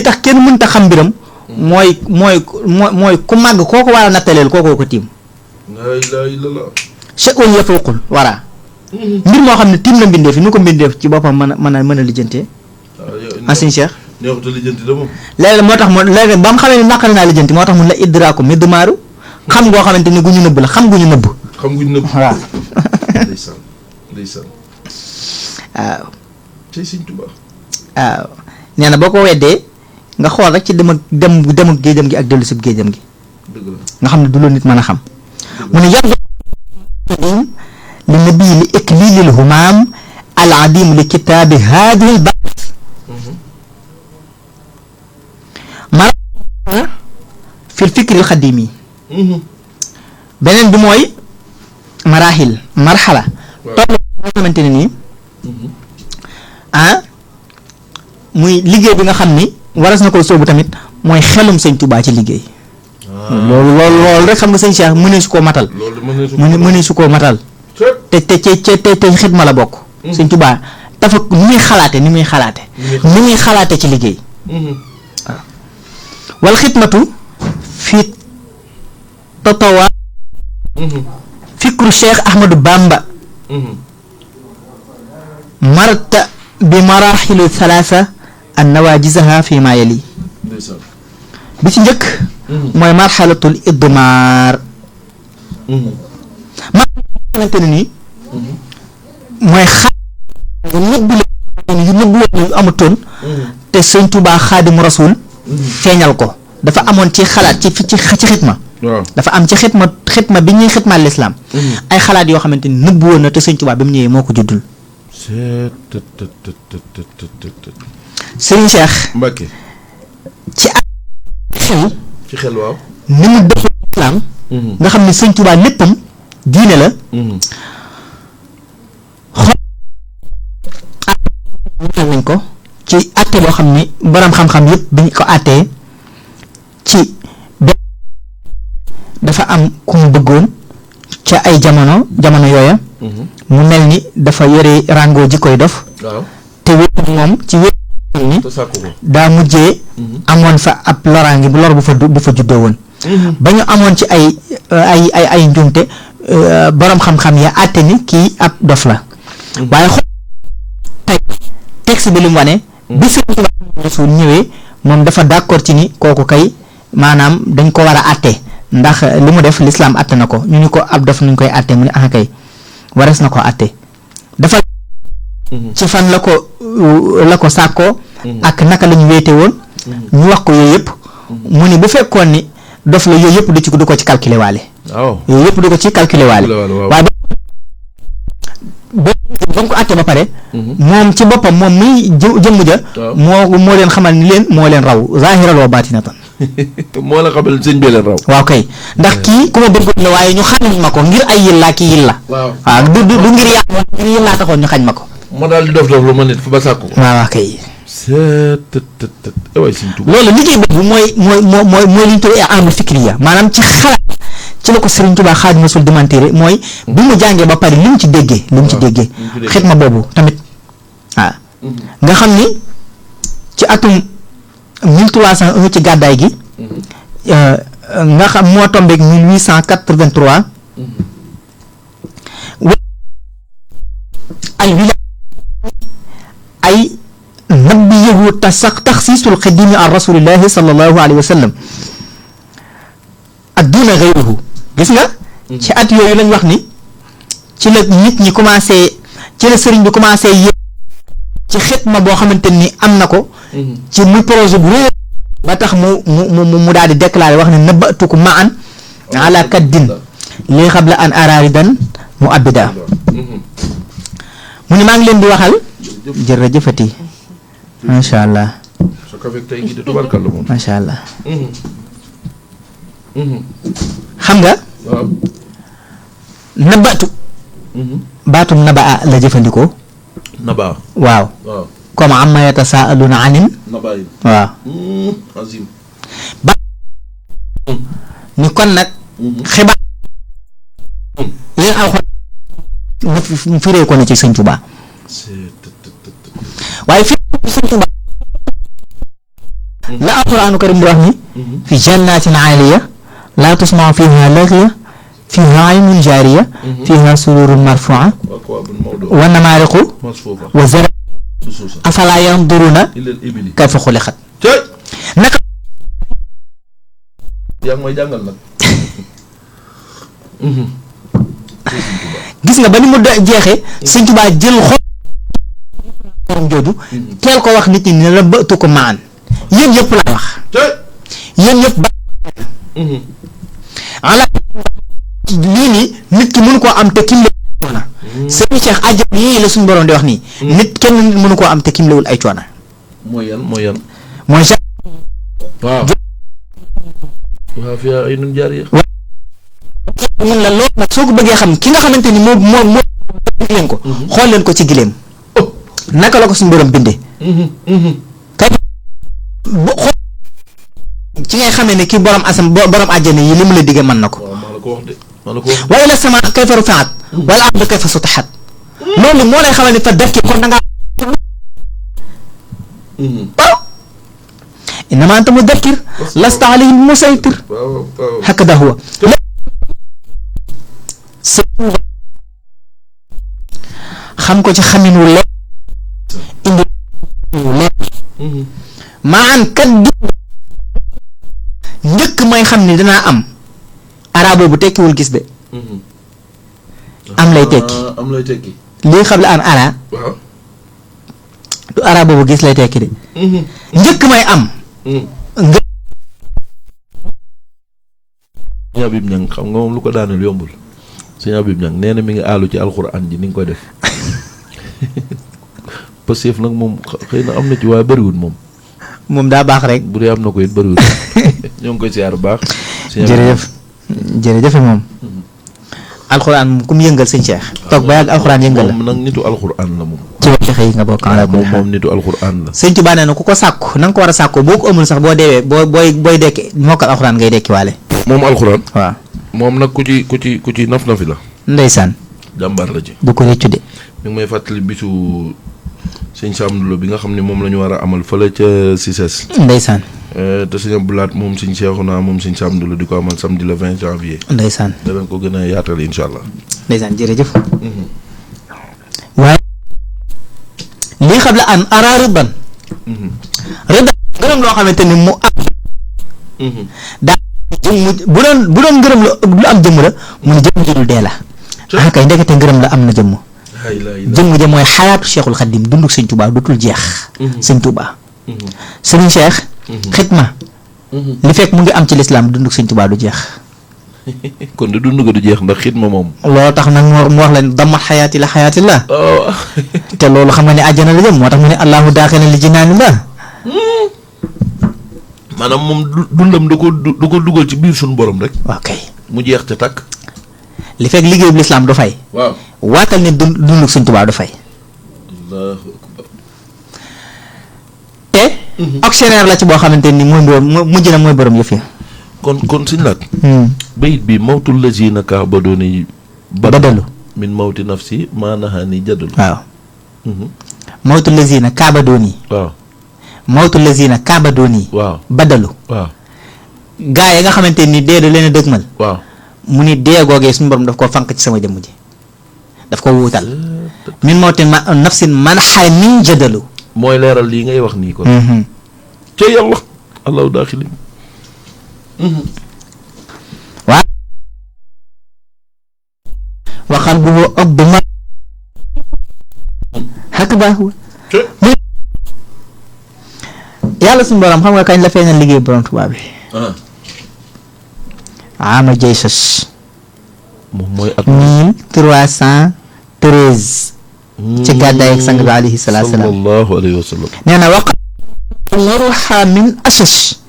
tax kenn mënta xam mbiram mooy ku màgg kooku war a nattaleel kookoo ko tiim cha'un yafuuqul wara mbir moo xam ne tiim na mbindeef yi nu ko mbindeef ci boppam mën a lijjantee asin Cheikh léegi moo tax léegi ba mu xamee ni naqari naa lijjanti moo tax mun la idraaku midmaaru xam ngoo xamante ni gu ñu nëbb la xam gu ñu nëbb waaw ndeysaan waaw tey Sëñ Tuubaa waaw nee na boo ko weddee nga xool rek ci dem ak géejam gi ak dellu sib géejam gi dëgg la nga xam ne du loolu nit mën a xam mu ne yàgg li nabii li iklilil humaam al adim li kitaabi haadihi al baat mara fil fikri al xadimi beneen bi mooy maraaxil marxala toll nga xamante ne nii muy liggéey bi nga xam ni waras na ko soobu tamit mooy xelum sëñ Tuubaa ci liggéey loolu rek xam nga sëñ Cheikh mënee su koo matal mënee su koo matal te xidma la bokk sëñ Tuubaa dafa ni muy xalaate ci liggéey waaw wal xidmatu fi tatawa fikru Cheikh Ahmadou Bamba marta bi maraxilu thalatha an nawaajisaha fi ma yali bi ci njëkk mooy marxalatul idmaar xamante ne nii mooy nëbbu leen amutoon te sëñ Tuubaa Xaadimu Rasuul feeñal ko dafa amoon ci xalaat ci xitma dafa am ci xitma bi ñuy xitmaal lislaam ay xalaat yoo xamante ni nëbbu woon na te sëñ Tuubaa bi mu ñëwee moo ko juddul Sëriñ Cheikh Mbacke ci xel waaw ni mu def lislaam nga xam ne sëñ Tuubaa léppam diine la xool nañ ko ci àtte boo xam ni borom xam-xam yëpp bi ñu ko àttee ci dafa am ku mu bëggoon ca ay jamono yooya mu mel ni dafa yore rango ji koy dof te wéet moom ci wéet ni daa mujjee amoon fa ab loraangi bu lor bu fa juddoo woon ba ñu amoon ci ay njuumte borom xam-xam ya àtte ni kii ab dof la waaye xool tey texte bi li mu wane bi Sëriñ Rasul ñëwee moom dafa d'accord ci ni kooku kay maanaam dañ ko war a àtte ndax li mu def lislaam àtte na ko ñu ni ko ab dof nuñ koy àtte mu ne ah kay warees na ko àtte dafa ci fan la ko sàkkoo ak naka la ñu wéete woon ñu wax ko yooyu yëpp mu ni bu fekkoon ni dof la yooyu yëpp du ko ci calculer waale yooyu yëpp du ko ci calculer waale waaye ba mu ko àtte ba pare moom ci boppam moom muy jëmm ja moo leen xamal ni moo leen raw zahiran wa batinatan moo la xamal sëñ bi leen raw waaw kay ndax kii ku ma bëggoon la waaye ñu xañ ma ko ngir ay yillaa ki yilla waaw du ngir yàq ngir yillaa taxoon ñu xañ ma ko moo daal di dof lu ma nit fa ba sàkku ko waaw kay waay sëñ Tuubaa loolu liggéey boobu mooy li ñu tuddee amul fikriya maanaam ci xalaat ci la ko Sëriñ Tuubaa Xaadimu Rasuul démentir mooy bi mu jàngee ba pare li mu ci déggee xitma boobu tamit waaw nga xam ni ci atum 1301 ci gàddaay gi nga xam moo tombeeg 1883 ay nabbiyahu taxsiisul xadimi an rasulillahi sallallahu alayhi wa sallam ak duuna gayruhu gis nga ci at yooyu lañ wax ni ci la nit ñi commencé ci la sëriñ bi commencé yéeg ci xitma boo xamante ni am na ko ci muy projet bu réer ba tax mu daal di déclaré wax ne nabatukum ma'an ala kaddin li xabla an araridan mu abida mu ne maa ngi leen di waxal jërëjëfati macha allah macha allah xam nga nabatu baatum nabaa la jëfandikoo waaw comme amma yatasaaluna anin waaw ba ni kon nag xibaar li alxuraan mu firee ko na ci Sëñ Tuubaa waaye fi Sëñ Tuubaa la alxuraanu karim di wax ni fi jannatin aaliya laa tusmau fiha laxiya fiha aynun jaariya fiha sururun marfua wa namaariqu wa zara afalaa yanduruna kayfa xuliqat naka yaa ngi may jàngal nag gis nga ba ni mu jeexee Sëñ Tuubaa jël xol jooju teel ko wax nit ñi ne la bëtu ko maan yéen yëpp laa wax yéen yëpp ba ala lii nii nit ki mënu koo am te kim la sëriñ Cheikh àjjana yii la suñu borom di wax nii. nit kenn nit mënu koo am te kim lewul ay coono. mooy yan. mooy waaw fi ay nun jaar yi. mun la loolu nag soo ko bëggee xam ki nga xamante ni moo leen ko. xool leen ko ci gileem. naka la ko suñu borom bindee. kay ci ngay xamee ne kii borom borom àjjana yi li mu la diggee mën na ko. wa ila sama kayfa rufi'at wal ardu kayfa sutihat. loolu moo lay xamal ni fa def ki kon da ngaa. waaw. innama anta mudakkir lasta alayhim musaytir. hakada huwa. xam ko ci xamin wu leer. indi wu leer. maan kat njëkk may xam ni danaa am. arab bu tekkiwul gis de. am lay tekki. lii xam la an ara. du arab boobu gis lay tekki de. njëkk may am. sëñ Habib Niang xam nga moom lu ko daaneel yombul. sëñ Habib Niang nee na mi ngi aalu ci alxuraan ji ni nga koy def. Pastef nag moom xëy na am na ci waaye bëriwul moom. moom daa baax rek. bu dee am na ko it bëriwul. ñoo ngi koy siyaar bu baax. jërëjëf moom. alxuraan moom ku mu yëngal sëñ Cheikh. toog ba yàgg alxuraan yëngal la moom nag nitu alxuraan la moom. ci waxi xëy nga bokk. moom nitu alxuraan la. sëñ Tuubaa nee na ku ko sàkku na nga ko war a sàkkoo boo ko amul sax boo deewee booy dekki mokkal alxuraan ngay dekki waale. moom alxuraan. waaw moom nag ku ci naf-nafi la. ndeysaan. jàmbaar la ci. du ko réccu de. mi ngi may fàttali bisu sëñ Samdulo bi nga xam ne moom la ñu war a amal fële ca Cissesse. ndeysaan. te sëñ Abdoulaat moom sëñ Cheikhouna moom sëñ Samdulo di ko amal samedi le 20 janvier. ndeysaan. danañ ko gën a yaatal incha allah. ndeysaan jërëjëf. waaye lii xam la an ara rëbban. rëbban gërëm loo xamante ni mu am. daa bu doon ngërëm lu am jëmm la mu ne jëmm ji dul dee la. ah kay ndekete ngërëm la am na jëmm. jëmm ja mooy xayaatu Cheikhul Khadim dunduk sëñ Touba dootul jeex. sëñ Touba. sëriñ Cheikh. xitma. li fekk mu ngi am ci lislaam dunduk sëñ Touba du jeex. kon de dund ko du jeex ndax xitma moom. loolu tax nag mu wax leen dammat xayaati la xayaati la. te loolu xam nga ne àjjana la jëm moo tax mu ne allahu daaxila li jinaani la. maanaam moom dundam du ko dugal ci biir suñu borom rek. waaw kay mu jeex ca takk. li fekk liggéeyu bu lislaam du fay. waaw waatal ne dunduk sëñ Tuubaa du fay. allahu akbar. te. actionnaire la ci boo xamante ni mooy mujj na mooy borom yëf ya. kon suñ laat. bayit bi mawtul lazina kaabadoni badalu min mawti nafsi maanahaani jadalu. waaw. mawtul lazina kaabadoni. waaw. mawtul lazina kaabadoni. waaw badalu. waaw. gaa yi nga xamante ni dee da leen a dëgmal. waaw. mu ni dee googee suñu borom daf koo fanq ci sama jëmm ji daf ko wuutal. min mawti nafsin maanahaani jadalu. mooy leeral lii ngay wax nii kon. ca yàlla allahu daaxili. waaw. waxal bu ëpp bi ma. xakk baaxul. yàlla suñu borom xam nga kañ la feeñal liggéey borom tubaab bi. ama jay sos. moom mooy at. 1313. ci gàddaay ak sang bi alayhi salaatu salaam. sallallahu alayhi wa sallam. nee na waqa ruuxa min asos.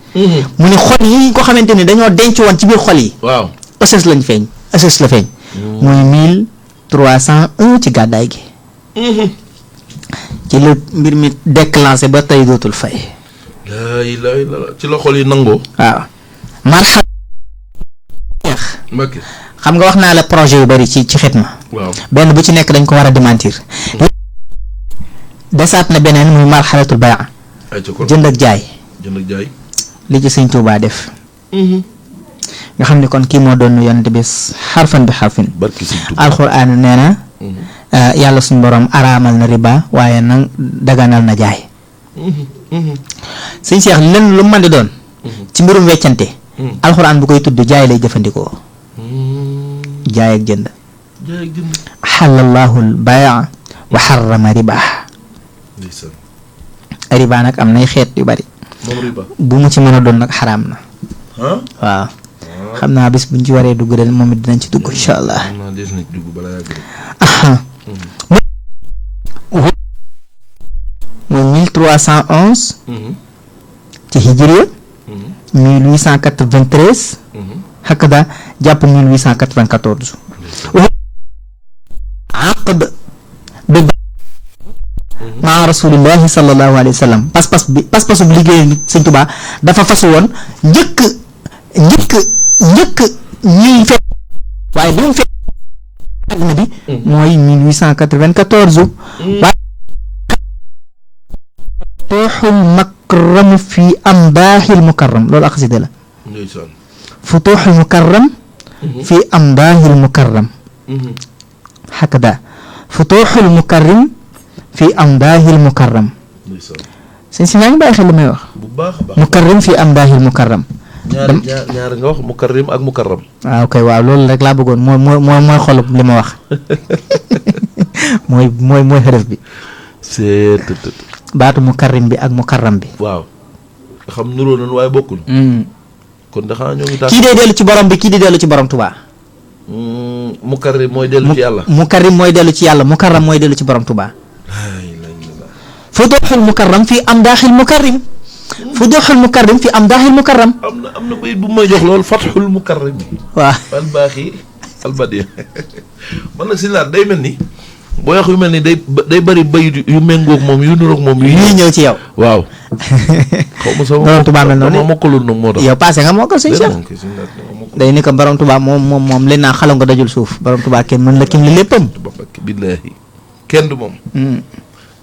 mu ne xol yi ko xamante ni dañoo denc woon ci biir xol yi. waaw asos lañ feeñ asos la feeñ. muy 1301 ci gàddaay gi. ci la mbir mi déclenché ba tey dootul fay. laa ilaaha illallaah ci la xol yi nangoo. waaw. marxal. Mbacké. xam nga wax naa la projet yu bari ci xitma. waaw benn bu ci nekk dañ ko war a démentir. desaat na beneen muy marxalatul bay'a. jënd ak jaay. li ci sëñ Tuubaa def. nga xam ne kon kii moo doon yonent bi xarfan bi xarfin. barki sëñ Tuubaa. alxuraan nee na. yàlla suñu borom araamal na riba waaye nag daganal na jaay. sëñ Cheikh lenn lu mën di doon. ci mbirum weccante. alxuraan bu koy tudd jaay lay jëfandikoo. jaay ak jënd. xalallahu al-bay'a wa xarrama riba. riba nag am nay xeet yu bari. bu mu ci mën a doon nag xaraam na. waaw. xam naa bis buñ ci waree dugg de moom it dinañ ci dugg incha allah. mooy 1311 ci hijriya 1893 hakada jàpp 1894 aqd bi maa rasulillahi sallallahu alayhi wa sallam pas-pasu bi liggéey Sëñ Tuubaa dafa fasu woon njëkk ñuy fekk waaye bi mu fekk àddina bi mooy 1894 waaye futuuxul makram fi amdaaxil mukarram loolu ak xasida la futuuxul mukarram fi amdaaxil mukarram hakada futuuxul mukarram fi amdaahil mukarram sëñ si yaa ngi bàyyi xel li may wax bu baax a baax mukarram fi amdaahil mukarram ñaar nga wax mukarrim ak mukarram waaw kay waaw loolu rek laa bëggoon mooy xolub li ma wax mooy xërëf bi c'est baatu mukarrim bi ak mukarram bi waaw nga xam nuroo nañu waaye bokkul kon da xanaa ñoo ngi tax kii day dellu ci borom bi kii di dellu ci borom Tuubaa mukarrim mooy dellu ci yàlla mukarrim mooy dellu ci yàlla mukarram mooy dellu ci borom Tuubaa futuuxul mukarram fi amdaaxil mukarrim futuuxul mukarrim fi amdaaxil mukarram am na bayit bu may jox loolu fatxul mukarrim waaw al baaxi al badi man nag si laat day mel ni boo wax yu mel ni day bëri bayit yu méngoog moom yu nuroog moom yu ñëw ci yow waaw xaw ma sama borom Tuubaa mel noonu dama mokkalul nag moo tax yow passé nga mokkal sëñ Cheikh day ni ko borom Tuubaa moom li naa xalam nga dajul suuf borom Tuubaa kenn mën la kim li léppam billaahi kenn du moom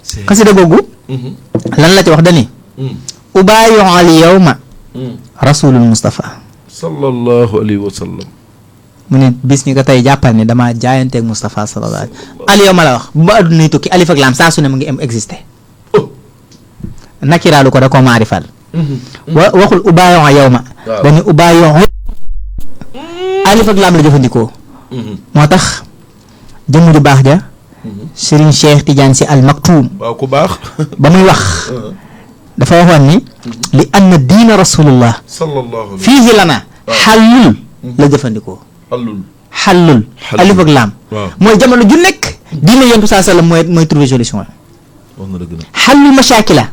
xasida googu lan la ci wax dani ubaayu al yawma rasulul Mustafa sallallahu alayhi wa sallam mu ne bis ni ko tey jàppal ni dama jaayanteeg Mustafa sallallahu alayhi al yawma la wax ba addunay tukki alif ak laam saa su ne mu ngi am existé nakiraalu ko da koo maarifal waxul ubaayu al yawma dañu ubaayu alif ak laam la jëfandikoo moo tax jëmm ju baax ja Serigne Cheikh Tidiane Sy Al Maktoum waaw ku baax ba muy wax dafa waxoon ni li anna diina rasulullah sallallahu fiihi lana xallul la jëfandikoo xallul alif ak laam mooy jamono ju nekk diina yontu saa sallam mooy trouver solution xallul machaakila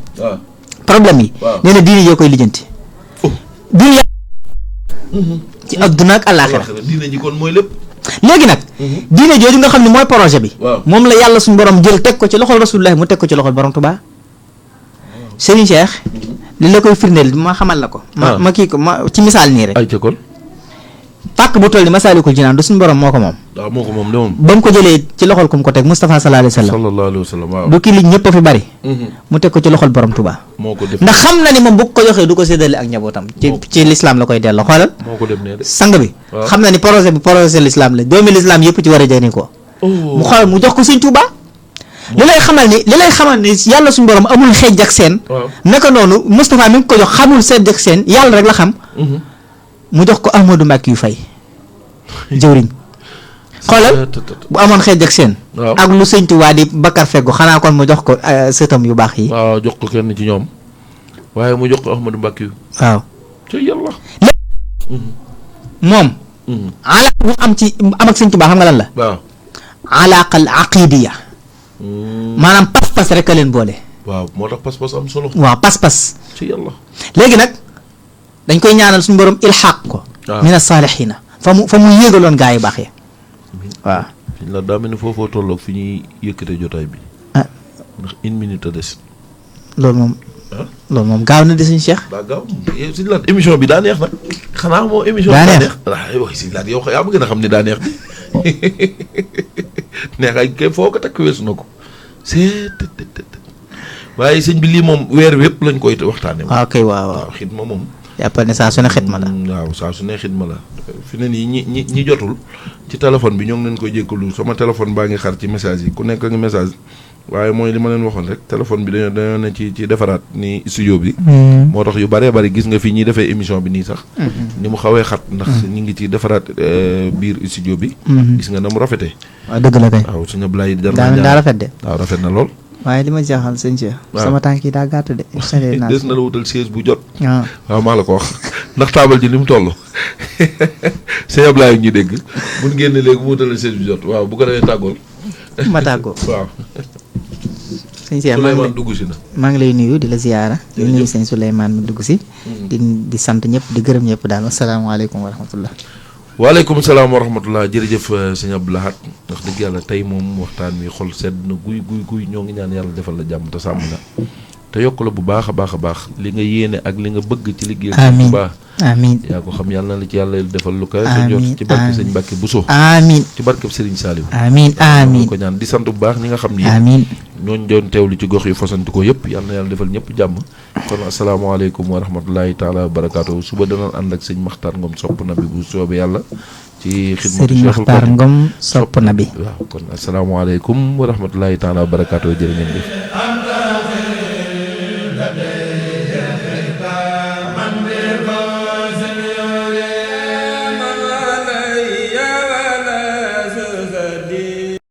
problème yi nee na diina yoo koy lijjanti diina ci adduna ak àllaaxira diina ji kon mooy lépp léegi nag diine jooju nga xam ne mooy projet bi moom la yàlla suñu borom jël teg ko ci loxol rasulullah mu teg ko ci loxol borom Tuubaa Serigne Cheikh li la koy firndeel ma xamal la ko ma kii ko ma ci misaal nii rek ay ca kon pàkk bu toll ni Masaalikul Jinaan du suñu borom moo ko moom waaw moo ko moom de moom ba mu ko jëlee ci loxol ku mu ko teg Moustapha sallallahu alayhi wa sallam waaw du kii li ñëpp a fi bari mu teg ko ci loxol borom Tuubaa moo ko def ndax xam na ni moom bu ko joxee du ko séddale ak njabootam ci l'islam la koy delloo xoolal moo ko def nee de sang bi xam na ni projet l'islam la doomi l'islam yëpp ci war a jëriñ ko mu xool mu jox ko Sëñ Tuubaa li lay xamal ni yàlla suñu borom amul xeej ak seen naka noonu Moustapha mi ngi ko jox xamul xeej ak seen yàlla rek la xam mu jox ko Ahmadou Mbacké yu fay jëwriñ xoolal bu amoon xeej ak seen ak lu Sëñ Tuubaa di Bakar feggu xanaa kon mu jox ko sëtam yu baax yi waaw jox ko kenn ci ñoom waaye mu jox ko Ahmadou Mbacké yu waaw ci yàlla moom alaaka bu am ak Sëñ Tuubaa xam nga lan la waaw alaaqal aqidiya maanaam pas-pas rek a leen boole waaw moo tax pas-pas am solo waaw pas-pas ci yàlla léegi nag dañ koy ñaanal suñu borom ilxaq ko min as-saalihiina fa mu yéegaloon gaa yu baax ya waaw fi la daa mel ni foofoo tolloog fi ñuy yëkkate jotaay bi ndax une minute a des loolu moom gaaw na di Sëñ Cheikh daa gaaw Sëñ Laat émission bi daa neex nag xanaa moo émission daa neex waaw Sëñ Laat yow yaa ma gën a xam ne daa neex bi neex ay kay foo ko takk weesu na ko waaye sëñ bi lii moom weer wépp lañ koy waxtaane waaw kay waaw xidma moom jàppal ne saa su ne xidma la waaw saa su ne xidma la fi ne nii ñi jotul ci téléphone bi ñoo ngi leen koy jékkalu sama téléphone baa ngi xar ci message yi ku nekk ngi message waaye mooy li ma leen waxoon rek téléphone bi dañoo ne ci defaraat ni studio bi moo tax yu bëree bëri gis nga fii ñi defee émission bi nii sax ni mu xawee xat ndax ñi ngi ci defaraat biir studio bi gis nga na mu rafetee waaw dëgg la kay waaw suñu blaay jar daa rafet de waaw rafet na lool waaye li ma jaaxal Sëñ Cheikh sama tànk yi daa gàtt de des na la wutal siège bu jot waaw maa la ko wax ndax taabal ji ni mu toll sëñ Ablaye ñu dégg buñ génne léegi mu wutal siège bu jot waaw bu ko defee tàggool ma tàggoo. waaw. sëñ Cheikh maa ngi Souleymane lay dugg si na. maa ngi lay nuyu di la ziyaara. di nuyu sëñ Souleymane mu dugg si. di sant ñëpp di gërëm ñëpp daal wasalaamaaleykum wa rahmatullah. waaleykum salaam wa rahmatullah jërëjëf sëñ Abdou Lahad wax dëgg yàlla tey moom waxtaan wi xol sedd na guy ñoo ngi ñaan yàlla defal la jàmm te sàmm la te yokk la bu baax a baax li nga yéene ak li nga bëgg ci liggéey bu baax amiin yaa ko xam yàlla na la ci yàlla defal lu ko sa jot ci barke sëñ Mbàkke Buso amiin ci barke Sëriñ Saaliw amiin ko ñaan di sant bu baax ñi nga xam ni amiin ñooñ doon teewlu ci gox yu fasanti ko yëpp yàlla na yàlla defal ñëpp jàmm kon asalaamaaleykum wa rahmatullahi taala wa barakaatu suba danañ ànd ak sëñ Maxtaar Ngom sopp na bi bu soobee yàlla ci xidmatu Sëriñ Cheikhul Maxtaar Khadim Ngom sopp na bi waaw kon asalaamaaleykum wa rahmatullahi taala wa barakaatu jërë ngeen jëf